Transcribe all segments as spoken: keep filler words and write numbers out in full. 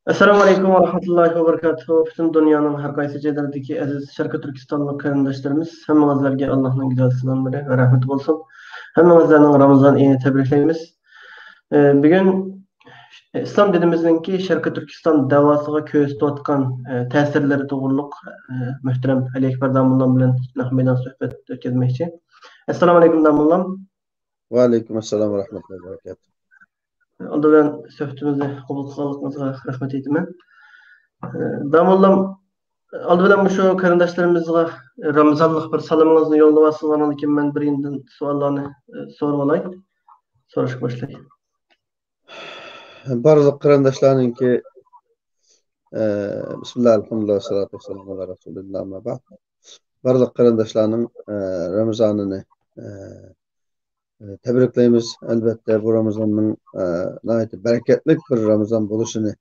ئەسسالامۇ ئەلەيكۇم ۋە رەھمەتۇللاھى ۋە بەرىكاتۇھۇ. پۈتۈن دۇنيانىڭ ھەر قايسى جايلىرىدىكى ئەزىز شەرقىي تۈركىستانلىق قېرىنداشلىرىمىز، ھەممىڭىزلەرگە ئاللاھنىڭ گۈزەل سالاملىرى ۋە رەھمىتى بولسۇن. ھەممىڭىزلەرنىڭ رامىزان ئېيىنى تەبرىكلەيمىز. ئە، بۈگۈن ئىسلام دىنىمىزنىڭكى شەرقىي تۈركىستان دەۋاسىغا كۆرسىتىۋاتقان، ئە، تەسىرلىرى توغرۇلۇق، ئە، مۆھتەرەم ئەلى ئەكبەر داموللام بىلەن نەق مەيدان سۆھبەت ئۆتكۈزمەكچى. ئەسسالامۇ ئەلەيكۇم داموللام. ۋەئەلەيكۇم ئەسسالام ۋە رەھمەتۇللاھى ۋە بەرىكاتۇھ. ئالدى بىلەن سۆھبىتىمىزنى قوبۇل قىلغانلىقىڭىزغا رەھمەت ئېيتىمەن. ئە، داموللام، ئالدى بىلەن مۇشۇ قېرىنداشلىرىمىزغا رامىزانلىق بىر سالىمىڭىزنى يوللىۋالسىڭىز، ئاندىن كېيىن مەن بىر يېنىدىن سوئاللارنى، ئە، سورىۋالاي، سوراشقا باشلاي. بارلىق قېرىنداشلارنىڭكى، ئە، بىسمىللا، ئەلھەمدۇلىللا، ۋەسسالاتۇ ۋەسسالامۇ ئالا رەسۇلىللا، ئەمما بەئد. بارلىق قېرىنداشلارنىڭ، ئە، رامىزانىنى، ئە، ئە، تەبرىكلەيمىز. ئەلۋەتتە، بۇ رامىزاننىڭ، ئە، ناھايىتى بەرىكەتلىك بىر رامىزان بولۇشىنى،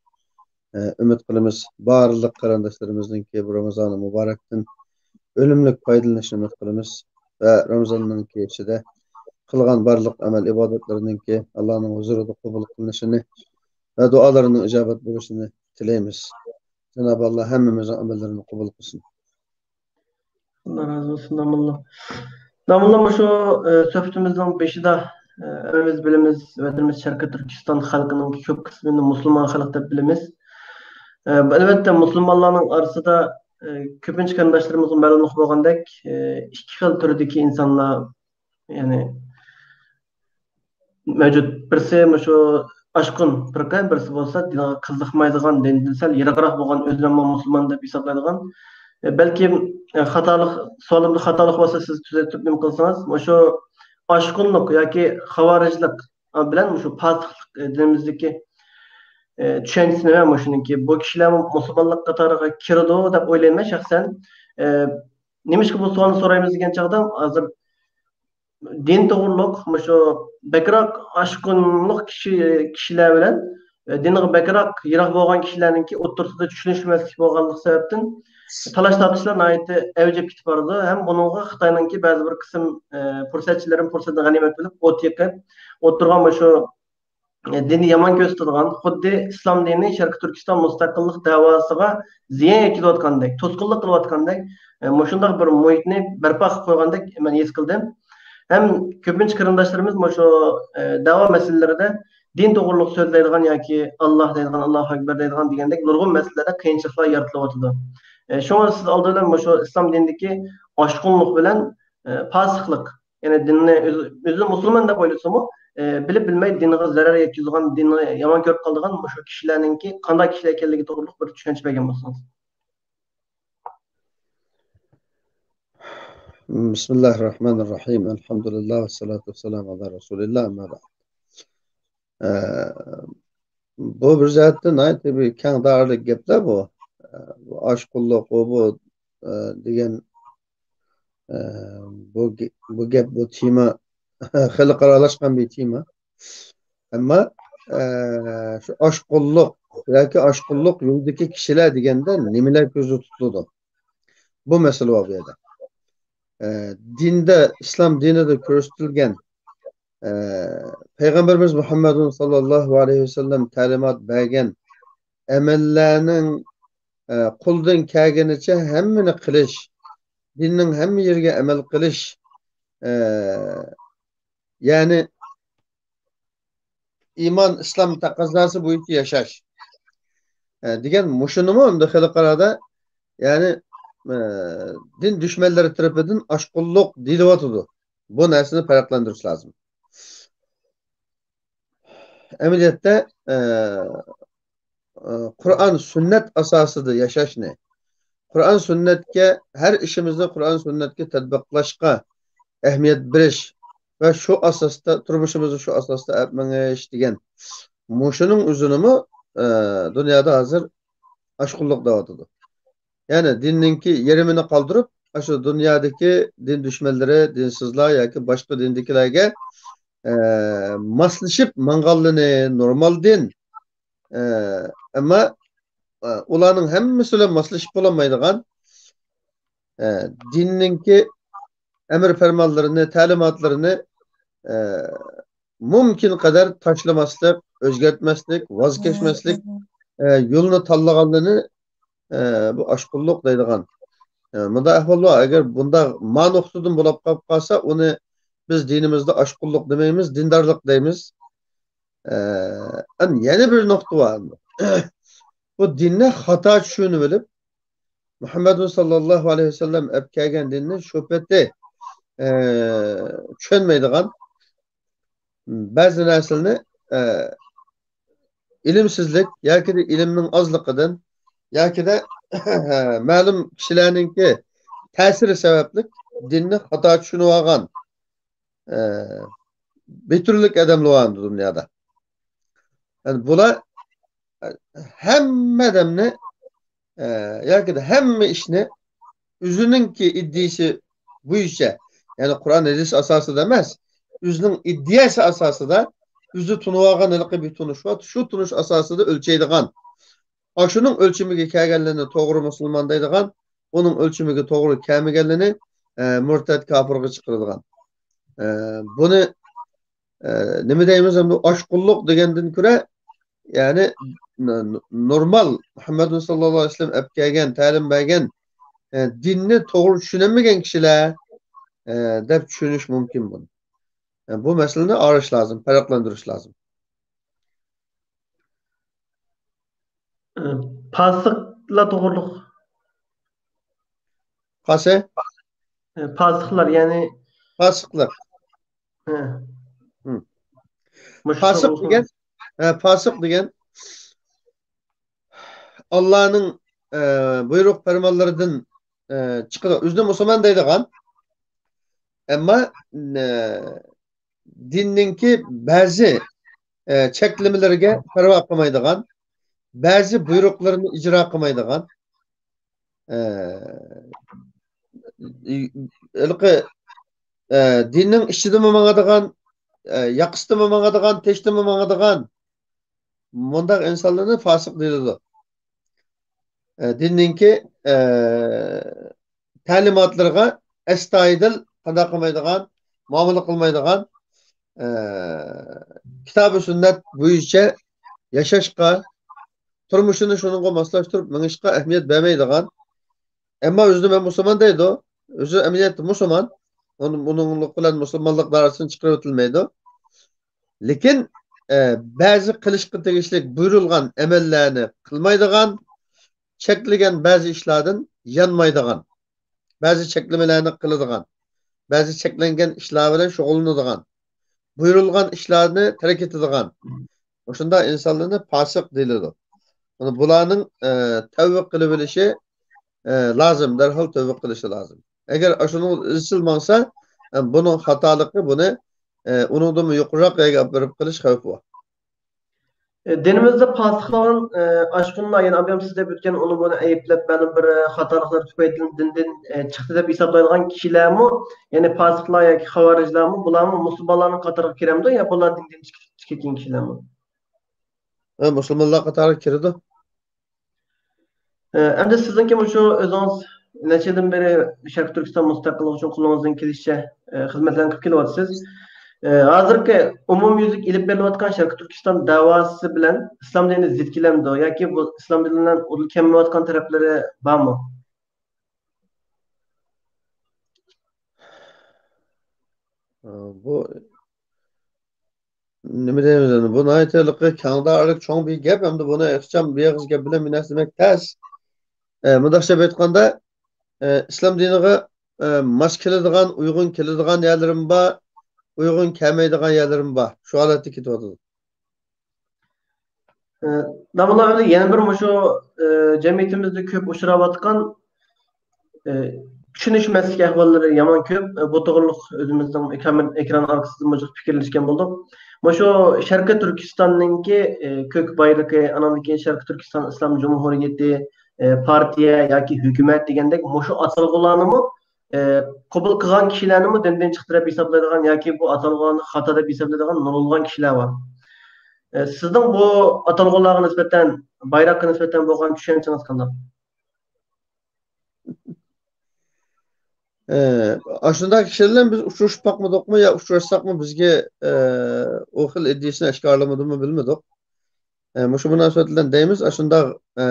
ئە، ئۈمىد قىلىمىز. بارلىق قېرىنداشلىرىمىزنىڭكى بۇ رامىزانى مۇبارەكتىن ئۈنۈملۈك پايدىلىنىشىنى ئۈمىد قىلىمىز ۋە رامىزاننىڭكى ئىچىدە قىلغان بارلىق ئەمەل ئىبادەتلىرىنىڭكى ئاللانىڭ ھۇزۇرىدا قوبۇل قىلىنىشىنى ۋە دۇئالىرىنىڭ ئىجابەت بولۇشىنى تىلەيمىز. جانابى ئاللا ھەممىمىزنىڭ ئەمەللىرىنى قوبۇل قىلسۇن. ئاللا رازى بولسۇن، داموللا. داموللا، مۇشۇ، ئە، سۆھبىتىمىزنىڭ بېشىدا، ئە، ھەممىمىز بىلىمىز، ۋەتىنىمىز شەرقىي تۈركىستان خەلقىنىڭ كۆپ قىسمىنى مۇسۇلمان خەلق دەپ بىلىمىز. ئە، ئەلۋەتتە، مۇسۇلمانلارنىڭ ئارىسىدا، ئە، كۆپىنچە قېرىنداشلىرىمىزغا مەلۇملۇق بولغاندەك، ئە، ئىككى خىل تۈردىكى ئىنسانلار، يەنى مەۋجۇت. بىرسى مۇشۇ ئاشقۇن پىرقە، بىرسى بولسا دىنغا قىزىقمايدىغان، دىندىن سەل يىراقراق بولغان، ئۆزىنى مۇسۇلمان دەپ ھېسابلايدىغان. ئە، بەلكىم، ئە، خاتالىق، سوئالىمدا خاتالىق بولسا سىز تۈزەتتۈرۈپ نېمە قىلسىڭىز، مۇشۇ ئاشقۇنلۇق ياكى خاۋارىجلىق بىلەن مۇشۇ پاسىقلىق، ئە، دىنىمىزدىكى، ئە، چۈشەنچىسى نېمە مۇشۇنىڭكى؟ بۇ كىشىلەرمۇ مۇسۇلمانلىق قاتارىغا كىرىدۇ دەپ ئويلايمەن شەخسەن. ئە، نېمىشقا بۇ سوئالنى سورايمىز دېگەن چاغدا، ھازىر دىن توغرۇلۇق مۇشۇ بەكرەك ئاشقۇنلۇق كىشى، كىشىلەر بىلەن، ئە، دىنغا بەكرەك يىراق بولغان كىشىلەرنىڭكى ئوتتۇرىسىدا چۈشىنىشمەسلىك بولغانلىقى سەۋەبتىن، تالاش-تارتىشلار ناھايىتى ئەۋج ئېلىپ كېتىپ بارىدۇ. ھەم بۇنىڭغا خىتاينىڭكى بەزى بىر قىسىم، ئە، پۇرسەتچىلىرى پۇرسەتنى غەنىيمەت بىلىپ، ئوت يېقىپ ئولتۇرغان مۇشۇ دىننى يامان كۆرسىتىدىغان، خۇددى ئىسلام دىنى شەرقىي تۈركىستان مۇستەقىللىق دەۋاسىغا زىيان يەتكۈزۈۋاتقاندەك، توسقۇنلۇق قىلىۋاتقاندەك، ئە، مۇشۇنداق بىر مۇھىتنى بەرپا قىلىپ قويغاندەك مەن ھېس قىلدىم. ھەم كۆپىنچە قېرىنداشلىرىمىز مۇشۇ، ئە، دەۋا مەسىلىلىرىدە دىن توغرۇلۇق سۆزلەيدىغان ياكى ئاللا دەيدىغان، ئاللاھۇ ئەكبەر دەيدىغان دېگەندەك نۇرغۇن مەسىلىلەردە قىيىنچىلىقلار يارىتىلىۋاتىدۇ. ئە، شۇڭا سىز ئالدى بىلەن مۇشۇ ئىسلام دىنىدىكى ئاشقۇنلۇق بىلەن، ئە، پاسىقلىق، يەنى دىننى ئۆزى، ئۆزىنى مۇسۇلمان دەپ ئويلىسىمۇ، ئە، بىلىپ بىلمەي دىنىغا زەرەر يەتكۈزىدىغان، دىننى يامان كۆرۈپ قالىدىغان مۇشۇ كىشىلەرنىڭكى قانداق كىشىلەر ئىكەنلىكى توغرۇلۇق بىر چۈشەنچە بەرگەن بولسىڭىز. بىسمىللاھىررەھمانىررەھىم. ئەلھەمدۇلىللاھ، ۋەسسالاتۇ ۋەسسالامۇ ئالا رەسۇلىللاھ، ئەمما بەئد. ئە، بۇ بىر جەھەتتىن ناھايىتى بىر كەڭ دائىرىلىك گەپلەر بۇ. ئە، بۇ ئاشقۇنلۇق، بۇ، بۇ، ئە، دېگەن، ئە، بۇ گە-، بۇ گەپ، بۇ تېما خەلقئارالاشقان بىر تېما. ئەمما، ئە، شۇ ئاشقۇنلۇق ياكى ئاشقۇنلۇق يولىدىكى كىشىلەر دېگەندە نېمىلەر كۆزدە تۇتۇلىدۇ؟ بۇ مەسىلە بار بۇ يەردە. ئە، دىندا، ئىسلام دىنىدا كۆرسىتىلگەن، ئە، پەيغەمبىرىمىز مۇھەممەدۇن ساللاللاھۇ ئەلەيھى ۋەسەللەم تەلىمات بەرگەن ئەمەللەرنىڭ، ئە، قولدىن كەلگىنىچە ھەممىنى قىلىش، دىننىڭ ھەممە يېرىگە ئەمەل قىلىش، ئە، يەنى ئىمان، ئىسلام تەقەززاسى بويىچە ياشاش، ئە، دېگەن مۇشۇنىمۇ ئەمدى خەلقئارادا، يەنى، ئە، دىن دۈشمەنلىرى تەرىپىدىن ئاشقۇنلۇق دېيىلىۋاتىدۇ. بۇ نەرسىنى پەرقلەندۈرۈش لازىم. ئەمەلىيەتتە، ئە، ئە، قۇرئان، سۈننەت ئاساسىدا ياشاشنى، قۇرئان، سۈننەتكە، ھەر ئىشىمىزنى قۇرئان، سۈننەتكە تەتبىقلاشقا ئەھمىيەت بېرىش ۋە شۇ ئاساستا، تۇرمۇشىمىزنى شۇ ئاساستا ئەپ مېڭىش دېگەن مۇشۇنىڭ ئۆزىنىمۇ، ئە، دۇنيادا ھازىر ئاشقۇنلۇق دەۋاتىدۇ. يەنى دىننىڭكى يېرىمىنى قالدۇرۇپ، ئاشۇ دۇنيادىكى دىن دۈشمەنلىرى، دىنسىزلار ياكى باشقا دىندىكىلەرگە، ئە، ماسلىشىپ ماڭغانلىرىنى، نورمال دىن، ئە، ئەمما، ئە، ئۇلارنىڭ ھەممىسى بىلەن ماسلىشىپ بولالمايدىغان، ئە، دىننىڭكى ئەمىر پەرمانلىرىنى، تەلىماتلىرىنى، ئە، مۇمكىن قەدەر تاشلىماسلىق، ئۆزگەرتمەسلىك، ۋاز كەچمەسلىك، ئە، يولنى تاللىغانلىرىنى، ئە، بۇ ئاشقۇنلۇق دەيدىغان. ئە، مۇنداق ئەھۋال بار. ئەگەر بۇنداق ما نۇقتىدىن بولۇپ قالىپ قالسا، ئۇنى بىز دىنىمىزدا ئاشقۇنلۇق دېمەيمىز، دىندارلىق دەيمىز. ئە، ئەن-، يەنە بىر نۇقتا بار. بۇ دىننى خاتا چۈشىنىۋېلىپ، مۇھەممەدۇ ساللاللاھۇ ئەلەيھى ۋەسەللەم ئەپ كەلگەن دىننى شۇ پېتى، ئە، چۈشەنمەيدىغان، بەزى نەرسىلەرنى، ئە، ئىلىمسىزلىك ياكىدە ئىلىمنىڭ ئازلىقىدىن ياكىدە مەلۇم كىشىلەرنىڭكى تەسىرى سەۋەبلىك دىننى خاتا چۈشىنىۋالغان، ئە، بىر تۈرلۈك ئادەملەر بار دۇنيادا. يەنى بۇلار، ئە، ھەممە ئادەمنى، ئە، ياكى ھەممە ئىشنى ئۆزىنىڭكى ئىدىيىسى بويىچە، يەنى قۇرئان، ھەدىس ئاساسىدا ئەمەس، ئۆزىنىڭ ئىدىيەسى ئاساسىدا، ئۆزى تونۇۋالغان ھېلىقى بىر تونۇش بار، شۇ تونۇش ئاساسىدا ئۆلچەيدىغان، ئاشۇنىڭ ئۆلچىمىگە كەلگەنلىرىنى توغرا مۇسۇلمان دەيدىغان، ئۇنىڭ ئۆلچىمىگە توغرا كەلمىگەنلىرىنى، ئە، مۇرتەت كاپىرغا چىقىرىدىغان. ئە، بۇنى، ئە، نېمە دەيمىز ئەمدى؟ ئاشقۇنلۇق دېگەندىن كۆرە، يەنى ن-، ن-، نورمال مۇھەممەد ساللاللاھۇ ئەلەيھى ۋەسەللەم ئەپ كەلگەن، تەلىم بەرگەن، ئە، دىننى توغرا چۈشىنەلمىگەن كىشىلەر، ئە، دەپ چۈشىنىش مۇمكىن بۇنى. ئە، بۇ مەسىلىنى ئايرىش لازىم، پەرقلەندۈرۈش لازىم. ئە، پاسىقلار توغرۇلۇق. قاسى؟ ئە، پاسىقلار، يەنى پاسىقلار. ھە. ھە. مۇشۇ پاسىق توغرۇلۇق دېگەن، ھە، پاسىق دېگەن ئاللانىڭ، ئە، بۇيرۇق پەرمانلىرىدىن، ئە، چىقىدۇ. ئۆزىنى مۇسۇلمان دەيدىغان، ئەمما، ئە، دىننىڭكى بەزى، ئە، چەكلىمىلىرىگە پەرۋا قىلمايدىغان، بەزى بۇيرۇقلىرىنى ئىجرا قىلمايدىغان، ئە، ھېلىقى، ئە، دىننىڭ ئىچىدىمۇ ماڭىدىغان، ئە، ياقىسىدىمۇ ماڭىدىغان، تېشىدىمۇ ماڭىدىغان مۇنداق ئىنسانلارنى فاسىق دېيىلىدۇ. ئە، دىننىڭكى، ئە، تەلىماتلىرىغا ئەستايىدىل قانداق قىلمايدىغان، مۇئامىلە قىلمايدىغان، ئە، كىتابى سۈننەت بويىچە ياشاشقا، تۇرمۇشىنى شۇنىڭغا ماسلاشتۇرۇپ مېڭىشقا ئەھمىيەت بەرمەيدىغان، ئەمما ئۆزىنى مەن مۇسۇلمان دەيدۇ، ئۆزى ئەمەلىيەتتە مۇسۇلمان، ئۇنى-، ئۇنىڭلىق بىلەن مۇسۇلمانلىق دائىرىسىدىن چىقىرىپ ئۆتۈلمەيدۇ. لېكىن، ئە، بەزى قىلىشقا تېگىشلىك بۇيرۇلغان ئەمەللەرنى قىلمايدىغان، چەكلىگەن بەزى ئىشلاردىن يانمايدىغان، بەزى چەكلىمىلەرنى قىلىدىغان، بەزى چەكلەنگەن ئىشلار بىلەن شۇغۇللىنىدىغان، بۇيرۇلغان ئىشلارنى تەرك ئېتىدىغان، مۇشۇنداق ئىنسانلارنى پاسىق دېيىلىدۇ. مانا بۇلارنىڭ، ئە، تەۋبە قىلىۋېلىشى، ئە، لازىم، دەرھال تەۋبە قىلىشى لازىم. ئەگەر ئاشۇنىڭ ئىزچىل ماڭسا، ئە، بۇنىڭ خاتالىقى بۇنى، ئە، ئۇنىڭدىنمۇ يۇقىرىراق يەرگە ئاپىرىپ قېلىش خەۋپى بار. ئە، دىنىمىزدا پاسىقلىغان، ئە، ئاشقۇنلار، يەنى ئابايام سىز دەپ ئۆتكەن، ئۇنى بۇنى ئەيىبلەپ، مەلۇم بىر، ئە، خاتالىقلار تۈپەيلىدىن دىندىن، ئە، چىقتى دەپ ھېسابلايدىغان كىشىلەرمۇ، يەنى پاسىقلار ياكى خاۋارىجلارمۇ، بۇلارمۇ مۇسۇلمانلارنىڭ قاتارىغا كىرەمدۇ يا بۇلار دىندىن چىقىپ چىقىپ كەتكەن كىشىلەرمۇ؟ ئە، مۇسۇلمانلار قاتارىغا كىرىدۇ. ئە، ئەمدى سىزنىڭكى مۇشۇ ئۆزىڭىز نەچچە يىلدىن بېرى شەرقىي تۈركىستان مۇستەقىللىقى ئۈچۈن قولىڭىزدىن كېلىشىچە، ئە، خىزمەتلەرنى قىلىپ كېلىۋاتىسىز. ئە، ھازىرقى ئومۇميۈزلۈك ئېلىپ بېرىلىۋاتقان شەرقىي تۈركىستان دەۋاسى بىلەن ئىسلام دىنى زىت كېلەمدۇ ياكى بۇ ئىسلام دىنى بىلەن ئۇدۇل كەلمەيۋاتقان تەرەپلىرى بارمۇ؟ ئە، بۇ نېمە دەيمىز ئەمدى؟ بۇ ناھايىتى ھېلىقى كەڭ دائىرىلىك چوڭ بىر گەپ. ئەمدى بۇنى ئىخچام بىر ئېغىز گەپ بىلەن بىر نەرسە دېمەك تەس. ئە، مۇنداقچە ئېيتقاندا، ئە، ئىسلام دىنىغا، ئە، ماس كېلىدىغان، ئۇيغۇن كېلىدىغان يەرلىرىمۇ بار، ئۇيغۇن كەلمەيدىغان يەرلىرىمۇ بار. شۇ ھالەتتە كېتىۋاتىدۇ. ئە، داموللا ئەمدى يەنە بىر مۇشۇ، ئە، جەمئىيىتىمىزدە كۆپ ئۇچراۋاتقان، ئە، چۈشىنىشمەسلىك ئەھۋاللىرى يامان كۆپ. ئە، بۇ توغرۇلۇق ئۆزىمىزنىڭ ئېكران، ئېكران ئارقىسىدىمۇ جىق پىكىرلەشكەن بولدۇق. مۇشۇ شەرقىي تۈركىستاننىڭكى، ئە، كۆك بايرىقى، ئانىڭدىن كېيىن شەرقىي تۈركىستان ئىسلام جۇمھۇرىيىتى، ئە، پارتىيە ياكى ھۆكۈمەت دېگەندەك مۇشۇ ئاتالغۇلارنىمۇ، ئە، قوبۇل قىلغان كىشىلەرنىمۇ دىندىن چىقتى دەپ ھېسابلايدىغان ياكى بۇ ئاتالغۇلارنى خاتا دەپ ھېسابلايدىغان نۇرغۇنلىغان كىشىلەر بار. ئە، سىزنىڭ بۇ ئاتالغۇلارغا نىسبەتەن، بايراققا نىسبەتەن بولغان چۈشەنچىڭىز قانداق؟ ئە، ئاشۇنداق كىشىلەر بىلەن بىز ئۇچرىشىپ باقمىدۇقمۇ يا ئۇچراشساقمۇ بىزگە، ئە، ئۇ خىل ئىدىيىسىنى ئاشكارىلىمىدىمۇ بىلمىدۇق. ئە، مۇشۇ مۇناسىۋەت بىلەن دەيمىز، ئاشۇنداق، ئە،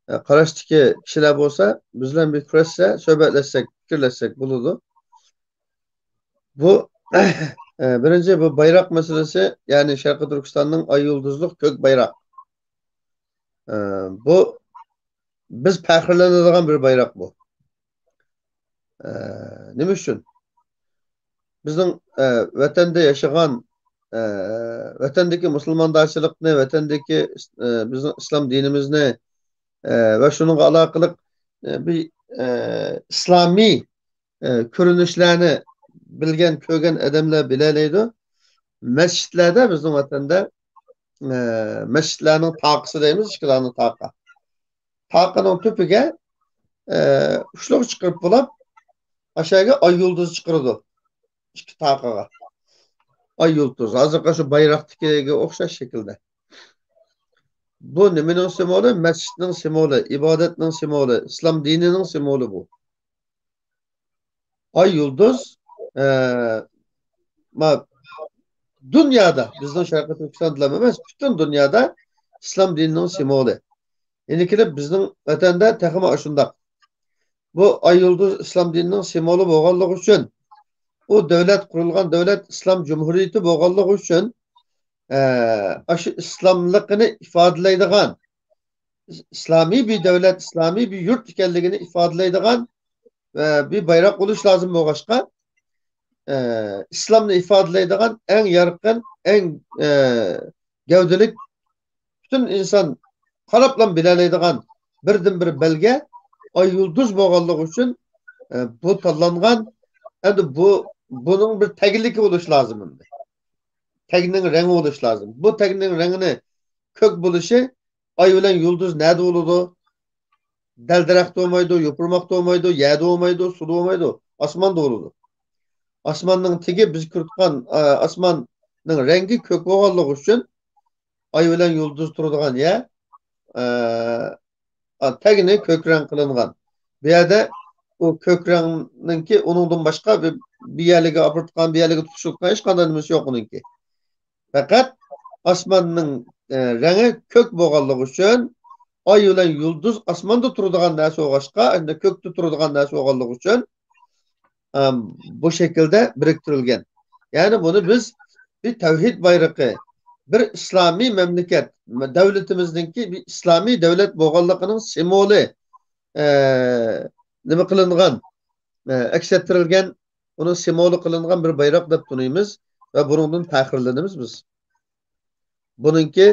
ئە، قاراشتىكى كىشىلەر بولسا، بىز بىلەن بىر كۆرۈشسە، سۆھبەتلەشسەك، پىكىرلەشسەك بولىدۇ. بۇ، ئە، بىرىنچى، بۇ بايراق مەسىلىسى، يەنى شەرقىي تۈركىستاننىڭ ئاي يۇلدۇزلۇق كۆك بايراق. ئە، بۇ بىز پەخىرلىنىدىغان بىر بايراق بۇ. ئە، نېمە ئۈچۈن؟ بىزنىڭ، ئە، ۋەتەندە ياشىغان، ئە، ۋەتەندىكى مۇسۇلماندارچىلىقنى، ۋەتەندىكى، ئە، بىزنىڭ ئىسلام دىنىمىزنى، ئە، ۋە شۇنىڭغا ئالاقىلىق، ئە، بىر، ئە، ئىسلامىي، ئە، كۆرۈنۈشلەرنى بىلگەن، كۆرگەن ئادەملەر بىلەلەيدۇ. مەسچىتلەردە، بىزنىڭ ۋەتەندە، ئە، مەسچىتلەرنىڭ تاقىسى دەيمىز، ئىككى دانە تاقا. تاقىنىڭ تۈپىگە، ئە، ئۇچلۇق چىقىرىپ بولاپ، ئاشۇ يەرگە ئاي يۇلدۇز چىقىرىدۇ. ئىككى تاقىغا. ئاي يۇلدۇز. ھازىرقى شۇ بايراقتىكىگە ئوخشاش شەكىلدە. بۇ نېمىنىڭ سىمۋولى؟ مەسچىتنىڭ سىمۋولى، ئىبادەتنىڭ سىمۋولى، ئىسلام دىنىنىڭ سىمۋولى بۇ. ئاي يۇلدۇز، ئە، ما-، دۇنيادا، بىزنىڭ شەرقىي تۈركىستاندىلا ئەمەس، پۈتۈن دۇنيادا ئىسلام دىنىنىڭ سىمۋولى. يەنە كېلىپ بىزنىڭ ۋەتەندە تېخىمۇ ئاشۇنداق. بۇ ئاي يۇلدۇز ئىسلام دىنىنىڭ سىمۋولى بولغانلىقى ئۈچۈن، ئۇ دۆلەت قۇرۇلغان دۆلەت ئىسلام جۇمھۇرىيىتى بولغانلىقى ئۈچۈن، ئە، ئاشۇ ئىسلاملىقىنى ئىپادىلەيدىغان، ئىسلامىي بىر دۆلەت، ئىسلامىي بىر يۇرت ئىكەنلىكىنى ئىپادىلەيدىغان، ئە، بىر بايراق بولۇش لازىم بولغاچقا، ئە، ئىسلامنى ئىپادىلەيدىغان ئەڭ يارقىن، ئەڭ، ئە، گەۋدىلىك، پۈتۈن ئىنسان قاراپلا بىلەلەيدىغان بىردىنبىر بەلگە ئاي يۇلدۇز بولغانلىقى ئۈچۈن، ئە، بۇ تاللانغان. ئەمدى بۇ، بۇنىڭ بىر تەگلىكى بولۇش لازىم ئەمدى. تەگنىڭ رەڭگى بولۇش لازىم. بۇ تەگنىڭ رەڭگىنى كۆك بولۇشى، ئاي بىلەن يۇلدۇز نەدە بولىدۇ؟ دەل-دەرەختە بولمايدۇ، يوپۇرماقتا بولمايدۇ، يەردە بولمايدۇ، سۇدا بولمايدۇ، ئاسماندا بولىدۇ. ئاسماننىڭ تېگى بىز كۆرۈۋاتقان، ئە، ئاسماننىڭ رەڭگى كۆك بولغانلىقى ئۈچۈن ئاي بىلەن يۇلدۇز تۇرىدىغان يەر، ئە، ئا، تەگنى كۆك رەڭ قىلىنغان. بۇ يەردە ئۇ كۆك رەڭنىڭكى ئۇنىڭدىن باشقا بىر، بىر يەرلىكى ئاپىرىدىغان، بىر يەرلىكى تۇتۇشۇپ قېلىش قانداق نېمىسى يوق ئۇنىڭكى. پەقەت ئاسماننىڭ، ئە، رەڭگى كۆك بولغانلىقى ئۈچۈن، ئاي بىلەن يۇلدۇز ئاسماندا تۇرىدىغان نەرسە بولغاچقا، ئەمدى كۆكتە تۇرىدىغان نەرسە بولغانلىقى ئۈچۈن، ئەم، بۇ شەكىلدە بىرىكتۈرۈلگەن. يەنى بۇنى بىز بىر تەۋھىد بايرىقى، بىر ئىسلامىي مەملىكەت، دۆلىتىمىزنىڭكى بىر ئىسلامىي دۆلەت بولغانلىقىنىڭ سىمۋولى، ئە، نېمە قىلىنغان، ئە، ئەكس ئەتتۈرۈلگەن، ئۇنىڭ سىمۋولى قىلىنغان بىر بايراق دەپ تونۇيمىز ۋە بۇنىڭدىن پەخىرلىنىمىز بىز. بۇنىڭكى،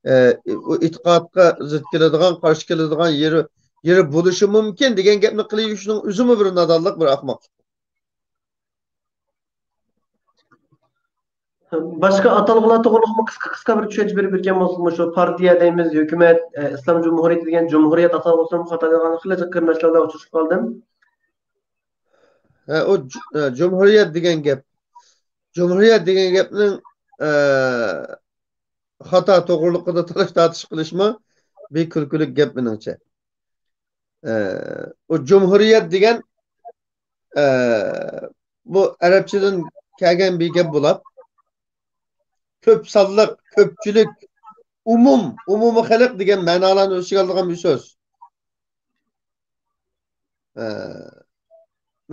ئە، ئۇ ئېتىقادقا زىت كېلىدىغان، قارشى كېلىدىغان يېرى، يېرى بولۇشى مۇمكىن دېگەن گەپنى قىلىۋېرىشنىڭ ئۆزىمۇ بىر نادانلىق، بىر ئەخمەقلىق. باشقا ئاتالغۇلار توغرىلىقمۇ قىسقا، قىسقا بىر چۈشەنچە بېرىپ ئۆتكەن بولسىمۇ، شۇ پارتىيە دەيمىز، ھۆكۈمەت، ئە، ئىسلام جۇمھۇرىيىتى دېگەن جۇمھۇرىيەت ئاتالغۇسىمۇ خاتا دېگەن خېلى جىق قېرىنداشلار بىلەن ئۇچرىشىپ قالدىم. ھە، ئۇ جۇ-، ئە، جۇمھۇرىيەت دېگەن گەپ. جۇمھۇرىيەت دېگەن گەپنىڭ، ئە، خاتا توغرىلىقىدا تالاش تارتىش قىلىشمۇ بىر كۈلكىلىك گەپ مېنىڭچە. ئە، ئۇ جۇمھۇرىيەت دېگەن، ئە، بۇ ئەرەبچىدىن كەلگەن بىر گەپ بولۇپ، كۆپ سانلىق، كۆپچىلىك، ئومۇم، ئومۇمىي خەلق دېگەن مەنالارنى ئۆز ئىچىگە ئالىدىغان بىر سۆز. ئە،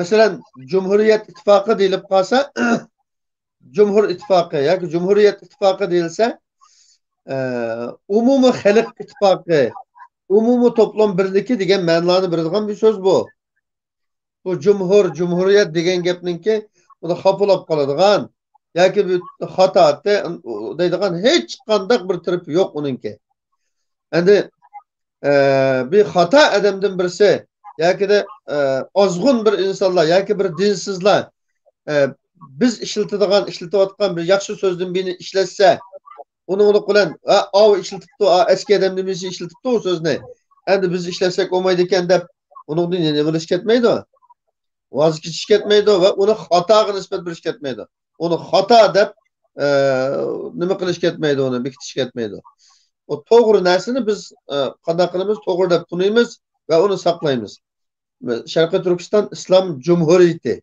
مەسىلەن، جۇمھۇرىيەت ئىتتىپاقى دېيىلىپ قالسا، جۇمھۇر ئىتتىپاقى ياكى جۇمھۇرىيەت ئىتتىپاقى دېيىلسە، ئە، ئومۇمىي خەلق ئىتتىپاقى، ئومۇمىي توپلام بىرلىكى دېگەن مەنىلارنى بېرىدىغان بىر سۆز بۇ. بۇ جۇمھۇر، جۇمھۇرىيەت دېگەن گەپنىڭكى، بۇنى خاپىلاپ قالىدىغان ياكى بىر خاتا دەيدىغان ھېچقانداق بىر تەرىپى يوق ئۇنىڭكى. ئەمدى، ئە، بىر خاتا ئادەمدىن بىرسى ياكى دە، ئە، ئازغۇن بىر ئىنسانلار ياكى بىر دىنسىزلار، ئە، بىز ئىشلىتىدىغان، ئىشلىتىۋاتقان بىر ياخشى سۆزدىن بىرنى ئىشلەتسە، ئۇنىڭلىق بىلەن، ھە، ئاۋۇ ئىشلىتىپتۇ، ئا، ئەسكى ئادەم نېمىسى ئىشلىتىپتۇ ئۇ سۆزنى، ئەمدى بىز ئىشلەتسەك بولمايدىكەن دەپ، ئۇنىڭدىن يەنە نېمە قىلىش كەتمەيدۇ؟ ۋاز كېچىش كەتمەيدۇ ۋە ئۇنى خاتاغا نىسبەت بېرىش كەتمەيدۇ. ئۇنى خاتا دەپ، ئە، نېمە قىلىش كەتمەيدۇ، ئۇنى بېكىتىش كەتمەيدۇ. ئۇ توغرا نەرسىنى بىز، ئە، قانداق قىلىمىز؟ توغرا دەپ تونۇيمىز ۋە ئۇنى ساقلايمىز. شەرقىي تۈركىستان ئىسلام جۇمھۇرىيىتى.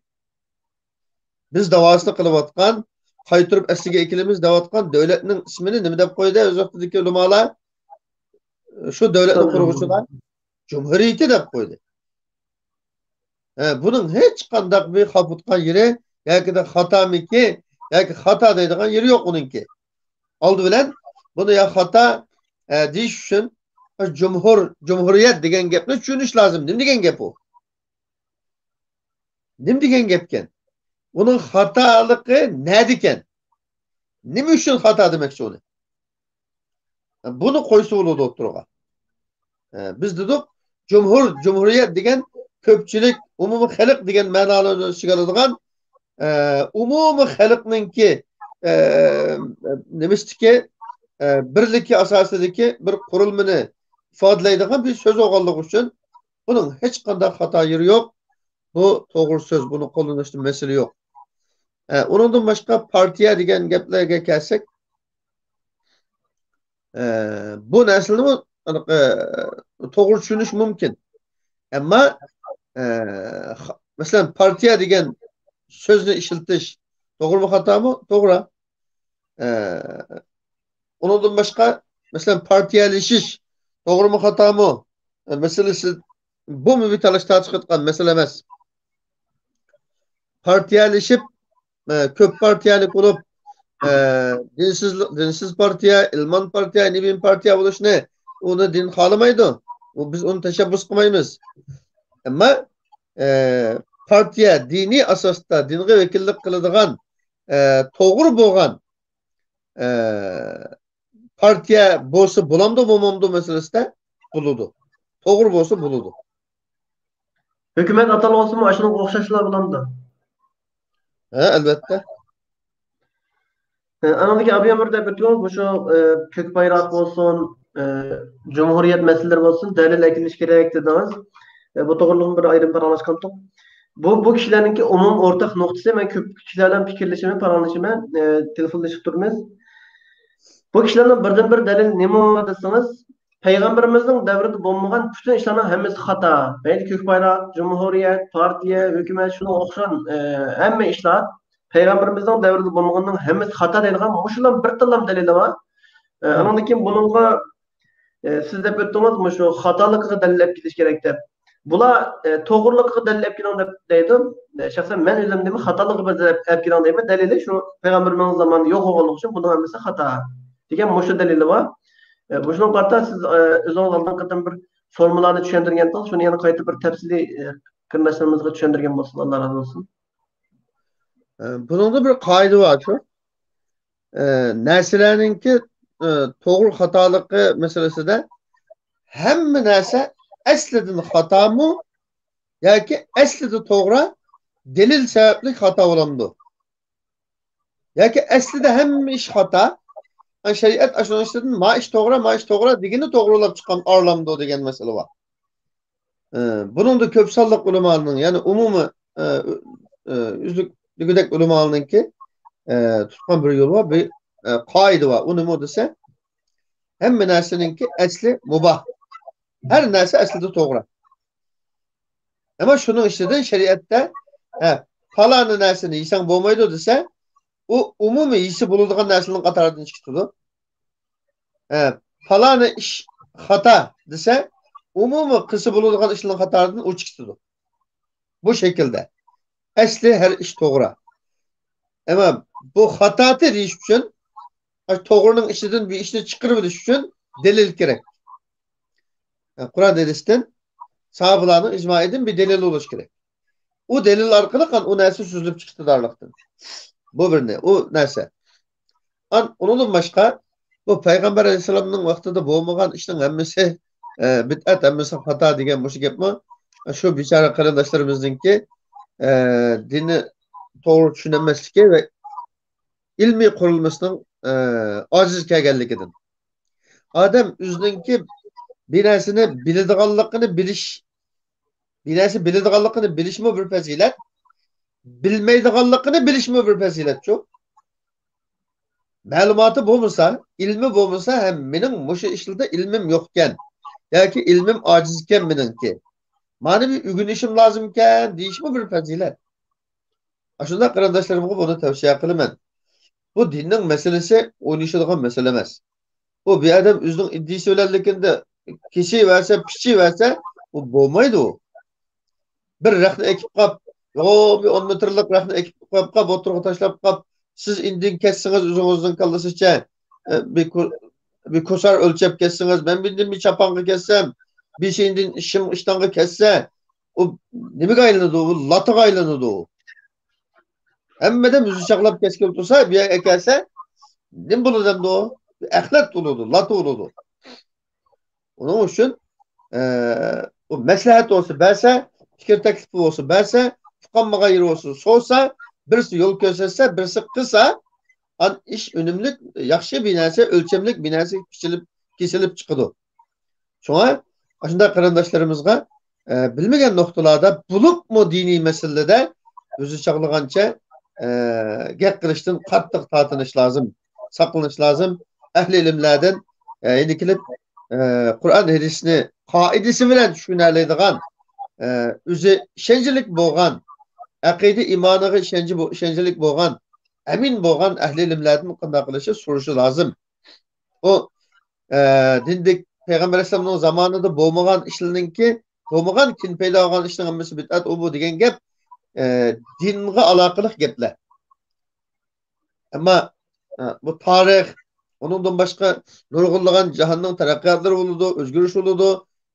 بىز داۋاسىنى قىلىۋاتقان قايتۇرۇپ ئەسلىگە ئەكېلىمىز دەۋاتقان دۆلەتنىڭ ئىسمىنى نېمە دەپ قويدى ئۆز ۋاقتىدىكى ئۆلىمالار؟ شۇ دۆلەتنى قۇرغۇچىلار جۇمھۇرىيىتى دەپ قويدى. ھە، بۇنىڭ ھېچقانداق بىر خاپىدىغان يېرى ياكى خاتامىكى ياكى خاتا دەيدىغان يېرى يوق ئۇنىڭكى. ئالدى بىلەن بۇنى يا خاتا، ئە، دېيىش ئۈچۈن جۇمھۇر، جۇمھۇرىيەت دېگەن گەپنى چۈشىنىش لازىم. نېمە دېگەن گەپ ئۇ؟ نېمە دېگەن گەپكەن؟ ئۇنىڭ خاتالىقى نەدىكەن؟ نېمە ئۈچۈن خاتا دېمەكچى ئۇنى؟ بۇنى قويسا بولىدۇ ئوتتۇرىغا. ئە، بىز دېدۇق، جۇمھۇر، جۇمھۇرىيەت دېگەن كۆپچىلىك، ئومۇمىي خەلق دېگەن مەنالارنى ئۆز ئىچىگە ئالىدىغان، ئە، ئومۇمىي خەلقنىڭكى، ئە، نېمىسىدىكى، ئە، بىرلىكى ئاساسىدىكى بىر قۇرۇلمىنى ئىپادىلەيدىغان بىر سۆز بولغانلىقى ئۈچۈن بۇنىڭ ھېچقانداق خاتا يېرى يوق. بۇ توغرا سۆز، بۇنى قوللىنىشتا مەسىلە يوق. ئە، ئۇنىڭدىن باشقا پارتىيە دېگەن گەپلەرگە كەلسەك، ئە، بۇ نەرسىلەرنى ئانىق، ئە، توغرا چۈشىنىش مۇمكىن. ئەمما، ئە، خا-، مەسىلەن، پارتىيە دېگەن سۆزنى ئىشلىتىش توغرىمۇ، خاتامۇ؟ توغرا. ئە، ئۇنىڭدىن باشقا، مەسىلەن، پارتىيەلىشىش توغرىمۇ، خاتامۇ؟ ئە، مەسىلىسى، بۇمۇ بىر تالاش تارتىشقا قېتىدىغان مەسىلە ئەمەس. پارتىيەلىشىپ، ئە، كۆپ پارتىيەلىك بولۇپ، ئە، دىنسىزلىق، دىنسىز پارتىيە، ئىلمان پارتىيە، نېمە پارتىيە بولۇشنى ئۇنى دىن خالىمايدۇ. ئۇ، بىز ئۇنى تەشەببۇس قىلمايمىز. ئەمما، ئە، پارتىيە دىنىي ئاساستا دىنغا ۋەكىللىك قىلىدىغان، ئە، توغرا بولغان، ئە، پارتىيە بولسا بولامدۇ، بولمامدۇ مەسىلىسىدە بولىدۇ. توغرا بولسا بولىدۇ. ھۆكۈمەت ئاتالغۇسىمۇ ئاشۇنىڭغا ئوخشاشلا بولامدۇ؟ ھە، ئەلۋەتتە. ئە، ئانىڭدىن كېيىن ئابىيامۇر دەپ ئۆتتىڭىز، مۇشۇ، ئە، كۆك بايراق بولسۇن، ئە، جۇمھۇرىيەت مەسىلىلىرى بولسۇن، دەلىل ئەكېلىش كېرەك دېدىڭىز. ئە، بۇ توغرىلىق بىر ئايرىم پاراڭلاشقانتۇق. بۇ، بۇ كىشىلەرنىڭكى ئومۇم ئورتاق نۇقتىسى، مەن كۆپ كىشىلەر بىلەن پىكىرلىشىمەن، پاراڭلىشىمەن، ئە، تېلېفونلىشىپ تۇرىمىز. بۇ كىشىلەرنىڭ بىردىنبىر دەلىلى نېمە دېسىڭىز، پەيغەمبىرىمىزنىڭ دەۋرىدە بولمىغان پۈتۈن ئىشلارنىڭ ھەممىسى خاتا. مەيلى كۆك بايراق، جۇمھۇرىيەت، پارتىيە، ھۆكۈمەت، شۇنىڭغا ئوخشىغان، ئە، ھەممە ئىشلار پەيغەمبىرىمىزنىڭ دەۋرىدە بولمىغاننىڭ ھەممىسى خاتا دەيدىغان مۇشۇلا بىر تاللام دەلىلى بار. ئە، ئانىڭدىن كېيىن بۇنىڭغا، ئە، سىز دەپ ئۆتتىڭىز، مۇشۇ خاتالىقىغا دەلىل ئەپ كېلىش كېرەك دەپ. بۇلار، ئە، توغرىلىقىغا دەلىل ئەپ كېلىڭ دەپ دەيدۇ. ئە، شەخسەن مەن ئۆزۈم دەيمەن، خاتالىقىغا بىر دەلىل ئەپ كېلىڭ دەيمەن. دەلىلى شۇ، پەيغەمبىرىمىزنىڭ زامانىدا يوق بولغانلىقى ئۈچۈن بۇنىڭ ھەممىسى خاتا دېگەن مۇشۇ دەلىلى بار. ئە، مۇشۇنىڭغا قارىتا سىز، ئە، ئۆزىڭىز ئالدىنقى قېتىم بىر فورمۇلانى چۈشەندۈرگەنتىڭىز، شۇنى يەنە قايتا بىر تەپسىلىي، ئە، قېرىنداشلىرىمىزغا چۈشەندۈرگەن بولسىڭىز، ئاللا رازى بولسۇن. ئە، بۇنىڭدا بىر قائىدە بار شۇ. ئە، نەرسىلەرنىڭكى، ئە، توغرا خاتالىقى مەسىلىسىدە ھەممە نەرسە ئەسلىدىن خاتامۇ ياكى ئەسلىدە توغرا، دەلىل سەۋەبلىك خاتا بولامدۇ؟ ياكى ئەسلىدە ھەممە ئىش خاتا، ئە، شەرىئەت ئاشۇنىڭ ئىچىدىن ما ئىش توغرا، ما ئىش توغرا دېگىنى توغرىلاپ چىققان ئارىلامدۇ دېگەن مەسىلە بار. ئە، بۇنىڭدا كۆپ سانلىق ئۆلىمالارنىڭ، يەنى ئومۇمىي، ئە، ئۆ-، ئە، ئۆزلۈك دېگۈدەك ئۆلىمالارنىڭكى، ئە، تۇتقان بىر يول بار، بىر، ئە، قائىدە بار. ئۇ نېمە دېسە، ھەممە نەرسىنىڭكى ئەسلى مۇباھ. ھەر نەرسە ئەسلىدە توغرا. ئەمما شۇنىڭ ئىچىدىن شەرىئەتتە، ھە، پالانى نەرسىنى يېسەڭ بولمايدۇ دېسە، ئۇ ئومۇمىي يېسە بولىدىغان نەرسىنىڭ قاتارىدىن چىقىپ تۇرىدۇ. ھە، پالانى ئىش خاتا دېسە، ئومۇمىي قىلسا بولىدىغان ئىشنىڭ قاتارىدىن ئۇ چىقىپ تۇرىدۇ. بۇ شەكىلدە. ئەسلى ھەر ئىش توغرا. ئەمما بۇ خاتاتى دېيىش ئۈچۈن، توغرىنىڭ ئىچىدىن بىر ئىشنى چىقىرىۋېلىش ئۈچۈن دەلىل كېرەك. قۇرئان ھەدىستىن، ساھابىلارنىڭ ئىجمائىدىن بىر دەلىل بولۇشى كېرەك. ئۇ دەلىل ئارقىلىق ئۇ نەرسە سۈزۈلۈپ چىقىشتىن. بۇ بىرنى، ئۇ نەرسە. ئان-، ئۇنىڭدىن باشقا، بۇ پەيغەمبەر ئەلەيھىسسالامنىڭ ۋاقتىدا بولمىغان ئىشنىڭ ھەممىسى، ئە، بىدئەت، ھەممىسى خاتا دېگەن مۇشۇ گەپمۇ؟ شۇ بىچارە قېرىنداشلىرىمىزنىڭكى، ئە، دىننى توغرا چۈشىنەلمەسلىكى ۋە ئىلمىي قۇرۇلمىسىنىڭ، ئە، ئاجىز كەلگەنلىكىدىن. ئادەم ئۆزىنىڭكى بىر نەرسىنى بىلىدىغانلىقىنى بىلىش، بىر نەرسە بىلىدىغانلىقىنى بىلىشمۇ بىر پەزىلەت، بىلمەيدىغانلىقىنى بىلىشمۇ بىر پەزىلەتچۇ. مەلۇماتى بولمىسا، ئىلمى بولمىسا، ھەم مېنىڭ مۇشۇ ئىشلاردا ئىلمىم يوقكەن ياكى ئىلمىم ئاجىزكەن مېنىڭكى. مانا بىر ئۆگىنىشىم لازىمكەن دېيىشمۇ بىر پەزىلەت. ئاشۇنداق قېرىنداشلىرىمغا بۇنى تەۋسىيە قىلىمەن. بۇ دىننىڭ مەسىلىسى ئوينىشىدىغان مەسىلە ئەمەس. بۇ بىر ئادەم ئۆزىنىڭ ئىدىيىسى بىلەنلىكىندە كېسىۋەرسە، پىچىۋەرسە، ئۇ بولمايدۇ. بىر رەخنە ئېكىپ قاپ، يو، بىر ئون مېتىرلىق رەخنە ئېكىپ قويۇپ قاپ، ئوتتۇرىغا تاشلاپ قاپ، سىز ئىندىن كەتسىڭىز ئۆزىڭىزنىڭ كاللىسىچە، ئە، بىر كو-، بىر كوسار ئۆلچەپ كەتسىڭىز، مەن بىردىن بىر چاپانغا كەتسەم، بىرسى ئىندىن شىم ئىشتانغا كەتسە، ئۇ نېمىگە ئايلىنىدۇ؟ ئۇ لاتىغا ئايلىنىدۇ. ھەممىدىن مۇزى چاغلاپ كەتكىلى تۇرسا، بۇ يەرگە كەلسە، نېمە بولىدۇ ئەمدى ئۇ؟ ئەخلەت بولىدۇ، لاتا بولىدۇ. ئۇنىڭ ئۈچۈن، ئە، ئۇ مەسلىھەت بولسا بەرسە، پىكىر تەكلىپى بولسا بەرسە، ئۇقالمىغان يېرى بولسا سورىسا، بىرسى يول كۆرسەتسە، بىرسى قىلسا، ئان ئىش ئۈنۈملۈك، ياخشى بىر نەرسە، ئۆلچەملىك بىر نەرسە پىشىلىپ، كېسىلىپ چىقىدۇ. شۇڭا ئاشۇنداق قېرىنداشلىرىمىزغا، ئە، بىلمىگەن نۇقتىلاردا، بولۇپمۇ دىنىي مەسىلىلەردە ئۆزى چاغلىغانچە، ئە، گەپ قىلىشتىن قاتتىق تارتىنىش لازىم، ساقلىنىش لازىم. ئەھلى ئىلىملەردىن، ئە، يەنە كېلىپ، ئە، قۇرئان ھەدىسنى قائىدىسى بىلەن چۈشىنەلەيدىغان، ئە، ئۆزى ئىشەنچلىك بولغان، ئەقىدە ئىمانىغا ئىشەنچى بو-، ئىشەنچلىك بولغان، ئەمىن بولغان ئەھلى ئىلىملەردىن قانداق قىلىشى، سورىشى لازىم. ئۇ، ئە، دىندىك پەيغەمبەر ئەلەيھىسسالامنىڭ زامانىدا بولمىغان ئىشلارنىڭكى، بولمىغان، كېيىن پەيدا بولغان ئىشنىڭ ھەممىسى بىدئەت، ئۇ بۇ دېگەن گەپ، ئە، دىنغا ئالاقىلىق گەپلەر. ئەمما، ئە، بۇ تارىخ، ئۇنىڭدىن باشقا نۇرغۇنلىغان جاھاننىڭ تەرەققىياتلىرى بولىدۇ، ئۆزگىرىش بولىدۇ،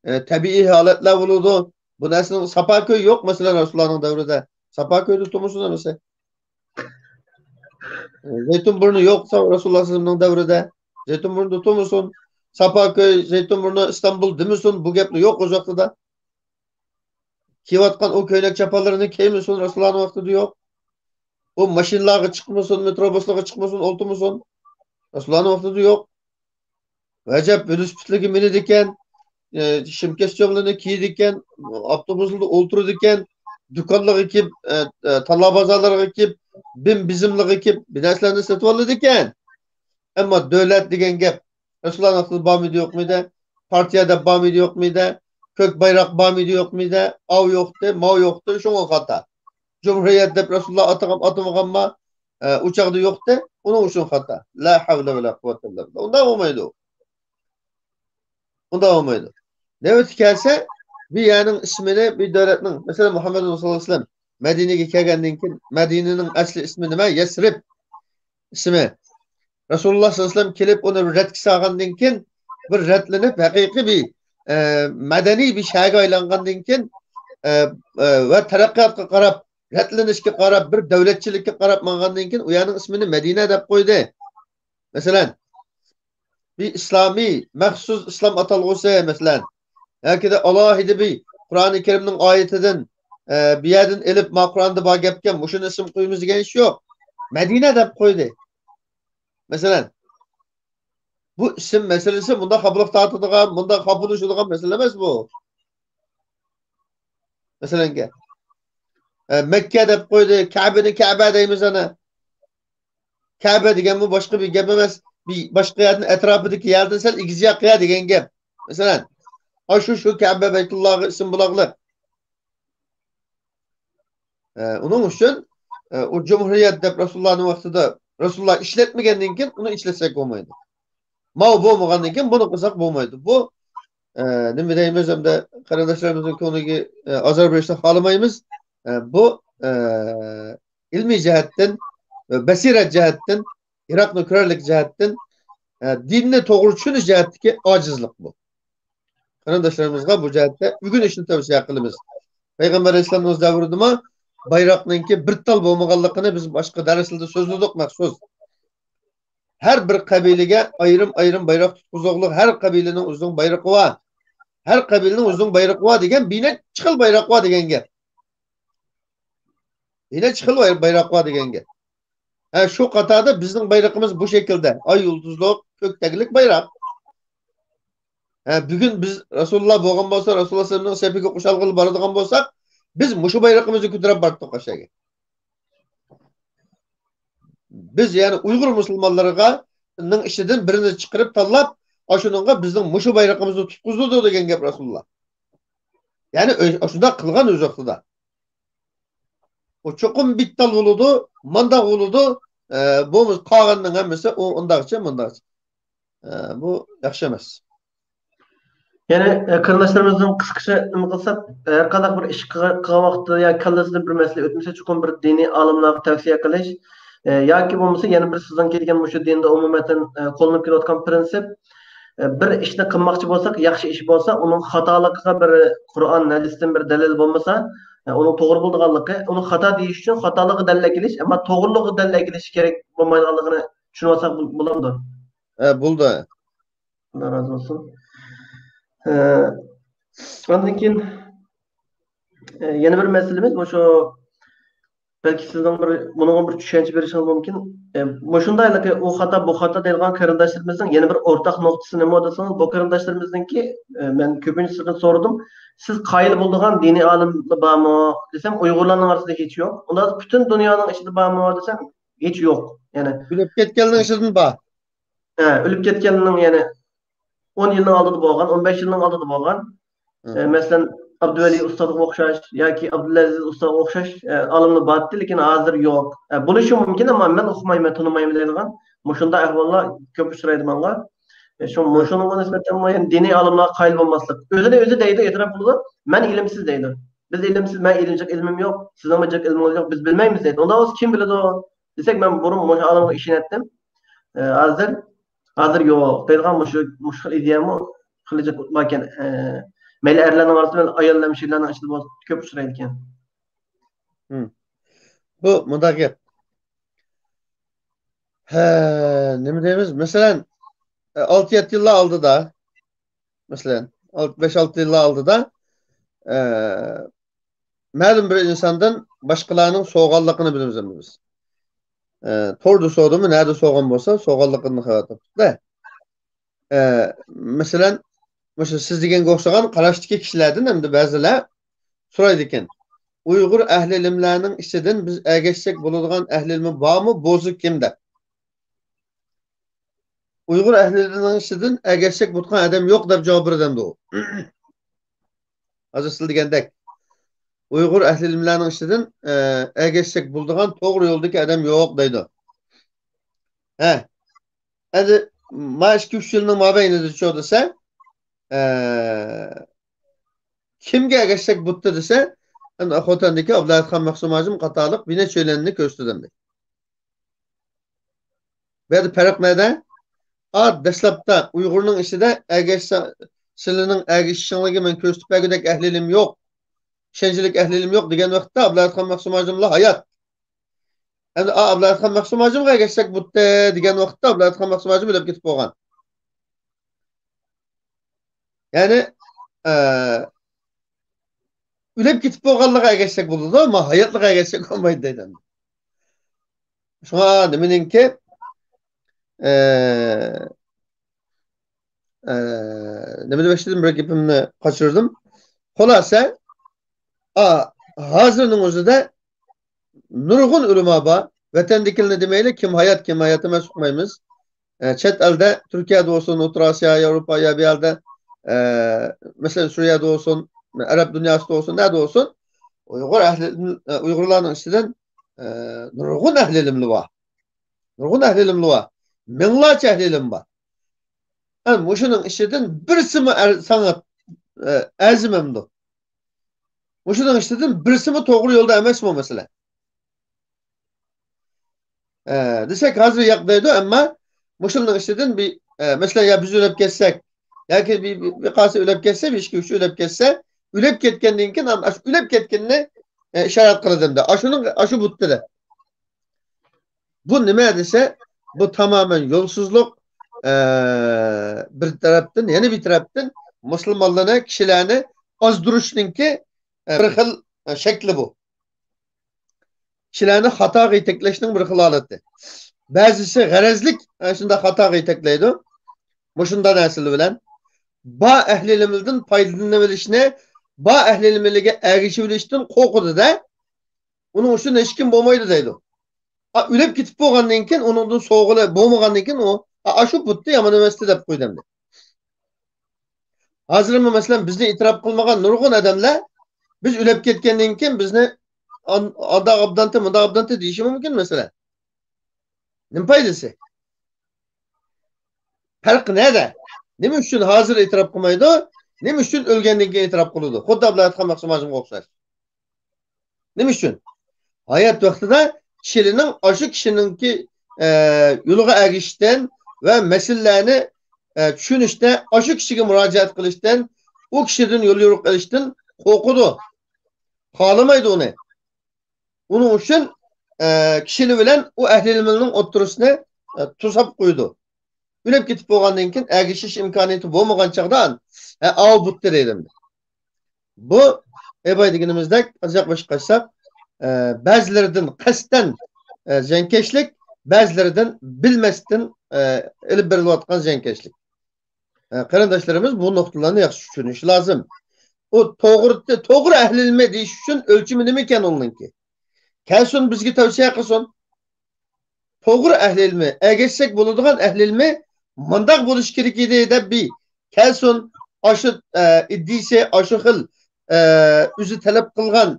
ئە، تەبىئىي ھالەتلەر بولىدۇ. بۇ نەرسىنىڭ ساپا كۆيى يوق، مەسىلەن، رەسۇلۇللانىڭ دەۋرىدە. ساپا كۆيدە تۇرمىسۇن ھەممىسى. زەيتۇن بۇرنى يوق رەسۇلۇللا سەللەللاھۇ ئەلەيھى ۋەسەللەمنىڭ دەۋرىدە. زەيتۇن بۇرنىدا تۇرمىسۇن. ساپا كۆي، زەيتۇن بۇرنى، ئىستانبۇل دېمىسۇن. بۇ گەپلا يوق ئۆز ۋاقتىدا. كىيىۋاتقان ئۇ كۆينەك چاپانلىرىنى كىيمىسۇن، رەسۇلۇللانىڭ ۋاقتىدا يوق. ئۇ ماشىنىلارغا چىقمىسۇن، مېتروبۇسلارغا چىقمىسۇن، ئولتۇرمىسۇن. رەسۇلۇللانىڭ ۋاقتىدا يوق. ئەجەب، ۋېلىسىپىتلىرىگە مىنىدىكەن، ئە، شىمكەس جاملىرىنى كىيىدىكەن، ئاپتوبۇسلاردا ئولتۇرىدىكەن، دۇكانلارغا كىرىپ، ئە، ئە، تاللا بازارلارغا كىرىپ، بىم بىزىملارغا كىرىپ، بىر نەرسىلەرنى سېتىۋالىدىكەن. ئەمما دۆلەت دېگەن گەپ رەسۇلۇللانىڭ ۋاقتىدا بارمىدى، يوقمىدى؟ پارتىيە دەپ بارمىدى، يوقمىدى؟ كۆك بايراق بارمىدى، يوقمىدى؟ ئاۋۇ يوقتى، ماۋۇ يوقتى، شۇڭا خاتا. جۇمھۇرىيەت دەپ رەسۇلۇللا ئاتىغان، ئاتىمىغانما؟ ئە، ئۇ چاغدا يوقتى، ئۇنىڭ ئۈچۈن خاتا. لا ھەۋلە ۋە لا قۇۋۋەتە ئىللا بىللا. ئۇنداق بولمايدۇ. ئۇنداق بولمايدۇ. نۆۋىتى كەلسە، بىر يەرنىڭ ئىسمىنى، بىر دۆلەتنىڭ، مەسىلەن، مۇھەممەد رەسۇلۇللا سەللەللاھۇ ئەلەيھى ۋەسەللەم مەدىنىگە كەلگەندىن كېيىن، مەدىنىنىڭ ئەسلى ئىسمى نېمە؟ يەسرىب ئىسمى. رەسۇلۇللا سەللەللاھۇ ئەلەيھى ۋەسەللەم كېلىپ، ئۇنى بىر رەتكە سالغاندىن كېيىن، بىر رەتلىنىپ، ھەقىقىي بىر، ئە، مەدەنىي بىر شەھەرگە ئايلانغاندىن كېيىن، ئە، ئە، ۋە تەرەققىياتقا قاراپ، رەتلىنىشكە قاراپ، بىر دۆلەتچىلىككە قاراپ ماڭغاندىن كېيىن، ئۇ يەرنىڭ ئىسمىنى مەدىنە دەپ قويدى. مەسىلەن، بىر ئىسلامىي، مەخسۇس ئىسلام ئاتالغۇسى، مەسىلەن، ياكىدا ئالاھىدە بىر قۇرئانى كەرىمنىڭ ئايىتىدىن، ئە، بۇ يەردىن ئېلىپ، ما قۇرئاندا بار گەپكەن، مۇشۇنى ئىسىم قويىمىز دېگەن ئىش يوق. مەدىنە دەپ قويدى. مەسىلەن، بۇ ئىسىم مەسىلىسى مۇنداق خاپىلىق تارتىدىغان، مۇنداق خاپىلىشىدىغان مەسىلە ئەمەس بۇ. مەسىلەنگە، ئە، مەككە دەپ قويدى، كەبىنى كەبە دەيمىز ئەنە. كەبە دېگەنمۇ باشقا بىر گەپ ئەمەس. بىر باشقا يەردىن، ئەتراپىدىكى يەردىن سەل ئېگىزراق يەر دېگەن گەپ. مەسىلەن، ئاشۇ شۇ كەبە بەيتۇللاغا ئىسىم بولاغلىق. ئە، ئۇنىڭ ئۈچۈن، ئە، ئۇ جۇمھۇرىيەت دەپ رەسۇلۇللانىڭ ۋاقتىدا رەسۇلۇللا ئىشلەتمىگەندىن كېيىن ئۇنى ئىشلەتسەك بولمايدۇ. ماۋۇ بولمىغاندىن كېيىن بۇنى قىلساق بولمايدۇ. بۇ، ئە، نېمە دەيمىز، ھەمدە قېرىنداشلىرىمىزنىڭ كۆڭلىگە، ئە، ئازار بېرىشنى خالىمايمىز. ئە، بۇ، ئە، ئىلمىي جەھەتتىن، ئە، بەسىرەت جەھەتتىن، يىراقنى كۆرەرلىك جەھەتتىن، ئە، دىننى توغرا چۈشىنىش جەھەتتىكى ئاجىزلىق بۇ. قېرىنداشلىرىمىزغا بۇ جەھەتتە ئۆگىنىشنى تەۋسىيە قىلىمىز. پەيغەمبەر ئەلەيھىسسالامنىڭ دەۋرىدىمۇ بايراقنىڭكى بىر تال بولمىغانلىقىنى بىز باشقا دەرسلەردە سۆزلىدۇق مەخسۇس. ھەر بىر قەبىلىگە ئايرىم-ئايرىم بايراق تۇتقۇزۇقلۇق، ھەر قەبىلىنىڭ ئۆزىنىڭ بايرىقى بار. ھەر قەبىلىنىڭ ئۆزىنىڭ بايرىقى بار دېگەن، بىر نەچچە خىل بايراق بار دېگەن گەپ. بىر نەچچە خىل باي-، بايراق بار دېگەن گەپ. ھە، شۇ قاتاردا بىزنىڭ بايرىقىمىز بۇ شەكىلدە، ئاي يۇلتۇزلۇق، كۆك تەگلىك بايراق. ھە، بۈگۈن بىز رەسۇلۇللا بولغان بولسا، رەسۇلۇللا سەللەللاھۇ ئەلەيھى ۋەسەللەمنىڭ سېپىگە قوشۇلغىلى بارىدىغان بولساق، بىز مۇشۇ بايرىقىمىزنى كۆتۈرۈپ باردۇق ئاشۇ يەرگە. بىز، يەنى ئۇيغۇر مۇسۇلمانلىرىغا نىڭ ئىچىدىن بىرىنى چىقىرىپ تاللاپ، ئاشۇنىڭغا بىزنىڭ مۇشۇ بايرىقىمىزنى تۇتقۇزدۇردى دېگەن گەپ رەسۇلۇللا. يەنى ئۆ-، ئاشۇنداق قىلغان ئۆز ۋاقتىدا. ئۇ چوقۇم بىتتال بولىدۇ، مانداق بولىدۇ، ئە، بولمىسا قالغاننىڭ ھەممىسى ئۇ ئۇنداقچە، مۇنداقچە. ئە، بۇ ياخشى ئەمەس. يەنى، ئە، قېرىنداشلىرىمىزنىڭ قىسقىچە نېمە قىلساق، ھەر قانداق بىر ئىش قىلغان، قىلغان ۋاقتىدا يا كاللىسىدىن بىر مەسىلە ئۆتمىسە، چوقۇم بىر دىنىي ئالىملارغا تەۋسىيە قىلىش، ئە، ياكى بولمىسا يەنە بىر سىزنىڭ كەلگەن مۇشۇ دىندا ئومۇمەن، ئە، قوللىنىپ كېلىۋاتقان پرىنسىپ، ئە، بىر ئىشنى قىلماقچى بولساق، ياخشى ئىش بولسا، ئۇنىڭ خاتالىقىغا بىر قۇرئان، ھەدىستىن بىر دەلىل بولمىسا، ئە، ئۇنىڭ توغرا بولىدىغانلىقى، ئۇنى خاتا دېيىش ئۈچۈن خاتالىقىغا دەلىل ئەكېلىش، ئەمما توغرىلىقىغا دەلىل ئەكېلىش كېرەك بولمايدىغانلىقىنى چۈشىنىۋالساق بول-، بولامدۇ؟ ئە، بولدى. ئاللا رازى بولسۇن. ئە، ئاندىن كېيىن، ئە، يەنە بىر مەسىلىمىز مۇشۇ، بەلكى سىزنىڭ بىر، بۇنىڭغا بىر چۈشەنچە بېرىشىڭىز مۇمكىن. ئە، مۇشۇنداق، ئۇ خاتا، بۇ خاتا دەيدىغان قېرىنداشلىرىمىزنىڭ يەنە بىر ئورتاق نۇقتىسى نېمە دېسىڭىز، بۇ قېرىنداشلىرىمىزنىڭكى، ئە، مەن كۆپىنچىسىدىن سورىدىم، سىز قايىل بولىدىغان دىنىي ئالىم بارمۇ دېسەم، ئۇيغۇرلارنىڭ ئارىسىدا ھېچ يوق. ئۇنداق پۈتۈن دۇنيانىڭ ئىچىدە بارمۇ دېسەم، ھېچ يوق. يەنى ئۆلۈپ كەتكەننىڭ ئىچىدىن بار. ھە، ئۆلۈپ كەتكەننىڭ، يەنى ئون يىلنىڭ ئالدىدا بولغان، ئون بەش يىلنىڭ ئالدىدا بولغان، ئە، مەسىلەن، ئابدۇۋەلى ئۇستازغا ئوخشاش ياكى ئابدۇلئەزىز ئۇستازغا ئوخشاش، ئە، ئالىملار بارتتى، لېكىن ھازىر يوق. ئە، بولۇشى مۇمكىن، ئەمما مەن ئوقۇمايمەن، تونۇمايمەن دەيدىغان مۇشۇنداق ئەھۋاللار كۆپ ئۇچرايدۇ ماڭا. ئە، شۇ، مۇشۇنىڭغا نىسبەتەن يەنە دىنىي ئالىملارغا قايىل بولماسلىق. ئۆزىنى ئۆزى دەيدۇ، ئېتىراپ قىلىدۇ، مەن ئىلىمسىز دەيدۇ. بىز ئىلىمسىز، مەن ئىلىم، جىق ئىلمىم يوق، سىزنىڭمۇ جىق ئىلمىڭىز يوق، بىز بىلمەيمىز دەيدۇ. ئۇنداق بولسا كىم بىلىدۇ دېسەك، مەن بۇرۇن مۇشۇ ئالىمغا ئىشىنەتتىم. ئە، ھازىر، ھازىر يوق دەيدىغان مۇشۇ، مۇشۇ خىل ئىدىيەمۇ خېلى جىق باركەن. ئە، مەيلى ئەرلەرنىڭ ئارىسىدا، مەيلى ئايال ھەمشىرىلەرنىڭ ئىچىدە بولسا كۆپ ئۇچرايدىكەن. بۇ مۇنداق گەپ. ھە، نېمە دەيمىز؟ مەسىلەن، ئالتە يەتتە يىللار ئالدىدا، مەسىلەن، بەش-ئالتە يىللار ئالدىدا، ئە، مەلۇم بىر ئىنساندىن باشقىلارنىڭ سوغانلىقىنى بىلىمىز ئەمدى بىز. ئە، توردا سوغدىمۇ، نەدە سوغان بولسا، سوغانلىقىدىن خەۋەر تاپتۇق-دە. ئە، مەسىلەن، مۇشۇ سىز دېگەنگە ئوخشىغان قاراشتىكى كىشىلەردىن ئەمدى بەزىلەر سورايدىكەن، ئۇيغۇر ئەھلى ئىلىملەرنىڭ ئىچىدىن بىز ئەگەشسەك بولىدىغان ئەھلى ئىلمى بارمۇ، بولسا كىم دەپ. ئۇيغۇر ئەھلى ئىلمىنىڭ ئىچىدىن ئەگەشسەك بولىدىغان ئادەم يوق دەپ جاۋاب بېرىدۇ ئەمدى ئۇ. ھازىر سىز دېگەندەك، ئۇيغۇر ئەھلى ئىلىملەرنىڭ ئىچىدىن، ئە، ئەگەشسەك بولىدىغان توغرا يولدىكى ئادەم يوق دەيدۇ. ھە. ئەمدى ما ئىككى، ئۈچ يىلنىڭ مابەينىدىچۇ دېسە، ئە، كىمگە ئەگەشسەك بوپتۇ دېسە، ئەمدى خوتەندىكى ئابلەتخان مەخسۇم ھاجىم قاتارلىق بىر نەچچەيلەننى كۆرسىتىدۇ ئەمدى. بۇ يەردە پەرق نەدە؟ ئا، دەسلەپتە ئۇيغۇرنىڭ ئىچىدە ئەگەشسە، سىلىنىڭ ئەگىشىشىڭلارغا مەن كۆرسىتىپ بەرگۈدەك ئەھلى ئىلىم يوق، ئىشەنچلىك ئەھلى ئىلىم يوق دېگەن ۋاقىتتا ئابلەتخان مەخسۇم ھاجىملا ھايات. ئەمدى ئا، ئابلەتخان مەخسۇم ھاجىمغا ئەگەشسەك بوپتۇ دېگەن ۋاقىتتا ئابلەتخان مەخسۇم ھاجىم ئۆلۈپ كېتىپ بولغان. يەنى، ئە، ئۆلۈپ كېتىپ بولغانلىقىغا ئەگەشسەك بولىدۇ، ئەمما ھاياتلىقىغا ئەگەشسەك بولمايدۇ دەيدۇ. شۇڭا نېمىنىڭكى، ئە، ئە، نېمە دېمەكچىدىم، بىر گېپىمنى قاچۇردۇم. خۇلاسە، ئا، ھازىرنىڭ ئۆزىدە نۇرغۇن ئۆلىما بار. ۋەتەندىكىلەرنى دېمەيلى، كىم ھايات، كىم ھايات ئەمەس ئۇقمايمىز. ئە، چەت ئەلدە، تۈركىيەدە بولسۇن، ئوتتۇرا ئاسىيا، ياۋروپا يا بۇ يەردە، ئە، مەسىلەن، سۈرىيەدە بولسۇن، ئەرەب دۇنياسىدا بولسۇن، نەدە بولسۇن، ئۇيغۇر ئەھلى، ئە، ئۇيغۇرلارنىڭ ئىچىدىن، ئە، نۇرغۇن ئەھلى ئىلىملى بار. نۇرغۇن ئەھلى ئىلىملى بار. مىڭلارچە ئەھلى ئىلىم بار. ئە، مۇشۇنىڭ ئىچىدىن بىرسىمۇ ئەر-، ساڭا، ئە، ئەرزىمەمدۇ؟ مۇشۇنىڭ ئىچىدىن بىرسىمۇ توغرا يولدا ئەمەسمۇ، مەسىلەن؟ ئە، دېسەك، ھازىر ياق دەيدۇ، ئەمما مۇشۇنىڭ ئىچىدىن بىر، ئە، مەسىلەن، يا بىز ئۆلۈپ كەتسەك، ياكى بىر، بىر، بىر قانچە ئۆلۈپ كەتسە، بىر ئىككى، ئۈچ ئۆلۈپ كەتسە، ئۆلۈپ كەتكەندىن كېيىن، ئاشۇ ئۆلۈپ كەتكىنىنى، ئە، ئىشارەت قىلىدۇ ئەمدى. ئاشۇنىڭ، ئاشۇ بۇتتىدە. بۇ نېمە دېسە، بۇ تامامەن يولسىزلىق، ئە، بىر تەرەپتىن، يەنە بىر تەرەپتىن مۇسۇلمانلارنى، كىشىلەرنى ئازدۇرۇشنىڭكى، ئە، بىر خىل، ئە، شەكلى بۇ. كىشىلەرنى خاتاغا يېتەكلەشنىڭ بىر خىل ھالىتى. بەزىسى غەرەزلىك، ئە، شۇنداق خاتاغا يېتەكلەيدۇ. مۇشۇنداق نەرسىلەر بىلەن. بار ئەھلى ئىلىمدىن پايدىلىنىۋېلىشنى، بار ئەھلى ئىلىمگە ئەگىشىۋېلىشتىن قورقىدۇ-دە. ئۇنىڭ ئۈچۈن ھېچكىم بولمايدۇ دەيدۇ. ئا، ئۆلۈپ كېتىپ بولغاندىن كېيىن، ئۇنىڭدىن سوغىلى بولمىغاندىن كېيىن ئۇ، ئا، ئاشۇ بۇتتا يامان ئەمەستى دەپ قويدى ئەمدى. ھازىرمۇ، مەسىلەن، بىزنى ئېتىراپ قىلمىغان نۇرغۇن ئادەملەر بىز ئۆلۈپ كەتكەندىن كېيىن بىزنى ئان-، ئانداق ئابدانتى، مۇنداق ئابدانتى دېيىشى مۇمكىن، مەسىلەن. نېمە پايدىسى؟ پەرقى نەدە؟ نېمە ئۈچۈن ھازىر ئېتىراپ قىلمايدۇ؟ نېمە ئۈچۈن ئۆلگەندىن كېيىن ئېتىراپ قىلىدۇ؟ خۇددى ئابلايەت خان مەخسۇم ھاجىمغا ئوخشاش. نېمە ئۈچۈن؟ ھايات ۋاقتىدا كىشىلەرنىڭ ئاشۇ كىشىنىڭكى، ئە، يولىغا ئەگىشىشتىن ۋە مەسىلىلەرنى، ئە، چۈشىنىشتە ئاشۇ كىشىگە مۇراجىئەت قىلىشتىن، ئۇ كىشىدىن يول يورۇق ئېلىشتىن قورقىدۇ. خالىمايدۇ ئۇنى. ئۇنىڭ ئۈچۈن، ئە، كىشىلەر بىلەن ئۇ ئەھلى ئىلمىنىڭ ئوتتۇرىسىنى، ئە، توساپ قويىدۇ. ئۆلۈپ كېتىپ بولغاندىن كېيىن ئەگىشىش ئىمكانىيىتى بولمىغان چاغدا، ھە، ئاۋۇ بۇتتى دەيدۇ. بۇ ئەباي دېگىنىمىزدەك ئازراق باشقا قاچساق، ئە، بەزىلىرىدىن قەستەن، ئە، زىيانكەشلىك، بەزىلىرىدىن بىلمەستىن، ئە، ئېلىپ بېرىلىۋاتقان زىيانكەشلىك. ئە، قېرىنداشلىرىمىز بۇ نۇقتىلارنى ياخشى چۈشىنىشى لازىم. ئۇ توغرا، توغرا ئەھلى ئىلمى دېيىش ئۈچۈن ئۆلچىمى نېمە ئىكەن ئۇنىڭكى؟ كەلسۇن بىزگە تەۋسىيە قىلسۇن. توغرا ئەھلى ئىلمى، ئەگەشسەك بولىدىغان ئەھلى ئىلمى مۇنداق بولۇشى كېرەك ئىدى دەپ بىر كەلسۇن، ئاشۇ، ئە، ئىدىيىسى، ئاشۇ خىل، ئە، ئۆزى تەلەپ قىلغان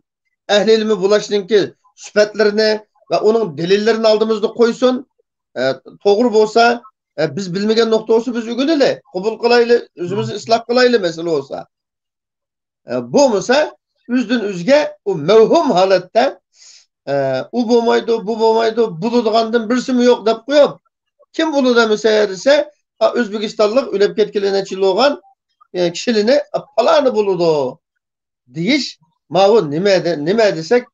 ئەھلى ئىلمى بولۇشنىڭكى سۈپەتلىرىنى ۋە ئۇنىڭ دەلىللىرىنى ئالدىمىزدا قويسۇن. ئە، توغرا بولسا، ئە، بىز بىلمىگەن نۇقتا بولسا بىز ئۆگىنەيلى، قوبۇل قىلايلى، ئۆزىمىز ئىسلاھ قىلايلى مەسىلە بولسا. ئە، بولمىسا، ئۆزىدىن ئۆزىگە ئۇ مەۋھۇم ھالەتتە، ئە، ئۇ بولمايدۇ، بۇ بولمايدۇ، بولىدىغاندىن بىرسىمۇ يوق دەپ قويۇپ، كىم بولىدۇ دېسە، دېسە، ئا، ئۆزبېكىستانلىق ئۆلۈپ كەتكىلى نەچچە يىل بولغان، ئە، كىشىلىرىنى، ئا، پالانى بولىدۇ دېيىش، ماۋۇ نېمە دە-، نېمە دېسەك،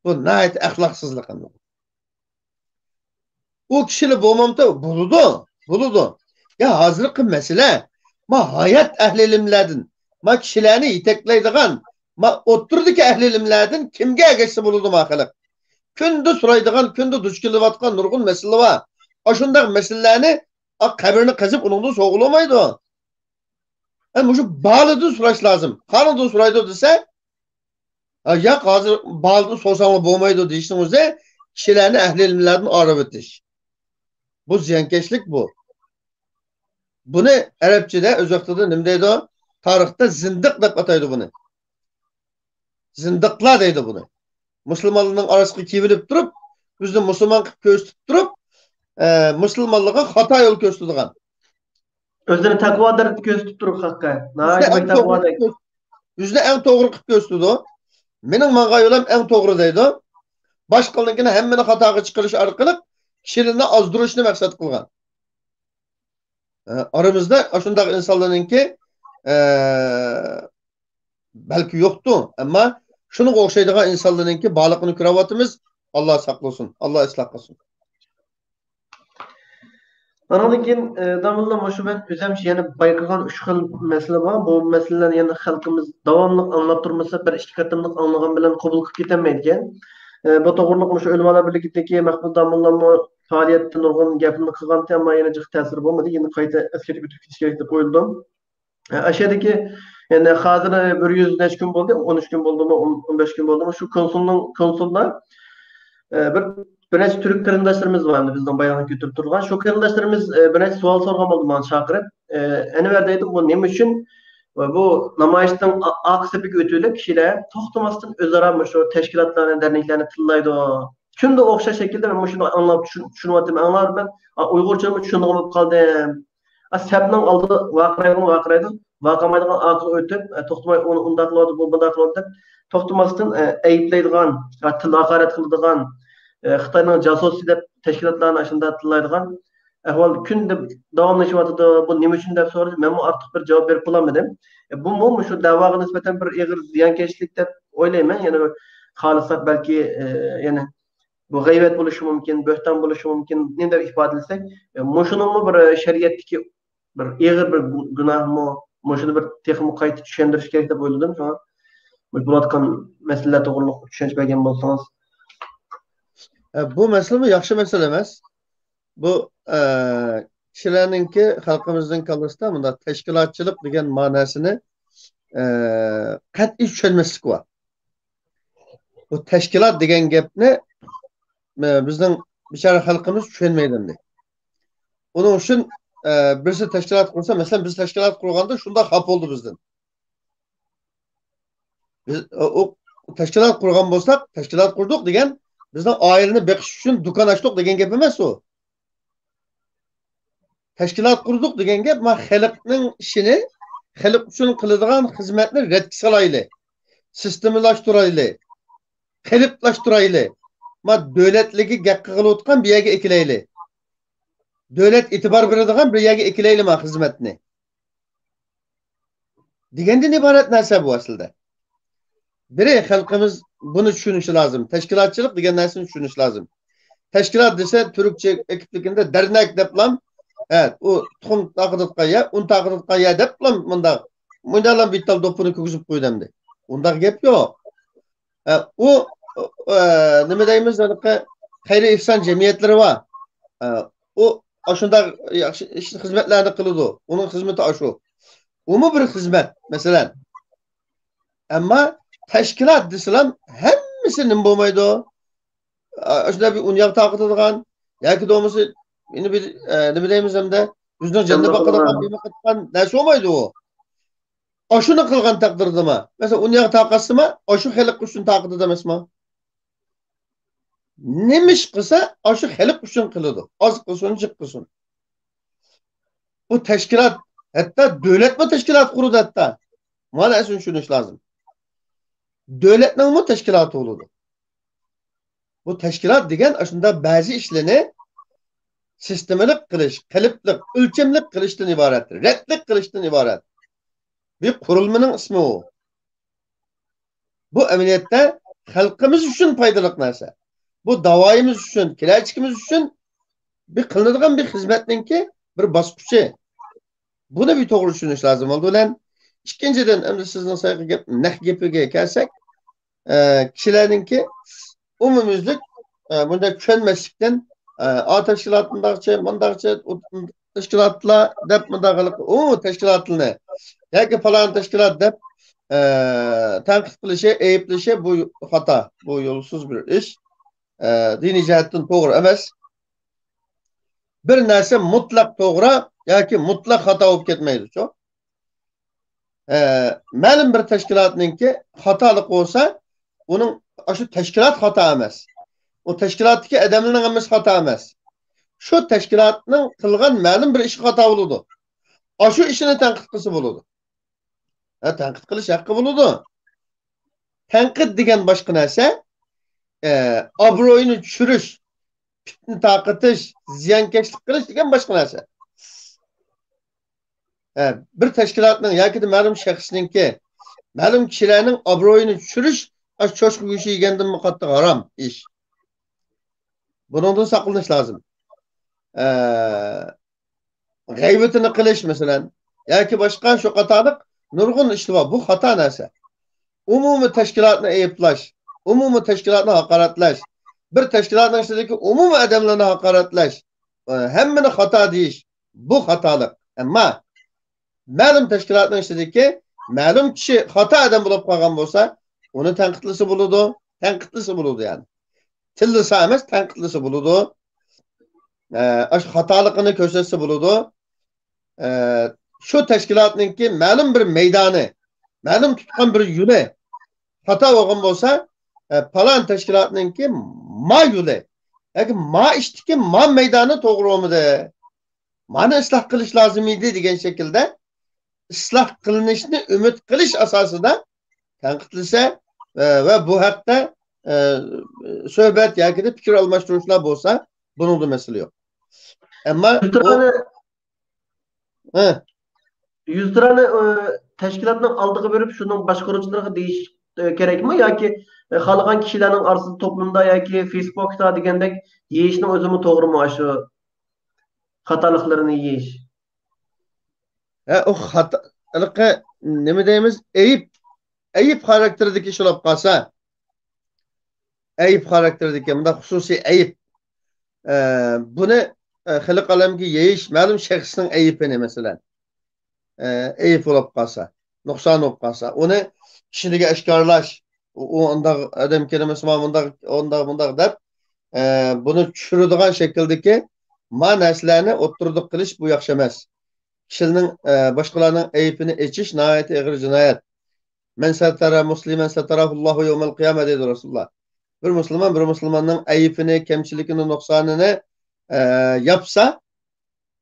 بۇ ناھايىتى ئەخلاقسىزلىق. ئۇ كىشىلەر بولمامتۇ؟ بولىدۇ، بولىدۇ. يا ھازىرقى مەسىلە، ما ھايات ئەھلى ئىلىملەردىن، ما كىشىلەرنى يېتەكلەيدىغان، ما ئوتتۇرىدىكى ئەھلى ئىلىملەردىن كىمگە ئەگەشسە بولىدۇ ما خەلق؟ كۈندە سورايدىغان، كۈندە دۇچ كېلىۋاتقان نۇرغۇن مەسىلە بار. ئاشۇنداق مەسىلىلەرنى، ئا، قەبرىنى قېزىپ ئۇنىڭدىن سورىغىلى بولمايدۇ. ئە، مۇشۇ بالىدىن سوراش لازىم. قانىڭدىن سورايدۇ دېسە، ئە، ياق، ھازىر بالىدىن سورىساڭلار بولمايدۇ دېيىشنىڭ ئۆزى كىشىلەرنى ئەھلى ئىلىملەردىن ئايرىۋېتىش. بۇ زىيانكەشلىك بۇ. بۇنى ئەرەبچىدە ئۆز ۋاقتىدا نېمە دەيدۇ؟ تارىختا زىندىق دەپ ئاتايدۇ بۇنى. زىندىقلار دەيدۇ بۇنى. مۇسۇلمانلارنىڭ ئارىسىغا كىرىۋېلىپ تۇرۇپ، ئۆزىنى مۇسۇلمان قىلىپ كۆرسىتىپ تۇرۇپ، ئە، مۇسۇلمانلارغا خاتا يول كۆرسىتىدىغان. ئۆزىنى تەقۋادار دەپ كۆرسىتىپ تۇرۇپ خەققە. ناھايىتى بىر تەقۋادار. ئۆزىنى ئەڭ توغرا قىلىپ كۆرسىتىدۇ. مېنىڭ ماڭغان يولۇم ئەڭ توغرا دەيدۇ. باشقىلارنىڭكىنى ھەممىنى خاتاغا چىقىرىش ئارقىلىق كىشىلەرنى ئازدۇرۇشنى مەقسەت قىلغان. ئە، ئارىمىزدا ئاشۇنداق ئىنسانلارنىڭكى، ئە، بەلكى يوقتۇ، ئەمما شۇنىڭغا ئوخشايدىغان ئىنسانلارنىڭكى بارلىقىنى كۆرۈۋاتىمىز. ئاللا ساقلىسۇن، ئاللا ئىسلاھ قىلسۇن. ئانىڭدىن كېيىن، ئە، داۋاملىق مۇشۇ مەن ئۆزۈم يەنە بايقىغان ئۈچ خىل مەسىلە بار. بۇ مەسىلىلەرنى يەنە خەلقىمىز داۋاملىق ئاڭلاپ تۇرمىسا، بىر ئىككى قېتىملىق ئاڭلىغان بىلەن قوبۇل قىلىپ كېتەلمەيدىكەن. ئە، بۇ توغرىلىق مۇشۇ ئۆلىمالار بىرلىكىدىكى مەھمۇد داموللاممۇ پائالىيەتتە نۇرغۇن گەپلىرىنى قىلغانتى، ئەمما يەنە جىق تەسىرى بولمىدى. يەنە قايتا ئەسكەرتىپ ئۆتۈپ كېتىش كېرەك دەپ ئويلىدىم. ئە، ئەشەدىكى، يەنى ھازىر بىر يۈز نەچچە كۈن بولدى، ئون ئۈچ كۈن بولدىمۇ، ئون، ئون بەش كۈن بولدىمۇ، شۇ كونسۇلنىڭ، كونسۇلدا، ئە، بىر، بىر نەچچە تۈرك قېرىنداشلىرىمىز بار، ئەمدى بىزنىڭ بايانات كۆتۈرۈپ تۇرغان. شۇ قېرىنداشلىرىمىز، ئە، بىر نەچچە سوئال سورىغان بولدى ماڭا چاقىرىپ. ئە، ئەنۋەر دەيدۇ، بۇ نېمە ئۈچۈن بۇ نامايىشنىڭ ئا-، ئارقا سېپىگە ئۆتۈۋېلىپ كىشىلەر توختىماستىن ئۆزئارا مۇشۇ تەشكىلاتلارنى، دەرنەكلەرنى تىللايدۇ؟ كۈندە ئوخشاش شەكىلدە مەن مۇشۇنى ئاڭلاپ چۈشىن-، چۈشىنىۋاتىمەن، ئاڭلارمەن. ئا، ئۇيغۇرچىمۇ چۈشىنىدىغان بولۇپ قالدىم. ئا، سەپنىڭ ئالدىدا ۋارقىرايدىغان ۋارقىرايدۇ، ۋارقىرىمايدىغان ئارقىغا ئۆتۈپ، ئە، توختىماي ئۇنى ئۇنداق قىلىۋاتىدۇ، بۇ بۇنداق قىلىۋاتىدۇ دەپ توختىماستىن، ئە، ئەيىبلەيدىغان، ئا، تىل ھاقارەت قىلىدىغان، ئە، خىتاينىڭ جاسۇسى دەپ تەشكىلاتلارنى ئاشۇنداق تىللايدىغان ئەھۋال كۈندە داۋاملىشىۋاتىدۇ. بۇ نېمە ئۈچۈن دەپ سورىدى. مەنمۇ ئارتۇق بىر جاۋاب بېرىپ بولالمىدىم. ئە، بۇمۇ مۇشۇ دەۋاغا نىسبەتەن بىر ئېغىر زىيانكەشلىك دەپ ئويلايمەن. يەنە بىر خالىساق بەلكى، ئە، يەنە بۇ غەيۋەت بولۇشى مۇمكىن، بۆھتان بولۇشى مۇمكىن، نېمە دەپ ئىپادىلىسەك، ئە، مۇشۇنىڭمۇ بىر، ئە، شەرىئەتتىكى بىر ئېغىر بىر گۇ-، گۇناھمۇ؟ مۇشۇنى بىر تېخىمۇ قايتا چۈشەندۈرۈش كېرەك دەپ ئويلىدىم. شۇڭا مۇشۇ بولۇۋاتقان مەسىلىلەر توغرۇلۇق چۈشەنچە بەرگەن بولسىڭىز. ئە، بۇ مەسىلىمۇ ياخشى مەسىلە ئەمەس. بۇ، ئە، كىشىلەرنىڭكى، خەلقىمىزنىڭ كاللىسىدا مۇنداق تەشكىلاتچىلىق دېگەن مەنىسىنى، ئە، قەتئىي چۈشەنمەسلىكى بار. بۇ تەشكىلات دېگەن گەپنى، ئە، بىزنىڭ بىچارە خەلقىمىز چۈشەنمەيدۇ ئەمدى. ئۇنىڭ ئۈچۈن، ئە، بىرسى تەشكىلات قۇرسا، مەسىلەن، بىز تەشكىلات قۇرغاندا شۇنداق خاپا بولدى بىزدىن. بىز، ئۇ، ئۇ تەشكىلات قۇرغان بولساق، تەشكىلات قۇردۇق دېگەن بىزنىڭ ئائىلىنى بېقىش ئۈچۈن دۇكان ئاچتۇق دېگەن گەپ ئەمەس ئۇ. تەشكىلات قۇردۇق دېگەن گەپ، ما خەلقنىڭ ئىشىنى، خەلق ئۈچۈن قىلىدىغان خىزمەتنى رەتكە سالايلى، سىستېمىلاشتۇرايلى، قېلىپلاشتۇرايلى. ما دۆلەتلىكى گەپ قىلىۋاتقان بىر يەرگە ئەكېلەيلى. دۆلەت ئېتىبار بېرىدىغان بىر يەرگە ئەكېلەيلى ما خىزمەتنى. دېگەندىن ئىبارەت نەرسە بۇ ئەسلىدە. بىرى، خەلقىمىز بۇنى چۈشىنىشى لازىم. تەشكىلاتچىلىق دېگەن نەرسىنى چۈشىنىشى لازىم. تەشكىلات دېسە، تۈركچە ئېكىپلىكىندە دەرنەك دەپلام، ھە، ئۇ تۇخۇم تارقىتىدىغان يەر، ئۇن تارقىتىدىغان يەر دەپلام مۇنداق، مۇنداقلام بىتال دوپپىنى كىيگۈزۈپ قويدى ئەمدى. ئۇنداق گەپ يوق. ئە، ئۇ، ئە، نېمە دەيمىز، ھېلىقى خەير ئېھسان جەمئىيەتلىرى بار. ئە، ئۇ ئاشۇنداق ياخشى ئىش، خىزمەتلەرنى قىلىدۇ. ئۇنىڭ خىزمىتى ئاشۇ. ئۇمۇ بىر خىزمەت، مەسىلەن. ئەمما تەشكىلات دېسىلام ھەممىسى نېمە بولمايدۇ؟ ئە، ئاشۇنداق بىر ئۇن ياغ تارقىتىدىغان ياكى بولمىسا، يەنە بىر، ئە، نېمە دەيمىز ئەمدى؟ ئۆزىنىڭ جېنىنى باقىدىغان، بىمە قىلىدىغان نەرسە بولمايدۇ ئۇ. ئاشۇنى قىلغان تەقدىردىما، مەسىلەن، ئۇن ياغ تارقاتسىما، ئاشۇ خەلق ئۈچۈن تارقىتىدۇ ئەمەسما؟ نېمە ئىش قىلسا، ئاشۇ خەلق ئۈچۈن قىلىدۇ. ئاز قىلسۇن، جىق قىلسۇن. بۇ تەشكىلات، ھەتتا دۆلەتمۇ تەشكىلات قۇرىدۇ ھەتتا. مانا ئەسلىنى چۈشىنىش لازىم. دۆلەتنىڭمۇ تەشكىلاتى بولىدۇ. بۇ تەشكىلات دېگەن ئاشۇنداق بەزى ئىشلارنى سىستېمىلىق قىلىش، قېلىپلىق، ئۆلچەملىك قىلىشتىن ئىبارەت، رەتلىك قىلىشتىن ئىبارەت. بىر قۇرۇلمىنىڭ ئىسمى ئۇ. بۇ ئەمەلىيەتتە خەلقىمىز ئۈچۈن پايدىلىق نەرسە. بۇ داۋايىمىز ئۈچۈن، كېلەچىكىمىز ئۈچۈن بىر قىلىنىدىغان بىر خىزمەتنىڭكى بىر باسقۇچى. بۇنى بىر توغرا چۈشىنىش لازىم. ئالدى بىلەن، ئىككىنچىدىن، ئەمدى سىزنىڭ سايىقى گەپ، نەق گېپىگە كەلسەك، ئە، كىشىلەرنىڭكى ئومۇميۈزلۈك، ئە، بۇنداق چۈشەنمەسلىكتىن، ئە، ئا تەشكىلات مۇنداقچە، مۇنداقچە، ئۇ تەشكىلاتلار دەپ مۇنداق قىلىپ، ئۇ تەشكىلاتلىرىنى ياكى پالان تەشكىلات دەپ، ئە، تەنقىد قىلىشى، ئەيىبلىشى، بۇ خاتا، بۇ يولسىز بىر ئىش. ئە، دىنىي جەھەتتىن توغرا ئەمەس. بىر نەرسە مۇتلەق توغرا ياكى مۇتلەق خاتا بولۇپ كەتمەيدۇ، شۇ. ئە، مەلۇم بىر تەشكىلاتنىڭكى خاتالىق بولسا، ئۇنىڭ، ئاشۇ تەشكىلات خاتا ئەمەس. ئۇ تەشكىلاتتىكى ئادەملەرنىڭ ھەممىسى خاتا ئەمەس. شۇ تەشكىلاتنىڭ قىلغان مەلۇم بىر ئىشى خاتا بولىدۇ. ئاشۇ ئىشىنى تەنقىد قىلسا بولىدۇ. ھە، تەنقىد قىلىش ھەققى بولىدۇ. تەنقىد دېگەن باشقا نەرسە، ئە، ئابرۇيىنى چۈشۈرۈش، پىتنە تارقىتىش، زىيانكەشلىك قىلىش دېگەن باشقا نەرسە. ئە، بىر تەشكىلاتنىڭ ياكى مەلۇم شەخسنىڭكى، مەلۇم كىشىلەرنىڭ ئابرۇيىنى چۈشۈرۈش، ئاشۇ چوشقا گۆشى يېگەندىنمۇ قاتتىق ھارام ئىش. بۇنىڭدىن ساقلىنىش لازىم. ئە، غەيۋىتىنى قىلىش، مەسىلەن، ياكى باشقا شۇ قاتارلىق نۇرغۇن ئىشلار بار. بۇ خاتا نەرسە. ئومۇمىي تەشكىلاتنى ئەيىبلەش، ئومۇمىي تەشكىلاتنى ھاقارەتلەش، بىر تەشكىلاتنىڭ ئىچىدىكى ئومۇمىي ئادەملەرنى ھاقارەتلەش، ئە، ھەممىنى خاتا دېيىش، بۇ خاتالىق. ئەمما مەلۇم تەشكىلاتنىڭ ئىچىدىكى مەلۇم كىشى خاتا ئادەم بولۇپ قالغان بولسا، ئۇنى تەنقىدلىسە بولىدۇ، تەنقىدلىسە بولىدۇ يەنى. تىللىسا ئەمەس، تەنقىدلىسە بولىدۇ. ئە، ئاشۇ خاتالىقىنى كۆرسەتسە بولىدۇ. ئە، شۇ تەشكىلاتنىڭكى مەلۇم بىر مەيدانى، مەلۇم تۇتقان بىر يولى خاتا بولغان بولسا، ئە، پالان تەشكىلاتنىڭكى ما يولى ياكى ما ئىشتىكى ما مەيدانى توغرا بولمىدى. مانى ئىسلاھ قىلىش لازىم ئىدى دېگەن شەكىلدە ئىسلاھ قىلىنىشنى ئۈمىد قىلىش ئاساسىدا تەنقىدلىسە، ئە، ۋە بۇ ھەقتە، ئە، سۆھبەت ياكى پىكىر ئالماشتۇرۇشلار بولسا، بۇنىڭدا مەسىلە يوق. ئەمما يۈز ئۇ دانە، ھە. يۈز دانە، ئە، تەشكىلاتنىڭ ئالدىغا بېرىپ، شۇنىڭ باشقۇرغۇچىلىرىغا دېيىش، ئە، كېرەكمۇ ياكى، ئە، خالىغان كىشىلەرنىڭ ئارىسىدا، توپلۇمدا ياكى فېيسبوكتا دېگەندەك يېيىشنىڭ ئۆزىمۇ توغرىمۇ، ئاشۇ خاتالىقلىرىنى يېيىش؟ ھە، ئۇ خاتا، ھېلىقى نېمە دەيمىز؟ ئەيىب، ئەيىب خاراكتېرىدىكى ئىش بولۇپ قالسا، ئەيىب خاراكتېرىدىكى، مۇنداق خۇسۇسىي ئەيىب. ئە، بۇنى، ئە، خەلق ئالەمگە يېيىش، مەلۇم شەخسنىڭ ئەيىبىنى، مەسىلەن، ئە، ئەيىب بولۇپ قالسا، نۇقسان بولۇپ قالسا، ئۇنى كىشىلەرگە ئاشكارىلاش، ئۇ، ئۇ ئۇنداق ئادەم كېلمىسىمۇ، مۇنداق، ئۇنداق، مۇنداق دەپ، ئە، بۇنى چۈشۈرىدىغان شەكىلدىكى ما نەرسىلەرنى ئوتتۇرىدا قىلىش، بۇ ياخشى ئەمەس. كىشىلەرنىڭ، ئە، باشقىلارنىڭ ئەيىبىنى ئېچىش ناھايىتى ئېغىر جىنايەت. «مەن سەتەرە مۇسلىمەن سەتەرەھۇللاھۇ يەۋمەل قىيامە» دەيدۇ رەسۇلۇللا. بىر مۇسۇلمان بىر مۇسۇلماننىڭ ئەيىبىنى، كەمچىلىكىنى، نۇقسانىنى، ئە، ياپسا،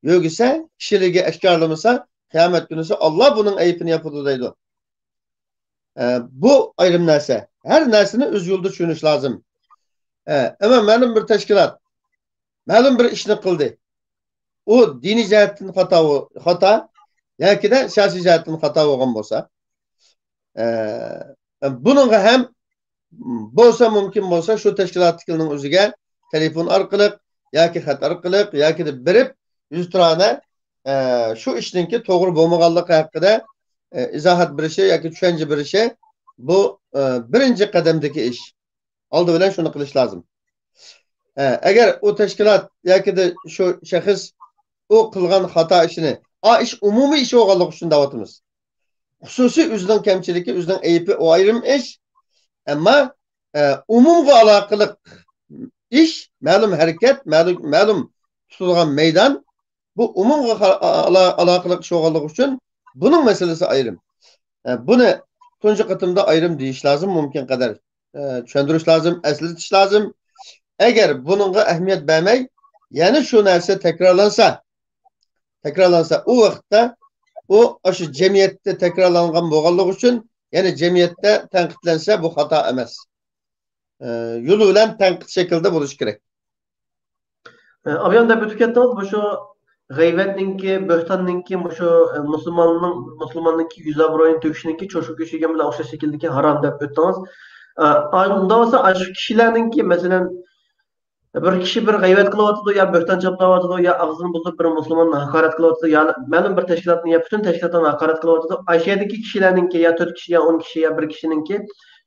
يۆگىسە، كىشىلىكى ئاشكارىلىمىسا، قىيامەت كۈنىسى ئاللا بۇنىڭ ئەيىبىنى ياپىدۇ دەيدۇ. ئە، بۇ ئايرىم نەرسە. ھەر نەرسىنى ئۆز يولىدا چۈشىنىش لازىم. ئە، ئەمما مەلۇم بىر تەشكىلات مەلۇم بىر ئىشنى قىلدى. ئۇ دىنىي جەھەتتىن خاتا، خاتا ياكىدە سىياسىي جەھەتتىن خاتا بولغان بولسا، ئە، بۇنىڭغا ھەم بولسا مۇمكىن بولسا شۇ تەشكىلاتتىكىلەرنىڭ ئۆزىگە تېلېفون ئارقىلىق ياكى خەت ئارقىلىق ياكى بېرىپ يۈزتۇرانە، ئە، شۇ ئىشنىڭكى توغرا بولمىغانلىقى ھەققىدە، ئە، ئىزاھات بېرىشى ياكى چۈشەنچە بېرىشى بۇ، ئە، بىرىنچى قەدەمدىكى ئىش. ئالدى بىلەن شۇنى قىلىش لازىم. ئە، ئەگەر ئۇ تەشكىلات ياكى شۇ شەخس ئۇ قىلغان خاتا ئىشىنى، ئا ئىش ئومۇمىي ئىش بولغانلىقى ئۈچۈن دەۋاتىمىز. خۇسۇسىي ئۆزىنىڭ كەمچىلىكى، ئۆزىنىڭ ئەيىبى، ئۇ ئايرىم ئىش. ئەمما، ئە، ئومۇمغا ئالاقىلىق ئىش، مەلۇم ھەرىكەت، مەلۇم، مەلۇم تۇتۇلغان مەيدان، بۇ ئومۇمغا خا-، ئالا-، ئالاقىلىق ئىش بولغانلىقى ئۈچۈن بۇنىڭ مەسىلىسى ئايرىم. ئە، بۇنى تۇنجى قېتىمدا ئايرىم دېيىش لازىم، مۇمكىن قەدەر، ئە، چۈشەندۈرۈش لازىم، ئەسلىتىش لازىم. ئەگەر بۇنىڭغا ئەھمىيەت بەرمەي، يەنە شۇ نەرسە تەكرارلانسا، تەكرارلانسا، ئۇ ۋاقىتتا ئۇ ئاشۇ جەمئىيەتتە تەكرارلانغان بولغانلىقى ئۈچۈن يەنە جەمئىيەتتە تەنقىدلەنسە، بۇ خاتا ئەمەس. ئە، يولى بىلەن تەنقىد شەكلىدە بولۇشى كېرەك. ئە، ئابىيان دەپ ئۆتۈپ كەتتىڭىز، مۇشۇ غەيۋەتنىڭكى، بۆھتاننىڭكى، مۇشۇ، ئە، مۇسۇلماننىڭ، مۇسۇلماننىڭكى يۈز ئابرۇيىنى تۆكۈشنىڭكى چوشقا كۆيۈشىگەن بىلەن ئوخشاش شەكىلدىكى ھارام دەپ ئۆتتىڭىز. ئە، ئا-، ئۇنداق بولسا، ئاشۇ كىشىلەرنىڭكى، مەسىلەن، بىر كىشى بىر غەيۋەت قىلىۋاتىدۇ، يا بۆھتان چاپلاۋاتىدۇ، يا ئاغزىنى بۇزۇپ بىر مۇسۇلماننى ھاقارەت قىلىۋاتىدۇ، يا مەلۇم بىر تەشكىلاتنى، يا پۈتۈن تەشكىلاتلارنى ھاقارەت قىلىۋاتىدۇ. ئاشۇ يەردىكى كىشىلەرنىڭكى، يا تۆت كىشى، يا ئون كىشى، يا بىر كىشىنىڭكى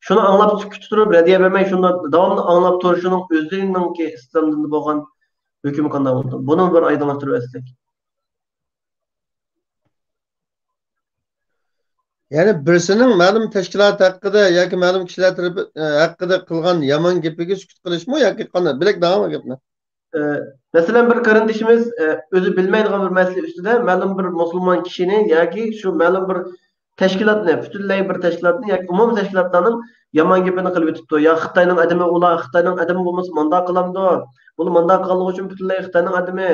شۇنى ئاڭلاپ سۈكۈتتە تۇرۇپ، رەددىيە بەرمەي، شۇنى داۋاملىق ئاڭلاپ تۇرۇشىنىڭ ئۆزىنىڭكى ئىسلام دىنىدا بولغان ھۆكمى قانداق بولىدۇ؟ بۇنى بىر ئايدىڭلاشتۇرۇپ ئۆتسەك. يەنى بىرسىنىڭ مەلۇم تەشكىلات ھەققىدە ياكى مەلۇم كىشىلەر تەرىپى، ئە، ھەققىدە قىلغان يامان گېپىگە سۈكۈت قىلىشمۇ ياكى قانداق؟ بىلەك داڭا گەپنى. ئە، مەسىلەن، بىر قېرىندىشىمىز، ئە، ئۆزى بىلمەيدىغان بىر مەسىلە ئۈستىدە مەلۇم بىر مۇسۇلمان كىشىنى ياكى شۇ مەلۇم بىر تەشكىلاتنى، پۈتۈنلەي بىر تەشكىلاتنى ياكى ئومۇمىي تەشكىلاتلارنىڭ يامان گېپىنى قىلىۋېتىپتۇ. يا خىتاينىڭ ئادىمى ئۇلار، خىتاينىڭ ئادىمى بولمىسا مانداق قىلامدۇ؟ بۇلار مانداق قىلغانلىقى ئۈچۈن پۈتۈنلەي خىتاينىڭ ئادىمى.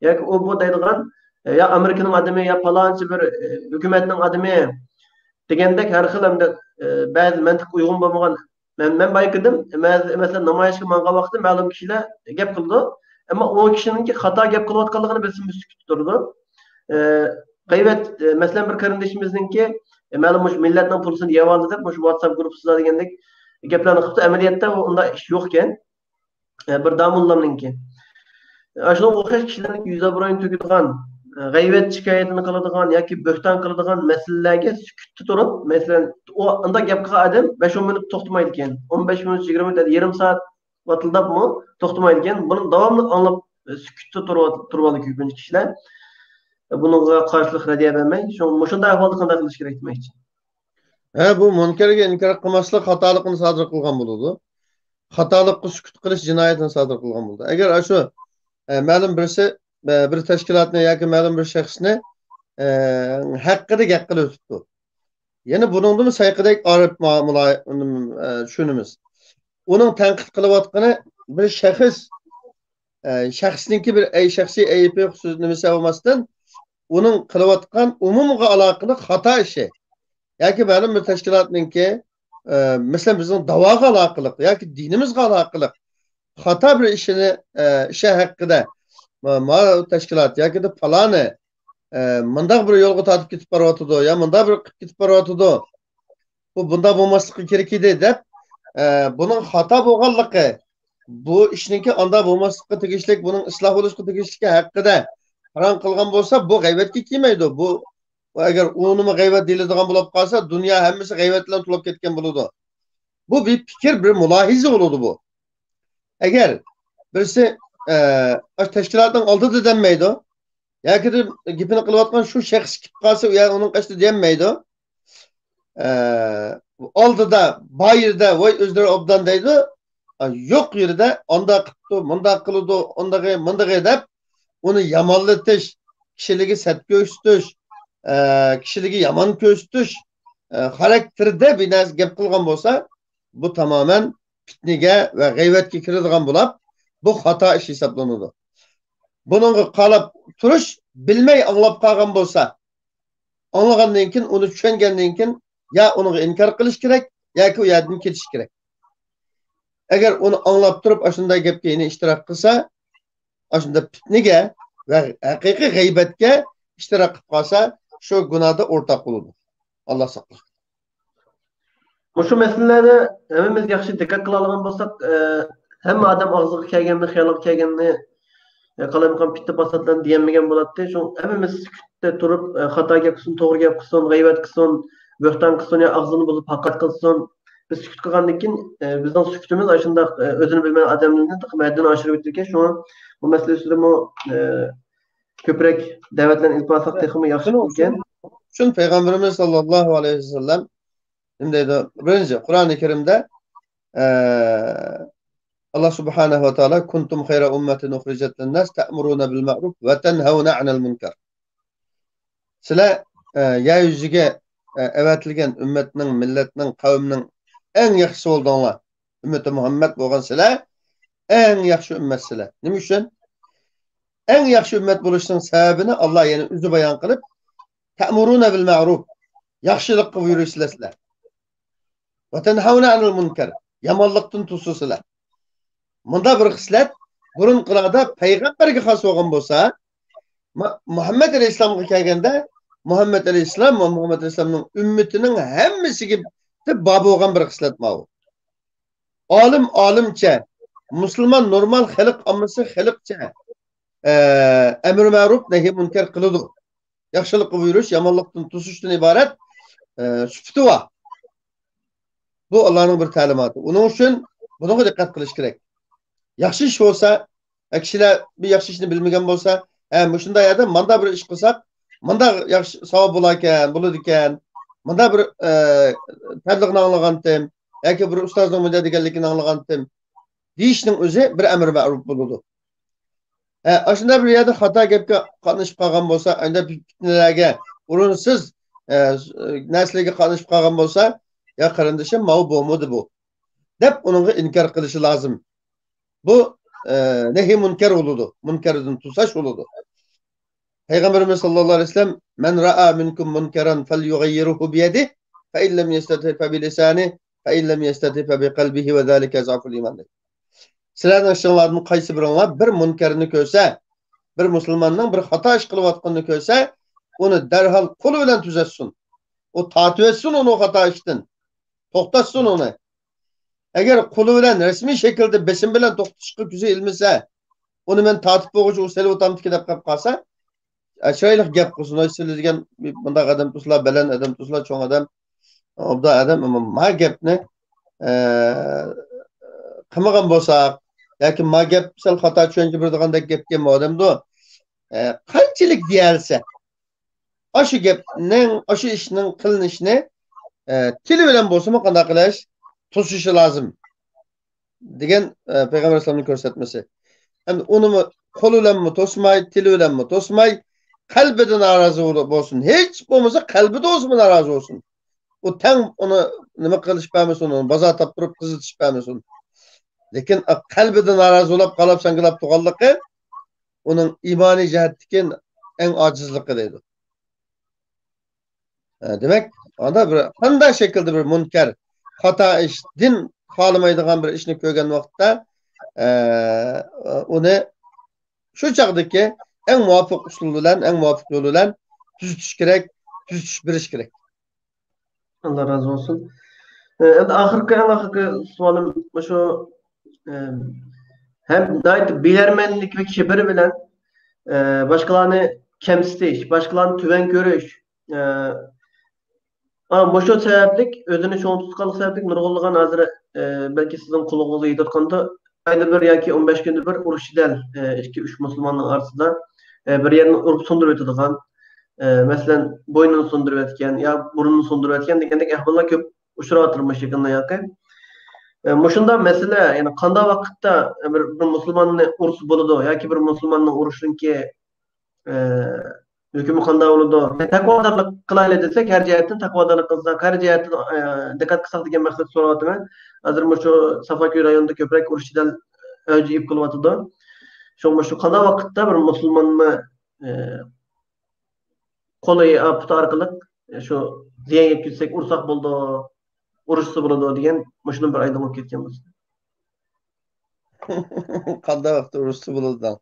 ياكى ئۇ بۇ دەيدىغان، يا ئامېرىكىنىڭ ئادىمى، يا پالانچى بىر، ئە، ھۆكۈمەتنىڭ ئادىمى دېگەندەك ھەر خىل ئەمدى، ئە، بەزى مەنتىققە ئۇيغۇن بولمىغان، مەن، مەن بايقىدىم، مە-، مەسىلەن، نامايىشقا ماڭغان ۋاقتىدا مەلۇم كىشىلەر گەپ قىلىدۇ. ئەمما ئۇ كىشىنىڭكى خاتا گەپ قىلىۋاتقانلىقىنى بىلسىمۇ سۈكۈتتە تۇرىدۇ. ئە، غەيۋەت، ئە، مەسىلەن، بىر قېرىندىشىمىزنىڭكى، ئە، مەلۇم مۇشۇ مىللەتنىڭ پۇلىسىنى يەۋالدى دەپ، مۇشۇ ۋاتساپ گۇرۇپپىسىدا دېگەندەك گەپلەرنى قىپتۇ. ئەمەلىيەتتە ئۇ ئۇنداق ئىش يوقكەن. ئە، بىر داموللامنىڭكى. ئە، شۇنىڭغا ئوخشاش كىشىلەرنىڭ يۈز ئابرۇيىنى تۆكىدىغان، ئە، غەيۋەت شىكايىتىنى قىلىدىغان ياكى بۆھتان قىلىدىغان مەسىلىلەرگە سۈكۈتتە تۇرۇپ، مەسىلەن، ئۇ ئۇنداق گەپ قىلغان ئادەم بەش ئون مىنۇت توختىمايدىكەن. ئون بەش مىنۇت، يىگىرمە مىنۇت، يېرىم سائەت ۋاتىلداپمۇ توختىمايدىكەن. بۇنى داۋاملىق ئاڭلاپ، ئە، سۈكۈتتە تۇرۇۋات-، تۇرۇۋالىدۇ كۆپىنچە كىشىلەر. ئە، بۇنىڭغا قارشىلىق رەددىيە بەرمەي، شۇ، مۇشۇنداق ئەھۋالدا قانداق قىلىش كېرەك دېمەكچى. ھە، بۇ مۇنكەرگە ئىنكار قىلماسلىق خاتالىقنى سادىر قىلغان بولىدۇ. خاتالىققا سۈكۈت قىلىش جىنايەتنى سادىر قىلغان بولىدۇ. ئەگەر ئاشۇ، ئە، مەلۇم بىرسى، ئە، بىر تەشكىلاتنى ياكى مەلۇم بىر شەخسنى، ئە، ھەققىدە گەپ قىلىۋېتىپتۇ. يەنە بۇنىڭدىمۇ سەيقىدەك ئارىپ ما-، مۇلاي-، ئۇنىم، ئە، چۈشىنىمىز. ئۇنىڭ تەنقىد قىلىۋاتقىنى بىر شەخس، ئە، شەخسنىڭكى بىر ئەي-، شەخسىي ئەيىبى، خۇسۇس نېمىسى بولماستىن، ئۇنىڭ قىلىۋاتقان ئومۇمغا ئالاقىلىق خاتا ئىشى. ياكى مەلۇم بىر تەشكىلاتنىڭكى، ئە، مەسىلەن، بىزنىڭ داۋاغا ئالاقىلىق ياكى دىنىمىزغا ئالاقىلىق خاتا بىر ئىشىنى، ئە، ئىشى ھەققىدە، ما، ما تەشكىلات ياكى پالانى، ئە، مۇنداق بىر يولغا تارتىپ كېتىپ بارىۋاتىدۇ يا مۇنداق بىر قىلىپ كېتىپ بارىۋاتىدۇ. بۇ بۇنداق بولماسلىقى كېرەك ئىدى دەپ، ئە، بۇنىڭ خاتا بولغانلىقى، بۇ ئىشنىڭكى ئانداق بولماسلىققا تېگىشلىك، بۇنىڭ ئىسلاھ بولۇشقا تېگىشلىكى ھەققىدە پاراڭ قىلغان بولسا، بۇ غەيۋەتكە كىرمەيدۇ. بۇ، بۇ ئەگەر ئۇنىمۇ غەيۋەت دېيىلىدىغان بولۇپ قالسا، دۇنيا ھەممىسى غەيۋەت بىلەن تولۇپ كەتكەن بولىدۇ. بۇ بىر پىكىر، بىر مۇلاھىزە بولىدۇ بۇ. ئەگەر بىرسى، ئە، ئاشۇ تەشكىلاتنىڭ ئالدىدا دەممەيدۇ، ياكى گېپىنى قىلىۋاتقان شۇ شەخس كېلىپ قالسا، ئۇ يەر ئۇنىڭ قېشىدا دېيەلمەيدۇ. ئە، ئالدىدا، بار يېرىدە، ۋاي، ئۆزلىرى ئوبدان دەيدۇ. ئا، يوق يېرىدە ئانداق قىپتۇ، مۇنداق قىلىدۇ، ئۇندىغى، مۇندىغى دەپ ئۇنى يامانلىتىش، كىشىلىكى سەت كۆرسىتىش، ئە، كىشىلىكى يامان كۆرسىتىش، ئە، خاراكتېرىدە بىر نەرسە گەپ قىلغان بولسا، بۇ تامامەن پىتنىگە ۋە غەيۋەتكە كىرىدىغان بولۇپ، بۇ خاتا ئىش ھېسابلىنىدۇ. بۇنىڭغا قاراپ تۇرۇش، بىلمەي ئاڭلاپ قالغان بولسا، ئاڭلىغاندىن كېيىن، ئۇنى چۈشەنگەندىن كېيىن يا ئۇنىڭغا ئىنكار قىلىش كېرەك، ياكى ئۇ يەردىن كېتىش كېرەك. ئەگەر ئۇنى ئاڭلاپ تۇرۇپ، ئاشۇنداق گەپكە يەنە ئىشتىراك قىلسا، ئاشۇنداق پىتنىگە ۋە ھەقىقىي غەيبەتكە ئىشتىراك قىلىپ قالسا، شۇ گۇناھدا ئورتاق بولىدۇ. ئاللا ساقلىسۇن. مۇشۇ مەسىلىلەردە ھەممىمىز ياخشى دىققەت قىلالىغان بولساق، ئە، ھەممە ئادەم ئاغزىغا كەلگەننى، خىيالىغا كەلگەننى، ئە، قالايمىقان پىتنە پاساتلارنى دېيەلمىگەن بولاتتى. شۇ ھەممىمىز سۈكۈتتە تۇرۇپ، ئە، خاتا گەپ قىلسۇن، توغرا گەپ قىلسۇن، غەيۋەت قىلسۇن، بۆھتان قىلسۇن يا ئاغزىنى بۇزۇپ ھاقارەت قىلسۇن، بىز سۈكۈت قىلغاندىن كېيىن، ئە، بىزنىڭ سۈكۈتىمىز ئاشۇنداق، ئە، ئۆزىنى بىلمەيدىغان ئادەملەرنى تېخىمۇ ھەددىدىن ئاشۇرۇۋېتىدىكەن. شۇڭا بۇ مەسىلە ئۈستىدىمۇ، ئە، كۆپرەك دەۋەتلەرنى ئېلىپ بارساق تېخىمۇ ياخشى بولىدىكەن. شۇنىڭ ئۈچۈن پەيغەمبىرىمىز ساللاللاھۇ ئەلەيھى ۋەسەللەم نېمە دەيدۇ؟ بىرىنچى، قۇرئانى كەرىمدە، ئە، ئاللا سۇبھانەھۇ ۋە تائالا، كۇنتۇم خەيرە ئۇممەتىن ئۇخرىجەت لىنناس تەئمۇرۇنە بىل مەئرۇف ۋە تەنھەۋنە ئەنىل مۇنكەر. سىلەر، ئە، يەر يۈزىگە، ئە، ئەۋەتىلگەن ئۈممەتنىڭ، مىللەتنىڭ، قەۋمنىڭ ئەڭ ياخشىسى بولدۇڭلار. ئۈممىتى مۇھەممەد بولغان سىلەر ئەڭ ياخشى ئۈممەتسىلەر. نېمە ئۈچۈن؟ ئەڭ ياخشى ئۈممەت بولۇشنىڭ سەۋەبىنى ئاللا يەنە ئۆزى بايان قىلىپ، تەئمۇرۇنە بىل مەئرۇف، ياخشىلىققا بۇيرۇيسىلەر سىلەر. ۋە تەنھەۋنە ئەنىل مۇنكەر، يامانلىقتىن توسىسىلەر. مۇنداق بىر خىسلەت بۇرۇنقىلاردا پەيغەمبەرگە خاس بولغان بولسا، مۇ-، مۇھەممەد ئەلەيھىسسالامغا كەلگەندە، مۇھەممەد ئەلەيھىسسالام ۋە مۇھەممەد ئەلەيھىسسالامنىڭ ئۈممىتىنىڭ ھەممىسىگە بار بولغان بىر خىسلەت ماۋۇ. ئالىم ئالىمچە، مۇسۇلمان نورمال خەلق ئاممىسى خەلقچە، ئە، ئەمرى مەرۇپ نەھى مۇنكەر قىلىدۇ. ياخشىلىققا بۇيرۇش، يامانلىقتىن توسۇشتىن ئىبارەت، ئە، سۈپىتى بار. بۇ ئاللانىڭ بىر تەلىماتى. ئۇنىڭ ئۈچۈن بۇنىڭغا دىققەت قىلىش كېرەك. ياخشى ئىش بولسا، ئە، كىشىلەر بىر ياخشى ئىشنى بىلمىگەن بولسا، ھە، مۇشۇنداق يەردە مانداق بىر ئىش قىلساق، مانداق ياخشى ساۋاب بولاركەن، بولىدىكەن، مانداق بىر، ئە، تەبلىغنى ئاڭلىغانتىم ياكى بىر ئۇستازنىڭ مۇنداق دېگەنلىكىنى ئاڭلىغانتىم دېيىشنىڭ ئۆزى بىر ئەمر مەرۇپ بولىدۇ. ھە، ئاشۇنداق بىر يەردە خاتا گەپكە قاتنىشىپ قالغان بولسا، ئانداق پىتنىلەرگە، ئورۇنسىز، ئە، نەرسىلەرگە قاتنىشىپ قالغان بولسا، يا قېرىندىشىم، ماۋۇ بولمىدى بۇ، دەپ ئۇنىڭغا ئىنكار قىلىشى لازىم. بۇ، ئە، نەھى مۇنكەر بولىدۇ. مۇنكەردىن توساش بولىدۇ. پەيغەمبىرىمىز ساللاللاھۇ ئەلەيھى ۋەسەللەم، مەن رائا مىنكۇم مۇنكەرەن فەليۇغەييىرھۇ بىيەدىھ، فەئىن لەم يەستەتىھ فەبىلىسانىھ، فەئىن لەم يەستەتىھ فەبىقەلبىھى ۋە زالىكە ئەزئەفۇل ئىمان، دەيدۇ. سىلەرنىڭ ئىچىڭلاردىن قايسى بىرىڭلار بىر مۇنكەرنى كۆرسە، بىر مۇسۇلماننىڭ بىر خاتا ئىش قىلىۋاتقىنىنى كۆرسە، ئۇنى دەرھال قولى بىلەن تۈزەتسۇن. ئۇ تارتىۋەتسۇن ئۇنى خاتا ئىشتىن. توختاتسۇن ئۇنى. ئەگەر قولى بىلەن رەسمىي شەكىلدە بېسىم بىلەن توختىتىشقا كۆزى ئىلمىسە، ئۇنى مەن تارتىپ بولغۇچە ئۇ سېلىۋاتامتىكى دەپ قېلىپ قالسا، ئە، چىرايلىق گەپ قىلسۇن، ۋاي سىلەر دېگەن مۇنداق ئادەم تۇرسىلا، بەلەن ئادەم تۇرسىلا، چوڭ ئادەم، ئوبدان ئادەم، ئەمما ما گەپنى، ئە، قىلمىغان بولساق ياكى ما گەپ سەل خاتا چۈشەنچە بېرىدىغاندەك گەپكەن بۇ ئادەمدۇ، ئە، قانچىلىك دېيەلسە، ئاشۇ گەپنىڭ، ئاشۇ ئىشنىڭ قىلىنىشىنى، ئە، تىلى بىلەن بولسىمۇ قانداق قىلىش؟ توسۇشى لازىم. دېگەن، ئە، پەيغەمبەر ئەلەيھىسسالامنىڭ كۆرسەتمىسى. ئەمدى ئۇنىمۇ قول بىلەنمۇ توسماي، تىل بىلەنمۇ توسماي، قەلبىدە نارازى بول-، بولسۇن. ھېچ بولمىسا قەلبىدە بولسىمۇ نارازى بولسۇن. ئۇ تەڭ ئۇنى نېمە قىلىش بەرمىسۇن، ئۇنى بازار تاپتۇرۇپ قىزىتىش بەرمىسۇن. لېكىن قەلبىدە نارازى بولاپ، قالاپ ساڭگىلاپ تۇرغانلىقى ئۇنىڭ ئىمانىي جەھەتتىكى ئەڭ ئاجىزلىقى دەيدۇ. ئە، دېمەك، ئاندا بىر قانداق شەكىلدە بىر مۇنكەر، خاتا ئىش، دىن خالىمايدىغان بىر ئىشنى كۆرگەن ۋاقىتتا، ئە، ئۇنى شۇ چاغدىكى ئەڭ مۇۋاپىق ئۇسۇل بىلەن، ئەڭ مۇۋاپىق يول بىلەن تۈزىتىش كېرەك، تۈزىتىش بېرىش كېرەك. ئاللا رازى بولسۇن. ئە، ئەمدى ئاخىرقى، ئەڭ ئاخىرقى سوئالىم مۇشۇ، ئە، ھەم ناھايىتى بىدەرمەنلىك ۋە كىبىر بىلەن، ئە، باشقىلارنى كەمسىتىش، باشقىلارنى تۆۋەن كۆرۈش، ئە، ئا، مۇشۇ سەۋەبلىك، ئۆزىنى چوڭ تۇتقانلىق سەۋەبلىك نۇرغۇنلىغان ھازىر، ئە، بەلكى سىزنىڭ قۇلىقىڭىزغا يېتىۋاتقاندۇ، ئايدا بىر ياكى ئون بەش كۈندە بىر ئۇرۇش جېدەل، ئە، ئىككى، ئۈچ مۇسۇلماننىڭ ئارىسىدا، ئە، بىر يەرنى ئۇرۇپ سۇندۇرۇۋېتىدىغان، ئە، مەسىلەن، بوينىنى سۇندۇرۇۋەتكەن يا بۇرنىنى سۇندۇرۇۋەتكەن دېگەندەك ئەھۋاللار كۆپ ئۇچراۋاتىدۇ مۇشۇ يېقىندا ياقى. ئە، مۇشۇنداق مەسىلە، يەنى قانداق ۋاقىتتا بىر، بىر مۇسۇلماننى ئۇرسا بولىدۇ ياكى بىر مۇسۇلماننىڭ ئۇرۇشنىڭكى ئە، ھۆكمى قانداق بولىدۇ؟ تەقۋادارلىق قىلايلى دېسەك، ھەر جەھەتتىن تەقۋادارلىق قىلساق، ھەر جەھەتتىن، ئە، دىققەت قىلساق دېگەن مەقسەتتە سوراۋاتىمەن. ھازىر مۇشۇ سافاكۆي رايونىدا كۆپرەك ئۇرۇش جېدەل ئەۋج ئېلىپ قېلىۋاتىدۇ. شۇڭا شۇ قانداق ۋاقىتتا بىر مۇسۇلماننى، ئە، قولى، ئا، پۇتى ئارقىلىق، ئە، شۇ زىيان يەتكۈزسەك ئۇرساق بولىدۇ، ئۇرۇشسا بولىدۇ دېگەن مۇشۇنى بىر ئايدىڭ بولۇپ كەتكەن بولسا. قانداق ۋاقىتتا ئۇرۇشسا بولىدۇ دەڭ.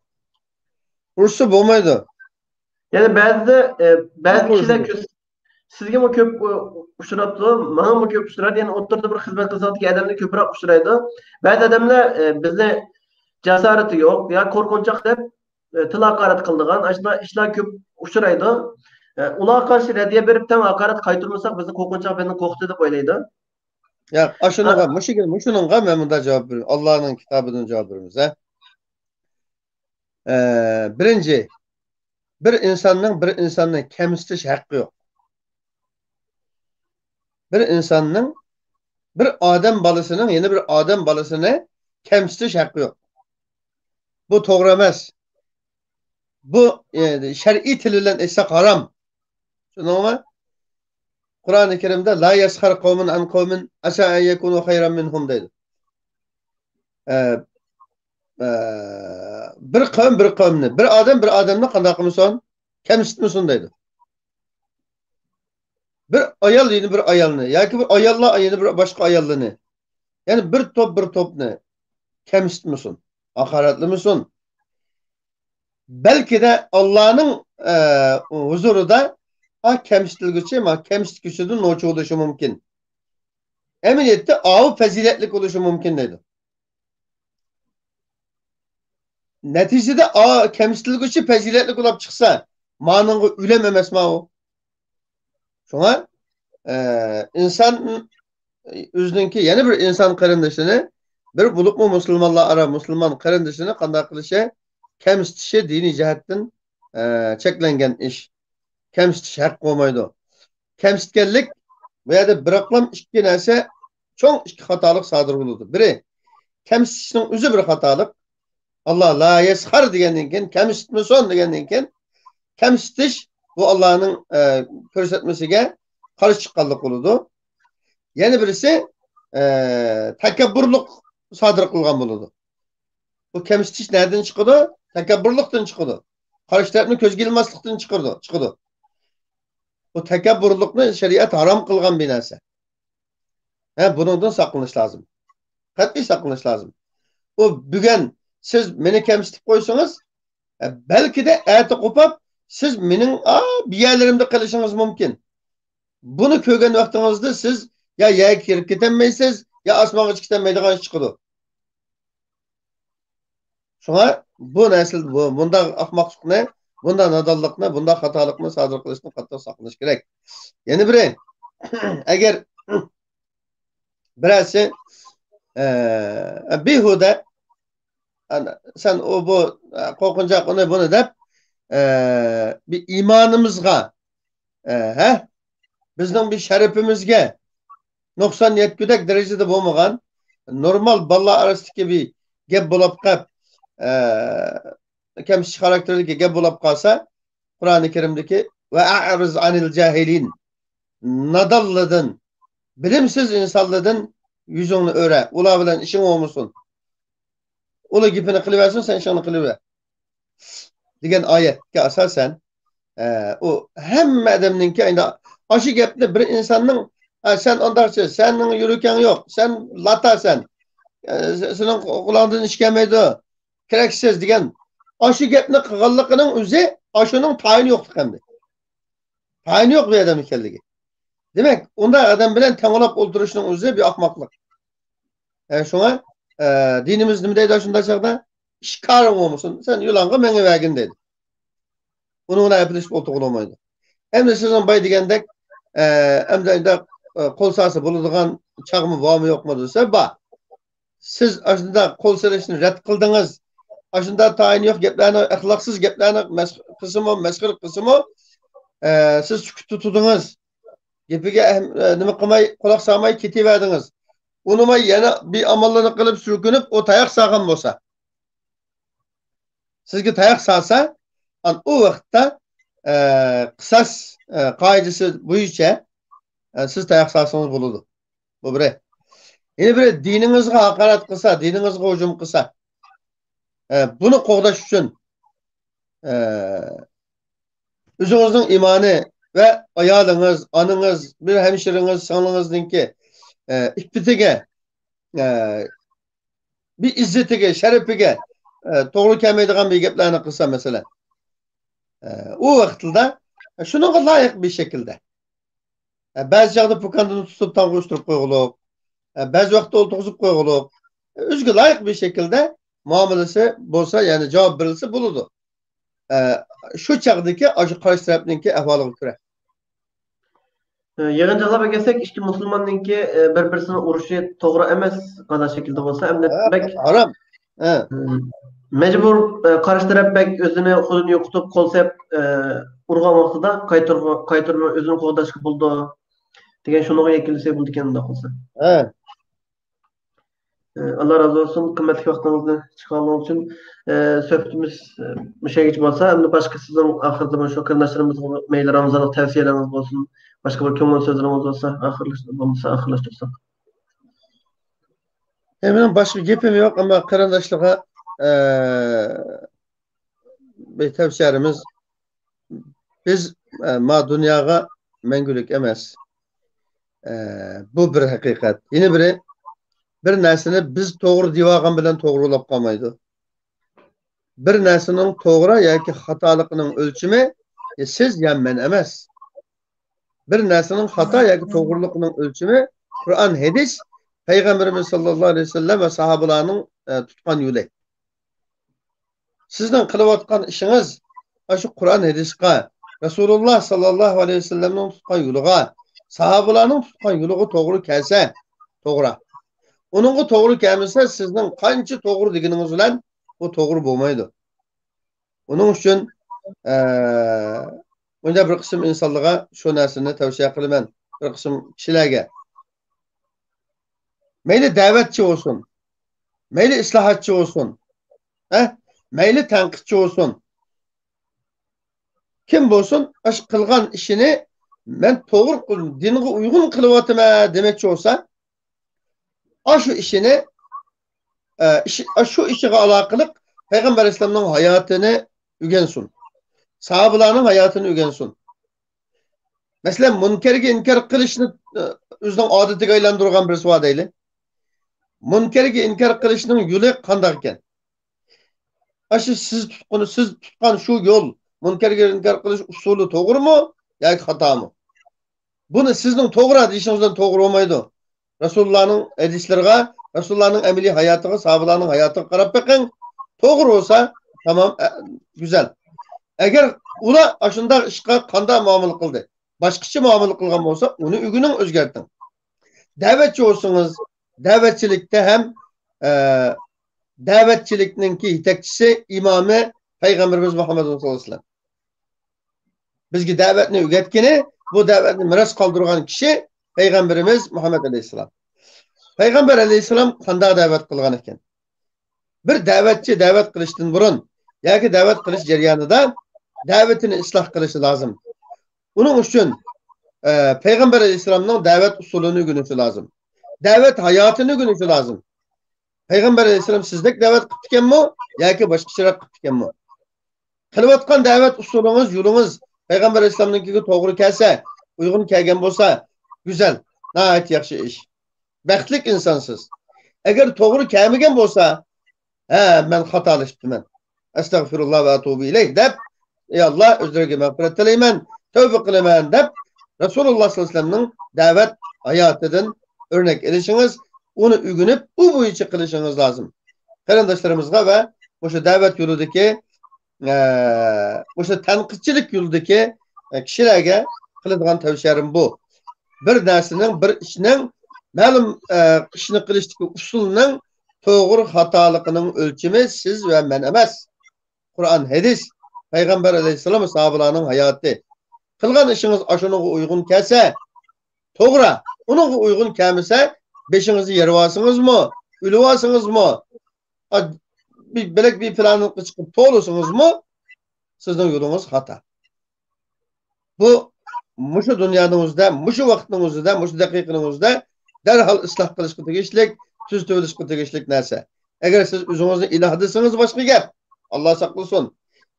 ئۇرۇشسا بولمايدۇ. يەنى بەزىدە، ئە، بەزى كىشىلەر كۆز-، سىزگىمۇ كۆپ، ئۇ، ئۇچراپتۇ، ماڭىمۇ كۆپ ئۇچرايدۇ. يەنى ئوتتۇرىدا بىر خىزمەت قىلساڭىز دېگەن ئادەملەر كۆپرەك ئۇچرايدۇ. بەزى ئادەملەر، ئە، بىزنى جاسارىتى يوق يا قورقۇنچاق دەپ، ئە، تىل ھاقارەت قىلىدىغان ئاشۇنداق ئىشلار كۆپ ئۇچرايدۇ. ئە، ئۇلارغا قارشى رەددىيە بېرىپ تەڭ ھاقارەت قايتۇرمىساق بىزنى قورقۇنچاق بىزنى قورقۇتىدۇ دەپ ئويلايدۇ. ياق، ئاشۇنىڭغا، مۇشۇ، مۇشۇنىڭغا مەن مۇنداق جاۋاب بېرىمەن. ئاللانىڭ كىتابىدىن جاۋاب بېرىمىز، ھە. ئە، بىرىنچى، بىر ئىنساننىڭ بىر ئىنساننى كەمسىتىش ھەققى يوق. بىر ئىنساننىڭ، بىر ئادەم بالىسىنىڭ يەنە بىر ئادەم بالىسىنى كەمسىتىش ھەققى يوق. بۇ توغرا ئەمەس. بۇ، ئە، شەرئىي تىل بىلەن ئېيتساق ھارام. چۈشەندىڭىزمۇ؟ قۇرئانى كەرىمدە لا يەسخەر قەۋمۇن ئەن قەۋمىن ئەسا ئەن يەكۇنۇ خەيرەن مىنھۇم دەيدۇ. ئە، ئە، بىر قەۋم بىر قەۋمنى، بىر ئادەم بىر ئادەمنى قانداق قىلمىسۇن؟ كەمسىتمىسۇن دەيدۇ. بىر ئايال يەنە بىر ئايالنى ياكى بىر ئاياللار يەنە بىر باشقا ئاياللارنى، يەنى بىر توپ بىر توپنى كەمسىتمىسۇن، ھاقارەتلىمىسۇن. بەلكىدە ئاللانىڭ، ئە، ھۇزۇرىدا، ئا، كەمسىتىلگۈچى، ما، كەمسىتكۈچىدىن نوچى بولۇشى مۇمكىن. ئەمەلىيەتتە ئاۋۇ پەزىلەتلىك بولۇشى مۇمكىن دەيدۇ. نەتىجىدە، ئا، كەمسىتىلگۈچى پەزىلەتلىك بولۇپ چىقسا، مانىڭغا ئۆلەم ئەمەسما ئۇ؟ شۇڭا، ئە، ئىنسان ئۆزىنىڭكى يەنە بىر ئىنسان قېرىندىشىنى، بىر بولۇپمۇ مۇسۇلمانلار ئارا مۇسۇلمان قېرىندىشىنى قانداق قىلىشى، كەمسىتىشى دىنىي جەھەتتىن، ئە، چەكلەنگەن ئىش. كەمسىتىش ھەق بولمايدۇ. كەمسىتكەنلىك بۇ يەردە بىراقلام ئىككى نەرسە، چوڭ ئىككى خاتالىق سادىر بولىدۇ. بىرى، كەمسىتىشنىڭ ئۆزى بىر خاتالىق. ئاللا لا يەسخەر دېگەندىن كېيىن، كەمسىتمىسۇن دېگەندىن كېيىن، كەمسىتىش بۇ ئاللانىڭ، ئە، كۆرسەتمىسىگە قارشى چىققانلىق بولىدۇ. يەنە بىرسى، ئە، تەكەببۇرلۇق سادىر قىلغان بولىدۇ. بۇ كەمسىتىش نەدىن چىقىدۇ؟ تەكەببۇرلۇقتىن چىقىدۇ. قارشى تەرەپنى كۆزگە ئىلماسلىقتىن چىقىدۇ، چىقىدۇ. بۇ تەكەببۇرلۇقنى شەرىئەت ھارام قىلغان بىر نەرسە. ھە، بۇنىڭدىن ساقلىنىش لازىم. قەتئىي ساقلىنىش لازىم. ئۇ بۈگۈن سىز مېنى كەمسىتىپ قويسىڭىز، ئە، بەلكىدە ئەتە قوپاپ، سىز مېنىڭ، ئا، بىر يەرلىرىمدە قېلىشىڭىز مۇمكىن. بۇنى كۆرگەن ۋاقتىڭىزدا سىز يا يەرگە كىرىپ كېتەلمەيسىز، يا ئاسمانغا چىقىپ كېتەلمەيدىغان ئىش چىقىدۇ. شۇڭا بۇ نەرسە، بۇ، بۇنداق ئەخمەقلىقنى، بۇنداق نادانلىقنى، بۇنداق خاتالىقنى سادىر قىلىشتىن قاتتىق ساقلىنىش كېرەك. يەنە بىرى، ئەگەر بىرەرسى، ئە، بىھۇدە، ئەنە، سەن ئۇ، بۇ، ئە، قورقۇنچاق ئۇنى، بۇنى دەپ، ئە، بىر ئىمانىمىزغا، ئە، ھە؟ بىزنىڭ بىر شەرىپىمىزگە نۇقسان يەتكۈدەك دەرىجىدە بولمىغان، نورمال بالىلار ئارىسىدىكى بىر گەپ بولاپ قاپ، ئە، كەمسىتىش خاراكتېرىدىكى گەپ بولاپ قالسا، قۇرئانى كەرىمدىكى «ۋە ئەئرىز ئانىل جاھىلىن»، نادانلىدىن، بىلىمسىز ئىنسانلىدىن يۈزۈڭنى ئۆرە، ئۇلار بىلەن ئىشىڭ بولمىسۇن. ئۇلار گېپىنى قىلىۋەرسۇن، سەن ئىشىڭنى قىلىۋەر، دېگەن ئايەتكە ئاساسەن، ئە، ئۇ ھەممە ئادەمنىڭكى ئەينى ئاشۇ گەپنى بىر ئىنساننىڭ، «ئە، سەن ئانداقچى، سەننىڭ يۈرىكىڭ يوق، سەن لاتا سەن، ئە، سېنىڭ قۇلاقىڭدىن ئىش كەلمەيدۇ، كېرەكسىز» دېگەن ئاشۇ گەپنى قىلغانلىقىنىڭ ئۆزى ئاشۇنىڭ تايىنى يوقلۇق ئەمدى. تايىنى يوق بۇ ئادەم ئىكەنلىكى. دېمەك، ئۇنداق ئادەم بىلەن تەڭلەپ ئولتۇرۇشنىڭ ئۆزى بىر ئەخمەقلىق. ئە، شۇڭا، ئە، دىنىمىز نېمە دەيدۇ شۇنداق چاغدا؟ «ئىش كارىڭ بولمىسۇن، سەن يولۇڭغا مېڭىۋەرگىن» دەيدۇ. ئۇنىڭ بىلەن ئەپلىشىپ ئولتۇرغىلى بولمايدۇ. ئەمدى سىزنىڭ باي دېگەندەك، ئە، ئەمدى ئەمدى، ئە، قول سالسا بولىدىغان چاغمۇ بارمۇ يوقمۇ دېسە، بار. سىز ئاشۇنداق قول سېلىشنى رەت قىلدىڭىز. ئاشۇنداق تايىنى يوق گەپلەرنى، ئەخلاقسىز گەپلەرنى مەس-، قىلسىمۇ، مەسخىرە قىلسىمۇ، ئە، سىز سۈكۈت تۇتتىڭىز. گېپىگە ئەھم-، ئە، نېمە قىلماي، قۇلاق سالماي كېتىۋەردىڭىز. ئۇنىماي يەنە بىر ئاماللارنى قىلىپ، سۈركۈنۈپ، ئۇ تاياق سالغان بولسا، سىزگە تاياق سالسا، ئان-، ئۇ ۋاقىتتا، ئە، قىساس، ئە، قائىدىسى بويىچە، ئە، سىز تاياق سالسىڭىز بولىدۇ. بۇ بىرى. يەنە بىرى، دىنىڭىزغا ھاقارەت قىلسا، دىنىڭىزغا ھۇجۇم قىلسا، ئە، بۇنى قوغداش ئۈچۈن، ئە، ئۆزىڭىزنىڭ ئىمانى ۋە ئايالىڭىز، ئانىڭىز، بىر ھەمشىرىڭىز، سىڭلىڭىزنىڭكى، ئە، ئىپپىتىگە، ئە، بىر ئىززىتىگە، شەرىپىگە، ئە، توغرا كەلمەيدىغان بىر گەپلەرنى قىلسا، مەسىلەن، ئە، ئۇ ۋاقىتتا شۇنىڭغا لايىق بىر شەكىلدە، ئە، بەزى چاغدا پۇكاندىن تۇتۇپ تامغا ئۇشتۇرۇپ قويغۇلۇق، ئە، بەزى ۋاقىتتا ئولتۇرغۇزۇپ قويغۇلۇق، ئە، ئۆزىگە لايىق بىر شەكىلدە مۇئامىلىسى بولسا، يەنى جاۋاب بېرىلسە بولىدۇ. ئە، شۇ چاغدىكى ئاشۇ قارشى تەرەپنىڭكى ئەھۋالىغا كۆرە. ئە، يىغىنچاقلاپ ئەكەلسەك، ئىككى مۇسۇلماننىڭكى، ئە، بىر-بىرسىنىڭ ئۇرۇشى توغرا ئەمەس، قانداق شەكىلدە بولسا، ئەمدى ھە، بەك ھارام. ھە. مەجبۇر، ئە، قارشى تەرەپ بەك ئۆزىنى خۇدىنى يوقىتىپ، قول سېلىپ، ئە، ئۇرغان ۋاقتىدا قايتۇرغا-، قايتۇرماي ئۆزىنى قوغداشقا بولىدۇ دېگەن شۇنىڭغا يەكۈنلىسەك بولىدىكەن، ئۇنداق بولسا. ھە. ئە، ئاللا رازى بولسۇن، قىممەتلىك ۋاقتىڭىزنى چىقارغىنىڭ ئۈچۈن. ئە، سۆھبىتىمىز، ئە، مۇشۇ يەرگىچە بولسا، ئەمدى باشقا سىزنىڭ ئاخىرىدا مۇشۇ قېرىنداشلىرىمىزغا مەيلى رامىزانلىق تەۋسىيەلىرىڭىز بولسۇن، باشقا بىر كۆڭۈل سۆزلىرىڭىز بولسا، ئاخىرلاش-، بولمىسا ئاخىرلاشتۇرساق. ئە، مېنىڭ باشقا گېپىم يوق، ئەمما قېرىنداشلارغا، ئە، بىر تەۋسىيەمىز، بىز، ئە، ما دۇنياغا مەڭگۈلۈك ئەمەس. ئە، بۇ بىر ھەقىقەت. يەنە بىرى، بىر نەرسىنى بىز توغرا دېيىۋالغان بىلەن توغرا بولاپ قالمايدۇ. بىر نەرسىنىڭ توغرا ياكى خاتالىقىنىڭ ئۆلچىمى يا سىز يا مەن ئەمەس. بىر نەرسىنىڭ خاتا ياكى توغرىلىقىنىڭ ئۆلچىمى قۇرئان، ھەدىس، پەيغەمبىرىمىز ساللاللاھۇ ئەلەيھى ۋەسەللەم ۋە ساھابىلارنىڭ، ئە، تۇتقان يولى. سىزنىڭ قىلىۋاتقان ئىشىڭىز ئاشۇ قۇرئان، ھەدىسقا، رەسۇلۇللا ساللاللاھۇ ئەلەيھى ۋەسەللەمنىڭ تۇتقان يولىغا، ساھابىلارنىڭ تۇتقان يولىغا توغرا كەلسە، توغرا. ئۇنىڭغا توغرا كەلمىسە، سىزنىڭ قانچە توغرا دېگىنىڭىز بىلەن ئۇ توغرا بولمايدۇ. ئۇنىڭ ئۈچۈن، ئە، مۇنداق بىر قىسىم ئىنسانلارغا شۇ نەرسىنى تەۋسىيە قىلىمەن، بىر قىسىم كىشىلەرگە. مەيلى دەۋەتچى بولسۇن، مەيلى ئىسلاھاتچى بولسۇن، ھە؟ مەيلى تەنقىدچى بولسۇن. كىم بولسۇن، ئاشۇ قىلغان ئىشىنى مەن توغرا، دىنغا ئۇيغۇن قىلىۋاتىمەن دېمەكچى بولسا، ئاشۇ ئىشىنى، ئە، ئىش-، ئاشۇ ئىشىغا ئالاقىلىق پەيغەمبەر ئەلەيھىسسالامنىڭ ھاياتىنى ئۆگەنسۇن. ساھابىلارنىڭ ھاياتىنى ئۆگەنسۇن. مەسىلەن، مۇنكەرگە ئىنكار قىلىشنى، ئە، ئۆزىنىڭ ئادىتىگە ئايلاندۇرغان بىرسى بار دەيلى. مۇنكەرگە ئىنكار قىلىشنىڭ يولى قانداق ئىكەن؟ ئاشۇ سىز تۇتقىنى، سىز تۇتقان شۇ يول، مۇنكەرگە ئىنكار قىلىش ئۇسۇلى توغرىمۇ ياكى خاتامۇ؟ بۇنى سىزنىڭ توغرا دېيىشىڭىز بىلەن توغرا بولمايدۇ. رەسۇلۇللانىڭ ھەدىسلىرىغا، رەسۇلۇللانىڭ ئەمەلىي ھاياتىغا، ساھابىلارنىڭ ھاياتىغا قاراپ بېقىڭ. توغرا بولسا، تامام، ئە، گۈزەل. ئەگەر ئۇلار ئاشۇنداق ئىشقا قانداق مۇئامىلە قىلدى، باشقىچە مۇئامىلە قىلغان بولسا، ئۇنى ئۆگىنىڭ، ئۆزگەرتىڭ. دەۋەتچى بولسىڭىز، دەۋەتچىلىكتە ھەم، ئە، دەۋەتچىلىكنىڭكى يېتەكچىسى، ئىمامى پەيغەمبىرىمىز مۇھەممەد ساللاللاھۇ ئەلەيھى ۋەسەللەم. بىزگە دەۋەتنى ئۆگەتكىنى، بۇ دەۋەتنى مىراس قالدۇرغان كىشى پەيغەمبىرىمىز مۇھەممەد ئەلەيھىسسالام. پەيغەمبەر ئەلەيھىسسالام قانداق دەۋەت قىلغان ئىكەن؟ بىر دەۋەتچى دەۋەت قىلىشتىن بۇرۇن ياكى دەۋەت قىلىش جەريانىدا دەۋىتىنى ئىسلاھ قىلىشى لازىم. ئۇنىڭ ئۈچۈن، ئە، پەيغەمبەر ئەلەيھىسسالامنىڭ دەۋەت ئۇسۇلىنى ئۆگىنىشى لازىم. دەۋەت ھاياتىنى ئۆگىنىشى لازىم. پەيغەمبەر ئەلەيھىسسالام سىزدەك دەۋەت قىپتىكەنمۇ ياكى باشقىچىراق قىپتىكەنمۇ؟ قىلىۋاتقان دەۋەت ئۇسۇلىڭىز، يولىڭىز پەيغەمبەر ئەلەيھىسسالامنىڭكىگە توغرا كەلسە، ئۇيغۇن كەلگەن بولسا، گۈزەل، ناھايىتى ياخشى ئىش. بەختلىك ئىنسانسىز. ئەگەر توغرا كەلمىگەن بولسا، ھە، مەن خاتالىشىپتىمەن. ئەستەغفىرۇللا ۋە ئەتۇبۇ ئىلەيھ دەپ، ئەي ئاللا، ئۆزلىرىگە مەغپىرەت تىلەيمەن، تەۋبە قىلىمەن دەپ، رەسۇلۇللا ساللاللاھۇ ئەلەيھى ۋەسەللەمنىڭ دەۋەت ھاياتىدىن ئۆرنەك ئېلىشىڭىز، ئۇنى ئۆگىنىپ، ئۇ بويىچە قىلىشىڭىز لازىم. قېرىنداشلىرىمىزغا ۋە مۇشۇ دەۋەت يولىدىكى، ئە، مۇشۇ تەنقىدچىلىك يولىدىكى، ئە، كىشىلەرگە قىلىدىغان تەۋسىيەم بۇ. بىر نەرسىنىڭ، بىر ئىشنىڭ، مەلۇم، ئە، ئىشنى قىلىشتىكى ئۇسۇلنىڭ توغرا خاتالىقىنىڭ ئۆلچىمى سىز ۋە مەن ئەمەس. قۇرئان، ھەدىس، پەيغەمبەر ئەلەيھىسسالام ۋە ساھابىلارنىڭ ھاياتى. قىلغان ئىشىڭىز ئاشۇنىڭغا ئۇيغۇن كەلسە، توغرا. ئۇنىڭغا ئۇيغۇن كەلمىسە، بېشىڭىزنى يېرىۋالسىڭىزمۇ، ئۆلۈۋالسىڭىزمۇ، ئا، بىر بۆلەك بىر پىلانلىققا چىقىپ توۋلىسىڭىزمۇ، سىزنىڭ يولىڭىز خاتا. بۇ مۇشۇ دۇنيانىڭ ئۆزىدە، مۇشۇ ۋاقىتنىڭ ئۆزىدە، مۇشۇ دەقىقىنىڭ ئۆزىدە دەرھال ئىسلاھ قىلىشقا تېگىشلىك، تۈزىتىۋېلىشقا تېگىشلىك نەرسە. ئەگەر سىز ئۆزىڭىزنى ئىلاھ دېسىڭىز، باشقا گەپ. ئاللا ساقلىسۇن.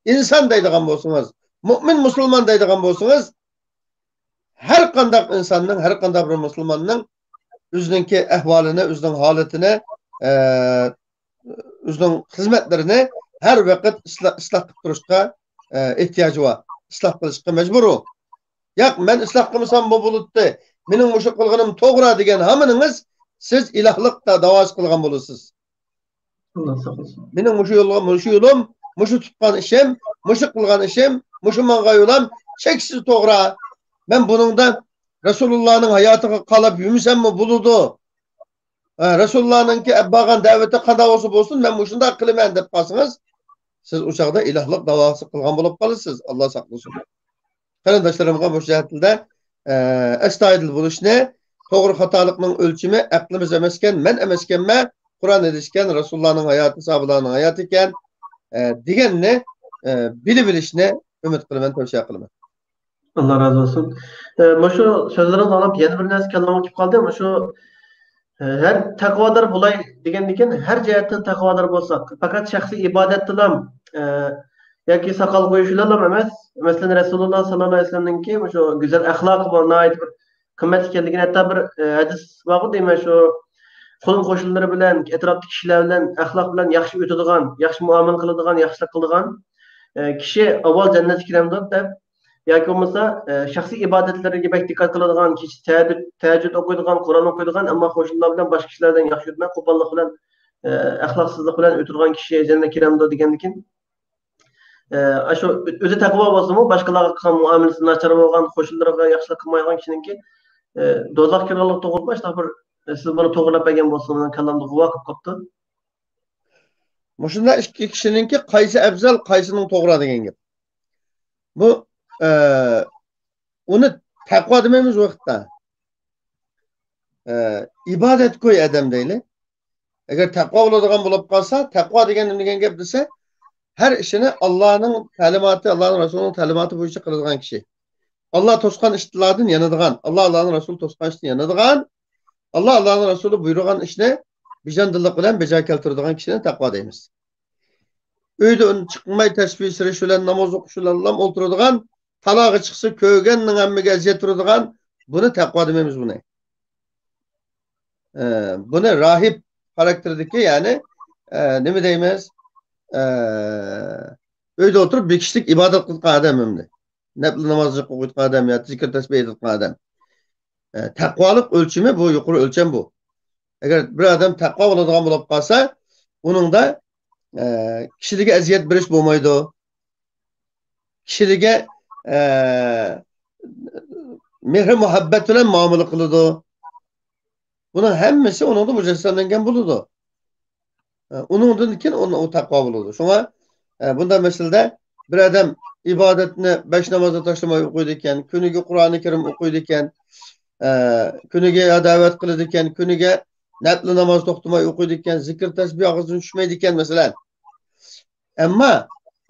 ئىنسان دەيدىغان بولسىڭىز، مۇئمىن مۇسۇلمان دەيدىغان بولسىڭىز، ھەر قانداق ئىنساننىڭ، ھەر قانداق بىر مۇسۇلماننىڭ ئۆزىنىڭكى ئەھۋالىنى، ئۆزىنىڭ ھالىتىنى، ئە، ئۆزىنىڭ خىزمەتلىرىنى ھەر ۋاقىت ئىسلا-، ئىسلاھ قىلىپ تۇرۇشقا، ئە، ئېھتىياجى بار. ئىسلاھ قىلىشقا مەجبۇر ئۇ. ياق، مەن ئىسلاھ قىلمىساممۇ بولاتتى، مېنىڭ مۇشۇ قىلغىنىم توغرا دېگەن ھامىنىڭىز، سىز ئىلاھلىق دا-، داۋاسى قىلغان بولىسىز. ئاللا ساقلىسۇن. مېنىڭ مۇشۇ يولغا، مۇشۇ يولۇم، مۇشۇ تۇتقان ئىشىم، مۇشۇ قىلغان ئىشىم، مۇشۇ ماڭغان يولۇم چەكسىز توغرا. مەن بۇنىڭدا رەسۇلۇللانىڭ ھاياتىغا قالاپ يۈرمىسەممۇ بولىدۇ. ھە، رەسۇلۇللانىڭكى ئەپ بارغان دەۋىتى قانداق بولسا بولسۇن، مەن مۇشۇنداق قىلىمەن دەپ قالسىڭىز، سىز ئۇ چاغدا ئىلاھلىق داۋاسى قىلغان بولۇپ قالىسىز. ئاللا ساقلىسۇن. قېرىنداشلىرىمغا مۇشۇ جەھەتتە، ئە، ئەستايىدىل بولۇشنى، توغرا خاتالىقنىڭ ئۆلچىمى ئەقلىمىز ئەمەسكەن، مەن ئەمەسكەنمەن، قۇرئان ھەدىسكەن، رەسۇلۇللانىڭ ھاياتى، ساھابىلارنىڭ ھاياتىكەن، ئە، دېگەننى، ئە، بىلىۋېلىشنى ئۈمىد قىلىمەن، تەۋسىيە قىلىمەن. ئاللا رازى بولسۇن. ئە، مۇشۇ سۆزلىرىڭىزنى ئاڭلاپ يەنە بىر نەرسە كاللامغا كېلىپ قالدى. مۇشۇ، ئە، ھەر تەقۋادار بولاي دېگەندىن كېيىن ھەر جەھەتتىن تەقۋادار بولساق، پەقەت شەخسىي ئىبادەتتىلا، ئە، ياكى ساقال قويۇش بىلەنلا ئەمەس. مەسىلەن، رەسۇلۇللا ساللاللاھۇ ئەلەيھى ۋەسەللەمنىڭكى مۇشۇ گۈزەل ئەخلاقى بار، ناھايىتى بىر قىممەتلىك ئىكەنلىكىنى، ھەتتا بىر، ئە، ھەدىس بارغۇ دەيمەن، شۇ قولۇم قوشنىلىرى بىلەن، ئەتراپتىكى كىشىلەر بىلەن ئەخلاق بىلەن ياخشى ئۆتىدىغان، ياخشى مۇئامىلە قىلىدىغان، ياخشىلىق قىلىدىغان، ئە، كىشى ئاۋۋال جەننەتكە كىرەمدۇ دەپ، ياكى بولمىسا، ئە، شەخسىي ئىبادەتلىرىگە بەك دىققەت قىلىدىغان، كېچە تەھەججۇد، تەھەججۇد ئوقۇيدىغان، قۇرئان ئوقۇيدىغان، ئەمما قوشنىلار بىلەن، باشقا كىشىلەر بىلەن ياخشى يۈرمەي، قوپاللىق بىلەن، ئە، ئەخلاقسىزلىق بىلەن ئۆتىدىغان كىشى جەننەتكە كىرەمدۇ دېگەندىكىن، ئە، ئاشۇ ئۆزى تەقۋا بولسىمۇ، باشقىلارغا قىلغان مۇئامىلىسى ناچار بولغان، قوشنىلىرىغا ياخشىلىق قىلمايدىغان كىشىنىڭكى، ئە، دوزاخقا كىرىدىغانلىقى توغرىلىقمۇ شۇنداق بىر، ئە، سىز بۇنى توغرىلاپ بەرگەن بولسىڭىز، مېنىڭ كاللامدا غۇۋا كىرىپ قاپتۇ. مۇشۇنداق ئىككى كىشىنىڭكى قايسى ئەۋزەل، قايسىنىڭ توغرا دېگەن گەپ. بۇ، ئە، ئۇنى تەقۋا دېمەيمىز ۋاقىتتا. ئە، ئىبادەتگوي ئادەم دەيلى. ئەگەر تەقۋا بولىدىغان بولۇپ قالسا، تەقۋا دېگەن نېمە دېگەن گەپ دېسە، ھەر ئىشىنى ئاللانىڭ تەلىماتى، ئاللانىڭ رەسۇلىنىڭ تەلىماتى بويىچە قىلىدىغان كىشى. ئاللا توسقان ئىشلاردىن يانىدىغان، ئاللا، ئاللانىڭ رەسۇلى توسقان ئىشتىن يانىدىغان، ئاللا، ئاللانىڭ رەسۇلى بۇيرۇغان ئىشنى ۋىجدانلىق بىلەن بېجا كەلتۈرىدىغان كىشىنى تەقۋا دەيمىز. ئۆيدىن چىقماي تەسبىھ سېلىش بىلەن، ناماز ئوقۇش بىلەنلا ئولتۇرىدىغان، تالاغا چىقسا كۆرگەننىڭ ھەممىگە ئەزىيەت بېرىدىغان، بۇنى تەقۋا دېمەيمىز بۇنى. ئە، بۇنى راھىب خاراكتېرىدىكى، يەنى، ئە، نېمە دەيمىز؟ ئە، ئۆيدە ئولتۇرۇپ بىر كىشىلىك ئىبادەت قىلىدىغان ئادەم ئەمدى. نەپلى ناماز جىق ئوقۇيدىغان ئادەم يا زىكىر تەسبىھ ئېيتىدىغان ئادەم. ئە، تەقۋالىق ئۆلچىمى بۇ، يۇقىرى ئۆلچەم بۇ. ئەگەر بىر ئادەم تەقۋا بولىدىغان بولۇپ قالسا، ئۇنىڭدا، ئە، كىشىلەرگە ئەزىيەت بېرىش بولمايدۇ. كىشىلەرگە، ئە، مېھرى مۇھەببەت بىلەن مۇئامىلە قىلىدۇ. بۇنىڭ ھەممىسى ئۇنىڭدا مۇجەسسەملەنگەن بولىدۇ. ئە، ئۇنىڭدىن كېيىن ئۇنىڭ، ئۇ تەقۋا بولىدۇ. شۇڭا، ئە، بۇنداق مەسىلىدە بىر ئادەم ئىبادەتنى، بەش نامازنى تاشلىماي ئوقۇيدىكەن، كۈنىگە قۇرئانى كەرىم ئوقۇيدىكەن، ئە، كۈنىگە يا دەۋەت قىلىدىكەن، كۈنىگە نەپلى ناماز توختىماي ئوقۇيدىكەن، زىكىر تەسبىھ ئاغزىدىن چۈشمەيدىكەن، مەسىلەن. ئەمما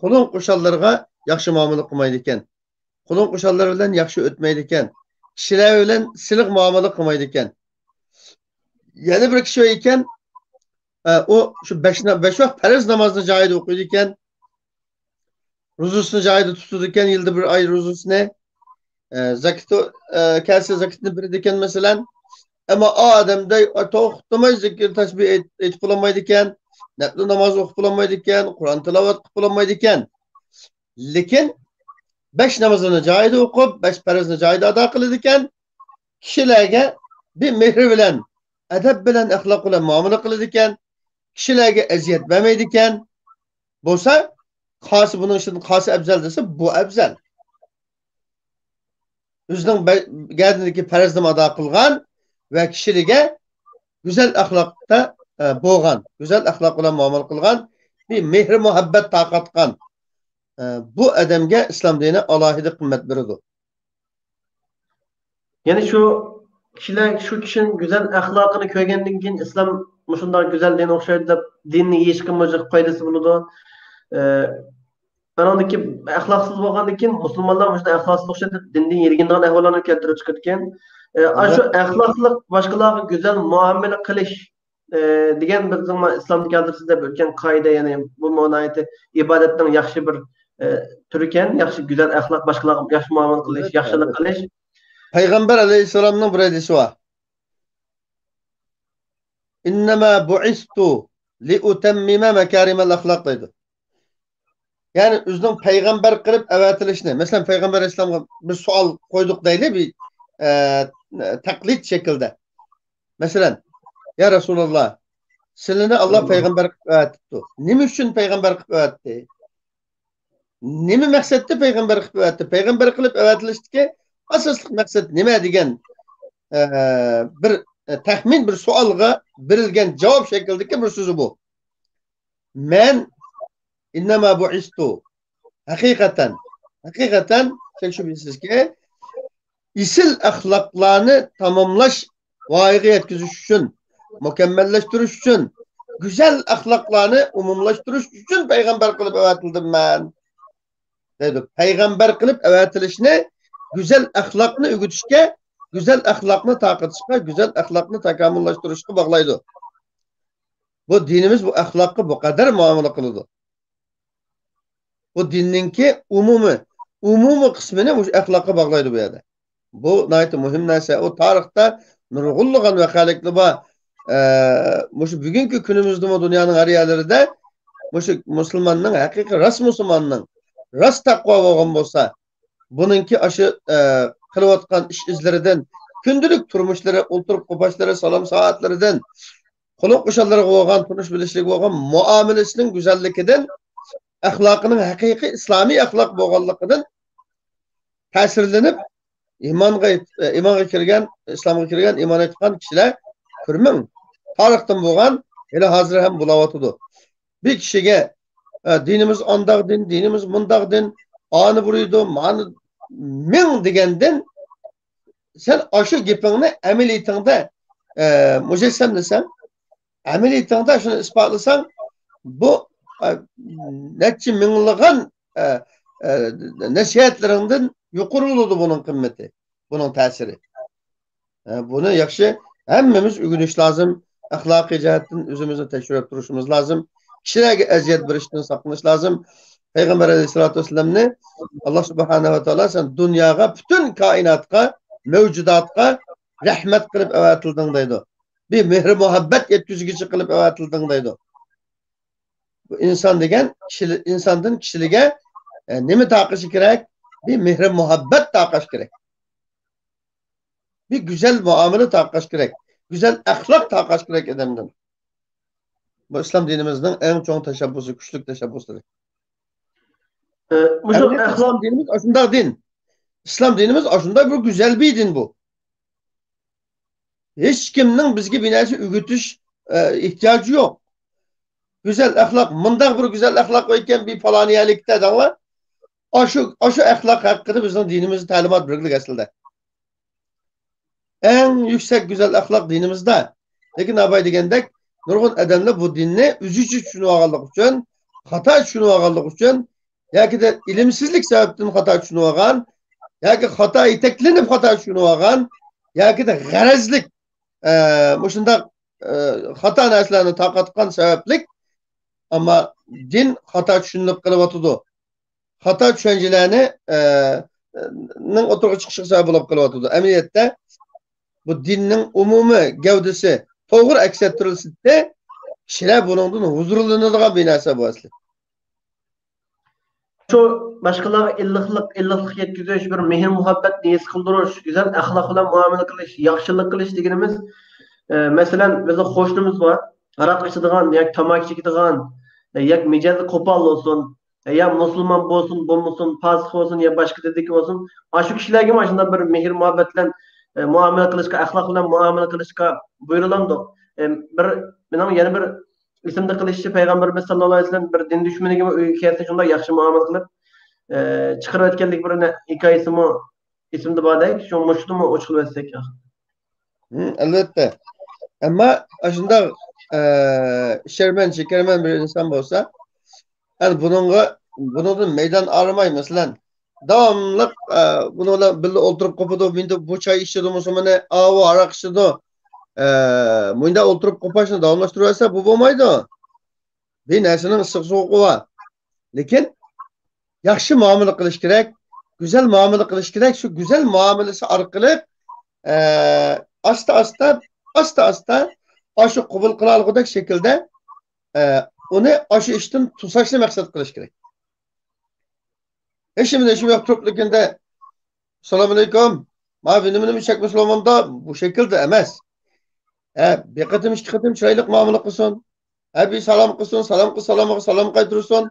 قولۇڭ قوشانلىرىغا ياخشى مۇئامىلە قىلمايدىكەن. قولۇڭ قوشانلىرى بىلەن ياخشى ئۆتمەيدىكەن. كىشىلەر بىلەن سىلىق مۇئامىلە قىلمايدىكەن. يەنە بىر كىشى ئىكەن، ئە، ئۇ شۇ بەش نا-، بەش ۋاق پەرز نامازنى جايىدا ئوقۇيدىكەن. روزىسىنى جايىدا تۇتىدىكەن، يىلدا بىر ئاي روزىسىنى. ئە، زاكىتى، ئە، كەلسە زاكىتىنى بېرىدىكەن، مەسىلەن. ئەمما ئا ئادەمدەي، ئا، توختىماي زىكىر تەسبىھ ئېيت-، ئېيتىپ بولالمايدىكەن، نەپلى ناماز ئوقۇپ بولالمايدىكەن، قۇرئان تىلاۋەت قىلىپ بولالمايدىكەن. لېكىن بەش نامىزىنى جايىدا ئوقۇپ، بەش پەرزنى جايىدا ئادا قىلىدىكەن. كىشىلەرگە بىر مېھرى بىلەن، ئەدەپ بىلەن، ئەخلاق بىلەن مۇئامىلە قىلىدىكەن. كىشىلەرگە ئەزىيەت بەرمەيدىكەن. بولسا، قالسا بۇنىڭ ئىچىدىن قالسا ئەۋزەل دېسە، بۇ ئەۋزەل. ئۆزىنىڭ بە-، گەدىنىدىكى پەرزنى ئادا قىلغان ۋە كىشىلىككە گۈزەل ئەخلاقتا، ئە، بولغان، گۈزەل ئەخلاق بىلەن مۇئامىلە قىلغان، بىر مېھرى مۇھەببەت تارقاتقان، ئە، بۇ ئادەمگە ئىسلام دىنى ئالاھىدە قىممەت بېرىدۇ. يەنى شۇ كىشىلەر شۇ كىشىنىڭ گۈزەل ئەخلاقىنى كۆرگەندىن كېيىن، ئىسلام مۇشۇنداق گۈزەل دىن ئوخشايدۇ دەپ دىننى يېيىشكە مۇجىق پايدىسى بولىدۇ. ئە، ئانىڭدىن كېيىن ئەخلاقسىز بولغاندىن كېيىن مۇسۇلمانلار مۇشۇنداق ئەخلاقسىز ئوخشايدۇ دەپ دىندىن يىرگىنىدىغان ئەھۋاللارنى كەلتۈرۈپ چىقىدىكەن. ئە، ئاشۇ ئەخلاقلىق باشقىلارغا گۈزەل مۇئامىلە قىلىش ئە، دېگەن بىزنىڭ ئىسلامدىكى ھازىر سىز دەپ ئۆتكەن قائىدە، يەنى بۇ ناھايىتى ئىبادەتنىڭ ياخشى بىر، ئە، تۈرىكەن، ياخشى گۈزەل ئەخلاق، باشقىلارغا ياخشى مۇئامىلە قىلىش، ياخشىلىق قىلىش. پەيغەمبەر ئەلەيھىسسالامنىڭ بىر ھەدىسى بار. «ئىننەما بۇئىستۇ لىئۇتەممىمە مەكارىمەل ئەخلاق» دەيدۇ. يەنى ئۆزىنىڭ پەيغەمبەر قىلىپ ئەۋەتىلىشىنى، مەسىلەن، پەيغەمبەر ئەلەيھىسسالامغا بىر سوئال قويدۇق دەيلى، بىر، ئە، تەقلىد شەكلىدە. مەسىلەن، يا رەسۇلاللا، سىلىنى ئاللا پەيغەمبەر قىلىپ ئەۋەتىپتۇ. نېمە ئۈچۈن پەيغەمبەر قىلىپ ئەۋەتتى؟ نېمە مەقسەتتە پەيغەمبەر قىلىپ ئەۋەتتى؟ پەيغەمبەر قىلىپ ئەۋەتىلىشتىكى ئاساسلىق مەقسەت نېمە دېگەن، ئە، بىر، ئە، تەخمىن، بىر سوئالغا بېرىلگەن جاۋاب شەكلىدىكى بىر سۆزى بۇ. مەن ئىننەما بۇئىستۇ. ھەقىقەتەن، ھەقىقەتەن، شەك شۈبھىسىزكى، ئېسىل ئەخلاقلارنى تاماملاش، ۋايىغا يەتكۈزۈش ئۈچۈن، مۇكەممەللەشتۈرۈش ئۈچۈن، گۈزەل ئەخلاقلارنى ئومۇملاشتۇرۇش ئۈچۈن پەيغەمبەر قىلىپ ئەۋەتىلدىم مەن، دەيدۇ. پەيغەمبەر قىلىپ ئەۋەتىلىشنى گۈزەل ئەخلاقنى ئۆگىتىشكە، گۈزەل ئەخلاقنى تارقىتىشقا، گۈزەل ئەخلاقنى تاكامۇللاشتۇرۇشقا باغلايدۇ. بۇ دىنىمىز بۇ ئەخلاققا بۇ قەدەر مۇئامىلە قىلىدۇ. بۇ دىننىڭكى ئومۇمىي، ئومۇمىي قىسمىنى مۇشۇ ئەخلاققا باغلايدۇ بۇ يەردە. بۇ ناھايىتى مۇھىم نەرسە. ئۇ تارىختا نۇرغۇنلىغان ۋەقەلىكلەر بار. ئە، مۇشۇ بۈگۈنكى كۈنىمىزدىمۇ دۇنيانىڭ ھەر يەرلىرىدە مۇشۇ مۇسۇلماننىڭ، ھەقىقىي راست مۇسۇلماننىڭ، راست تەقۋا بولغان بولسا، بۇنىڭكى ئاشۇ، ئە، قىلىۋاتقان ئىش ئىزلىرىدىن، كۈندىلىك تۇرمۇشلىرى، ئولتۇرۇپ قوپاشلىرى، سالام سائەتلىرىدىن، قۇللۇق ئوشاقلىرىغا بولغان، تونۇش بىلىشلىرىگە بولغان مۇئامىلىسىنىڭ گۈزەللىكىدىن، ئەخلاقىنىڭ ھەقىقىي ئىسلامىي ئەخلاق بولغانلىقىدىن تەسىرلىنىپ، ئىمانغا، ئىمانغا كىرگەن، ئىسلامغا كىرگەن، ئىمان ئېيتقان كىشىلەر كۆرمەڭ، تارىختىن بولغان، ھېلى ھازىر ھەم بولاۋاتىدۇ. بىر كىشىگە، ئە، دىنىمىز ئانداق دىن، دىنىمىز مۇنداق دىن، ئانى بۇرۇيدۇ، مانى مىڭ دېگەندىن، سەن ئاشۇ گېپىڭنى ئەمەلىيىتىڭدە، ئە، مۇجەسسەملىسەڭ، ئەمەلىيىتىڭدە شۇنى ئىسپاتلىساڭ، بۇ، ئە، نەچچە مىڭلىغان، ئە، ئە، نەسىھەتلىرىڭدىن يۇقىرى بولىدۇ بۇنىڭ قىممىتى، بۇنىڭ تەسىرى. ئە، بۇنى ياخشى ھەممىمىز ئۆگىنىش لازىم، ئەخلاقىي جەھەتتىن ئۆزىمىزنى تەكشۈرۈپ تۇرۇشىمىز لازىم، كىشىلەرگە ئەزىيەت بېرىشتىن ساقلىنىش لازىم. پەيغەمبەر ئەلەيھىسسالاتۇ ۋەسسالامنى، ئاللا سۇبھانەھۇ ۋە تائالا، سەن دۇنياغا، پۈتۈن كائىناتقا، مەۋجۇداتقا رەھمەت قىلىپ ئەۋەتىلدىڭ دەيدۇ. بىر مېھرى مۇھەببەت يەتكۈزگۈچى قىلىپ ئەۋەتىلدىڭ دەيدۇ. بۇ ئىنسان دېگەن كىشىلىك، ئىنساندىن كىشىلىككە، ئە، نېمە تارقىشى كېرەك؟ بىر مېھرى مۇھەببەت تارقاش كېرەك. بىر گۈزەل مۇئامىلە تارقاش كېرەك. گۈزەل ئەخلاق تارقاش كېرەك ئادەمدىن. بۇ ئىسلام دىنىمىزنىڭ ئەڭ چوڭ تەشەببۇسى، كۈچلۈك تەشەببۇسلىرى. ئە، مۇشۇ ئەخلاق ئىسلام دىنىمىز ئاشۇنداق دىن. ئىسلام دىنىمىز ئاشۇنداق بىر گۈزەل بىر دىن بۇ. ھېچكىمنىڭ بىزگە بىر نەرسە ئۆگىتىش، ئە، ئېھتىياجى يوق. گۈزەل ئەخلاق، مۇنداق بىر گۈزەل ئەخلاق بار ئىكەن، بىر پالانىيەلىكتە دەڭلار. ئاشۇ، ئاشۇ ئەخلاق ھەققىدە بىزنىڭ دىنىمىزدا تەلىمات بەرگىلىك ئەسلىدە. ئەڭ يۈكسەك گۈزەل ئەخلاق دىنىمىزدا. لېكىن ئاباي دېگەندەك، نۇرغۇن ئادەملەر بۇ دىننى ئۆزىچە چۈشىنىۋالغانلىقى ئۈچۈن، خاتا چۈشىنىۋالغانلىقى ئۈچۈن، ياكى ئىلىمسىزلىك سەۋەبىدىن خاتا چۈشىنىۋالغان، ياكى خاتا يېتەكلىنىپ خاتا چۈشىنىۋالغان، ياكى غەرەزلىك، ئە، مۇشۇنداق، ئە، خاتا نەرسىلەرنى تارقاتقان سەۋەبلىك، ئەمما دىن خاتا چۈشىنىلىپ قېلىۋاتىدۇ. خاتا چۈشەنچىلەرنى، ئە، نىڭ ئوتتۇرىغا چىقىشىغا سەۋەب بولۇپ قېلىۋاتىدۇ. ئەمەلىيەتتە بۇ دىننىڭ ئومۇمىي گەۋدىسى توغرا ئەكس ئەتتۈرۈلسىدى، كىشىلەر بۇنىڭدىن ھۇزۇرلىنىدىغان بىر نەرسە بۇ ئەسلى. شۇ باشقىلارغا ئىللىقلىق، ئىللىقلىق يەتكۈزۈش، بىر مېھىر-مۇھەببەتنى ھېس قىلدۇرۇش، گۈزەل ئەخلاق بىلەن مۇئامىلە قىلىش، ياخشىلىق قىلىش دېگىنىمىز، ئە، مەسىلەن، بىزنىڭ قوشنىمىز بار، ھاراق ئىچىدىغان ياكى تاماكا چېكىدىغان، ئە، ياكى مىجەزى قوپال بولسۇن، ئە، يا مۇسۇلمان بولسۇن، بولمىسۇن، پاسىق بولسۇن يا باشقا دىندىكى بولسۇن، ئاشۇ كىشىلەرگىمۇ ئاشۇنداق بىر مېھىر-مۇھەببەت بىلەن، ئە، مۇئامىلە قىلىشقا، ئەخلاق بىلەن مۇئامىلە قىلىشقا بۇيرۇلامدۇ؟ ئە، بىر، مېنىڭ يەنە بىر ئېسىمدە قېلىشىچە، پەيغەمبىرىمىز ساللاللاھۇ ئەلەيھى ۋەسەللەم بىر دىن دۈشمىنىگىمۇ ئۆيگە كەلسە شۇنداق ياخشى مۇئامىلە قىلىپ، ئە، چىقىرىۋەتكەنلىك بىر نە-، ھېكايىسىمۇ ئېسىمدە باردەك، شۇ مۇشۇنىمۇ ئوچۇقلىۋەتسەك. ھە، ئەلۋەتتە. ئەمما ئاشۇنداق، ئە، ئىشەرمەن، چېكەرمەن بىر ئىنسان بولسا، يەنى بۇنىڭغا، بۇنىڭدىن مەيدان ئايرىماي، مەسىلەن، داۋاملىق، ئە، بۇنىڭ بىلەن بىللە ئولتۇرۇپ قوپىدۇ، مىندى بۇ چاي ئىچىدۇ، مۇسۇ مېنى، ئاۋۇ ھاراق ئىچىدۇ، ئە، مۇنداق ئولتۇرۇپ قوپاشنى داۋاملاشتۇرۇۋەرسە، بۇ بولمايدۇ. بىر نەرسىنىڭ ئىسسىق سوغۇقى بار. لېكىن ياخشى مۇئامىلە قىلىش كېرەك، گۈزەل مۇئامىلە قىلىش كېرەك. شۇ گۈزەل مۇئامىلىسى ئارقىلىق، ئە، ئاستا-ئاستا، ئاستا-ئاستا ئاشۇ قوبۇل قىلالىغۇدەك شەكىلدە، ئە، ئۇنى ئاشۇ ئىشتىن توساشنى مەقسەت قىلىش كېرەك. ھېچنېمە، ھېچنېمە يوق تۇرۇپلۇكىندا، «سالام ئەلەيكۇم، ما بىنىمىنىمۇ چەكمىسىلامامدا؟» بۇ شەكىلدە ئەمەس. ھە، بىر قېتىم، ئىككى قېتىم چىرايلىق مۇئامىلە قىلسۇن. ھە، بىر سالام قىلسۇن، سالام قىلسا سالامغا سالام قايتۇرسۇن.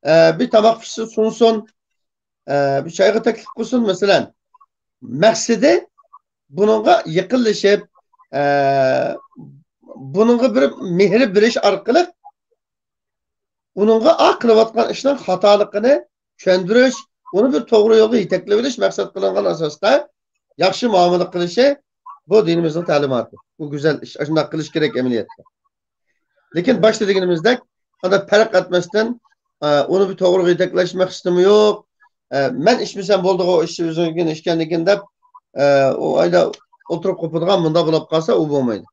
ھە، بىر تاماق پىشسا سۇنسۇن. ھە، بىر چايغا تەكلىپ قىلسۇن، مەسىلەن. مەقسىتى بۇنىڭغا يېقىنلىشىپ، ھە، بۇنىڭغا بىر مېھىر بېرىش ئارقىلىق ئۇنىڭغا ئا قىلىۋاتقان ئىشنىڭ خاتالىقىنى چۈشەندۈرۈش، ئۇنى بىر توغرا يولغا يېتەكلىۋېلىش مەقسەت قىلىنغان ئاساستا ياخشى مۇئامىلە قىلىشى، بۇ دىنىمىزنىڭ تەلىماتى. بۇ گۈزەل ئىش، ئاشۇنداق قىلىش كېرەك ئەمەلىيەتتە. لېكىن باشتا دېگىنىمىزدەك، ئانداق پەرق ئەتمەستىن، ئە، ئۇنى بىر توغرىغا يېتەكلەش مەقسىتىمۇ يوق. ئە، مەن ئىچمىسەم بولدىغۇ، ئىچسە ئۆزۈڭكىن، ئىچكەندىكىن دەپ، ئە، ئۇ ئايدا ئولتۇرۇپ قوپىدىغان، مۇنداق بولۇپ قالسا، ئۇ بولمايدۇ.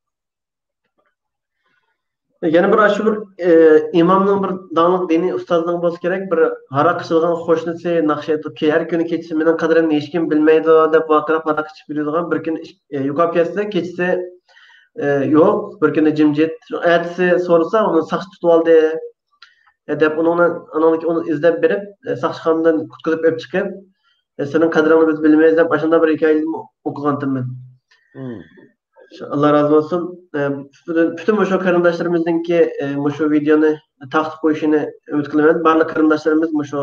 يەنە بىر، ئاشۇ بىر، ئە، ئىمامنىڭ، بىر داڭلىق دىنىي ئۇستازنىڭ بولسا كېرەك، بىر ھاراق ئىچىدىغان قوشنىسى ناخشا ئېيتىپ، كى-، ھەر كۈنى كېچىسى مېنىڭ قەدرىمنى ھېچكىم بىلمەيدۇ دەپ ۋارقىراپ ھاراق ئىچىپ يۈرىدىغان، بىر كۈنى ئىچ-، ئە، يوقاپ كەتسە، كېچىسى، ئە، يوق، بىر كۈنى جىمجىت. ئەتىسى سورىسا، ئۇنى ساقچى تۇتۇۋالدى، ئە، دەپ، ئۇنىڭ، ئۇنىڭدىكى، ئۇنى ئىزدەپ بېرىپ، ئە، ساقچىخانىدىن قۇتقۇزۇپ ئېلىپ چىقىپ، ئە، سېنىڭ قەدرىڭنى بىز بىلمەيمىز دەپ، ئاشۇنداق بىر ھېكايىنى ئوقۇغانتىمەن. مم. ئاللا رازى بولسۇن. ئە، پۈتۈن، پۈتۈن مۇشۇ قېرىنداشلىرىمىزنىڭكى، ئە، مۇشۇ ۋىدېئونى تارقىتىپ قويۇشىنى ئۈمىد قىلىمەن. بارلىق قېرىنداشلىرىمىز مۇشۇ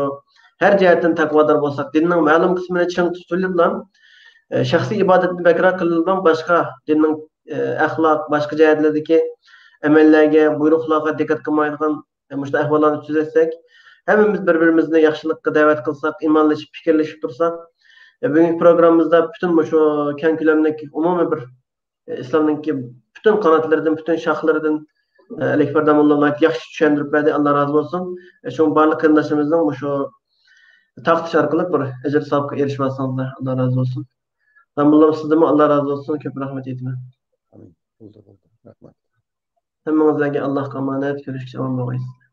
ھەر جەھەتتىن تەقۋادار بولساق، دىننىڭ مەلۇم قىسمىنى چىڭ تۇتۇۋېلىپلا، ئە، شەخسىي ئىبادەتنى بەكرەك قىلىپلا، باشقا دىننىڭ، ئە، ئەخلاق، باشقا جەھەتلەردىكى ئەمەللەرگە، بۇيرۇقلارغا دىققەت قىلمايدىغان، ئە، مۇشۇنداق ئەھۋاللارنى تۈزەتسەك، ھەممىمىز بىر-بىرىمىزنى ياخشىلىققا دەۋەت قىلساق، ئىمانلىشىپ، پىكىرلىشىپ تۇرساق، ئە، بۈگۈنكى پروگراممىمىزدا پۈتۈن مۇشۇ كەڭ كۆلەملىك ئومۇمىي بىر ئىسلامنىڭكى پۈتۈن قاناتلىرىدىن، پۈتۈن شاخلىرىدىن، ئە، ئەلىكبەر داموللا ناھايىتى ياخشى چۈشەندۈرۈپ بەردى. ئاللا رازى بولسۇن. ئە، شۇ بارلىق قېرىنداشلىرىمىزنىڭ مۇشۇ تارقىتىش ئارقىلىق بىر ئەجىر ساۋابقا ئېرىشىۋالسىڭىزلار. ئاللا رازى بولسۇن. داموللام، سىزدىنمۇ ئاللا رازى بولسۇن. كۆپ رەھمەت ئېيتىمەن. ئامىن. بولدى، بولدى. رەھمەت. ھەممىڭىزلەرگە ئاللاھقا ئامانەت. كۆرۈشكىچە ئامان بولغايسىز.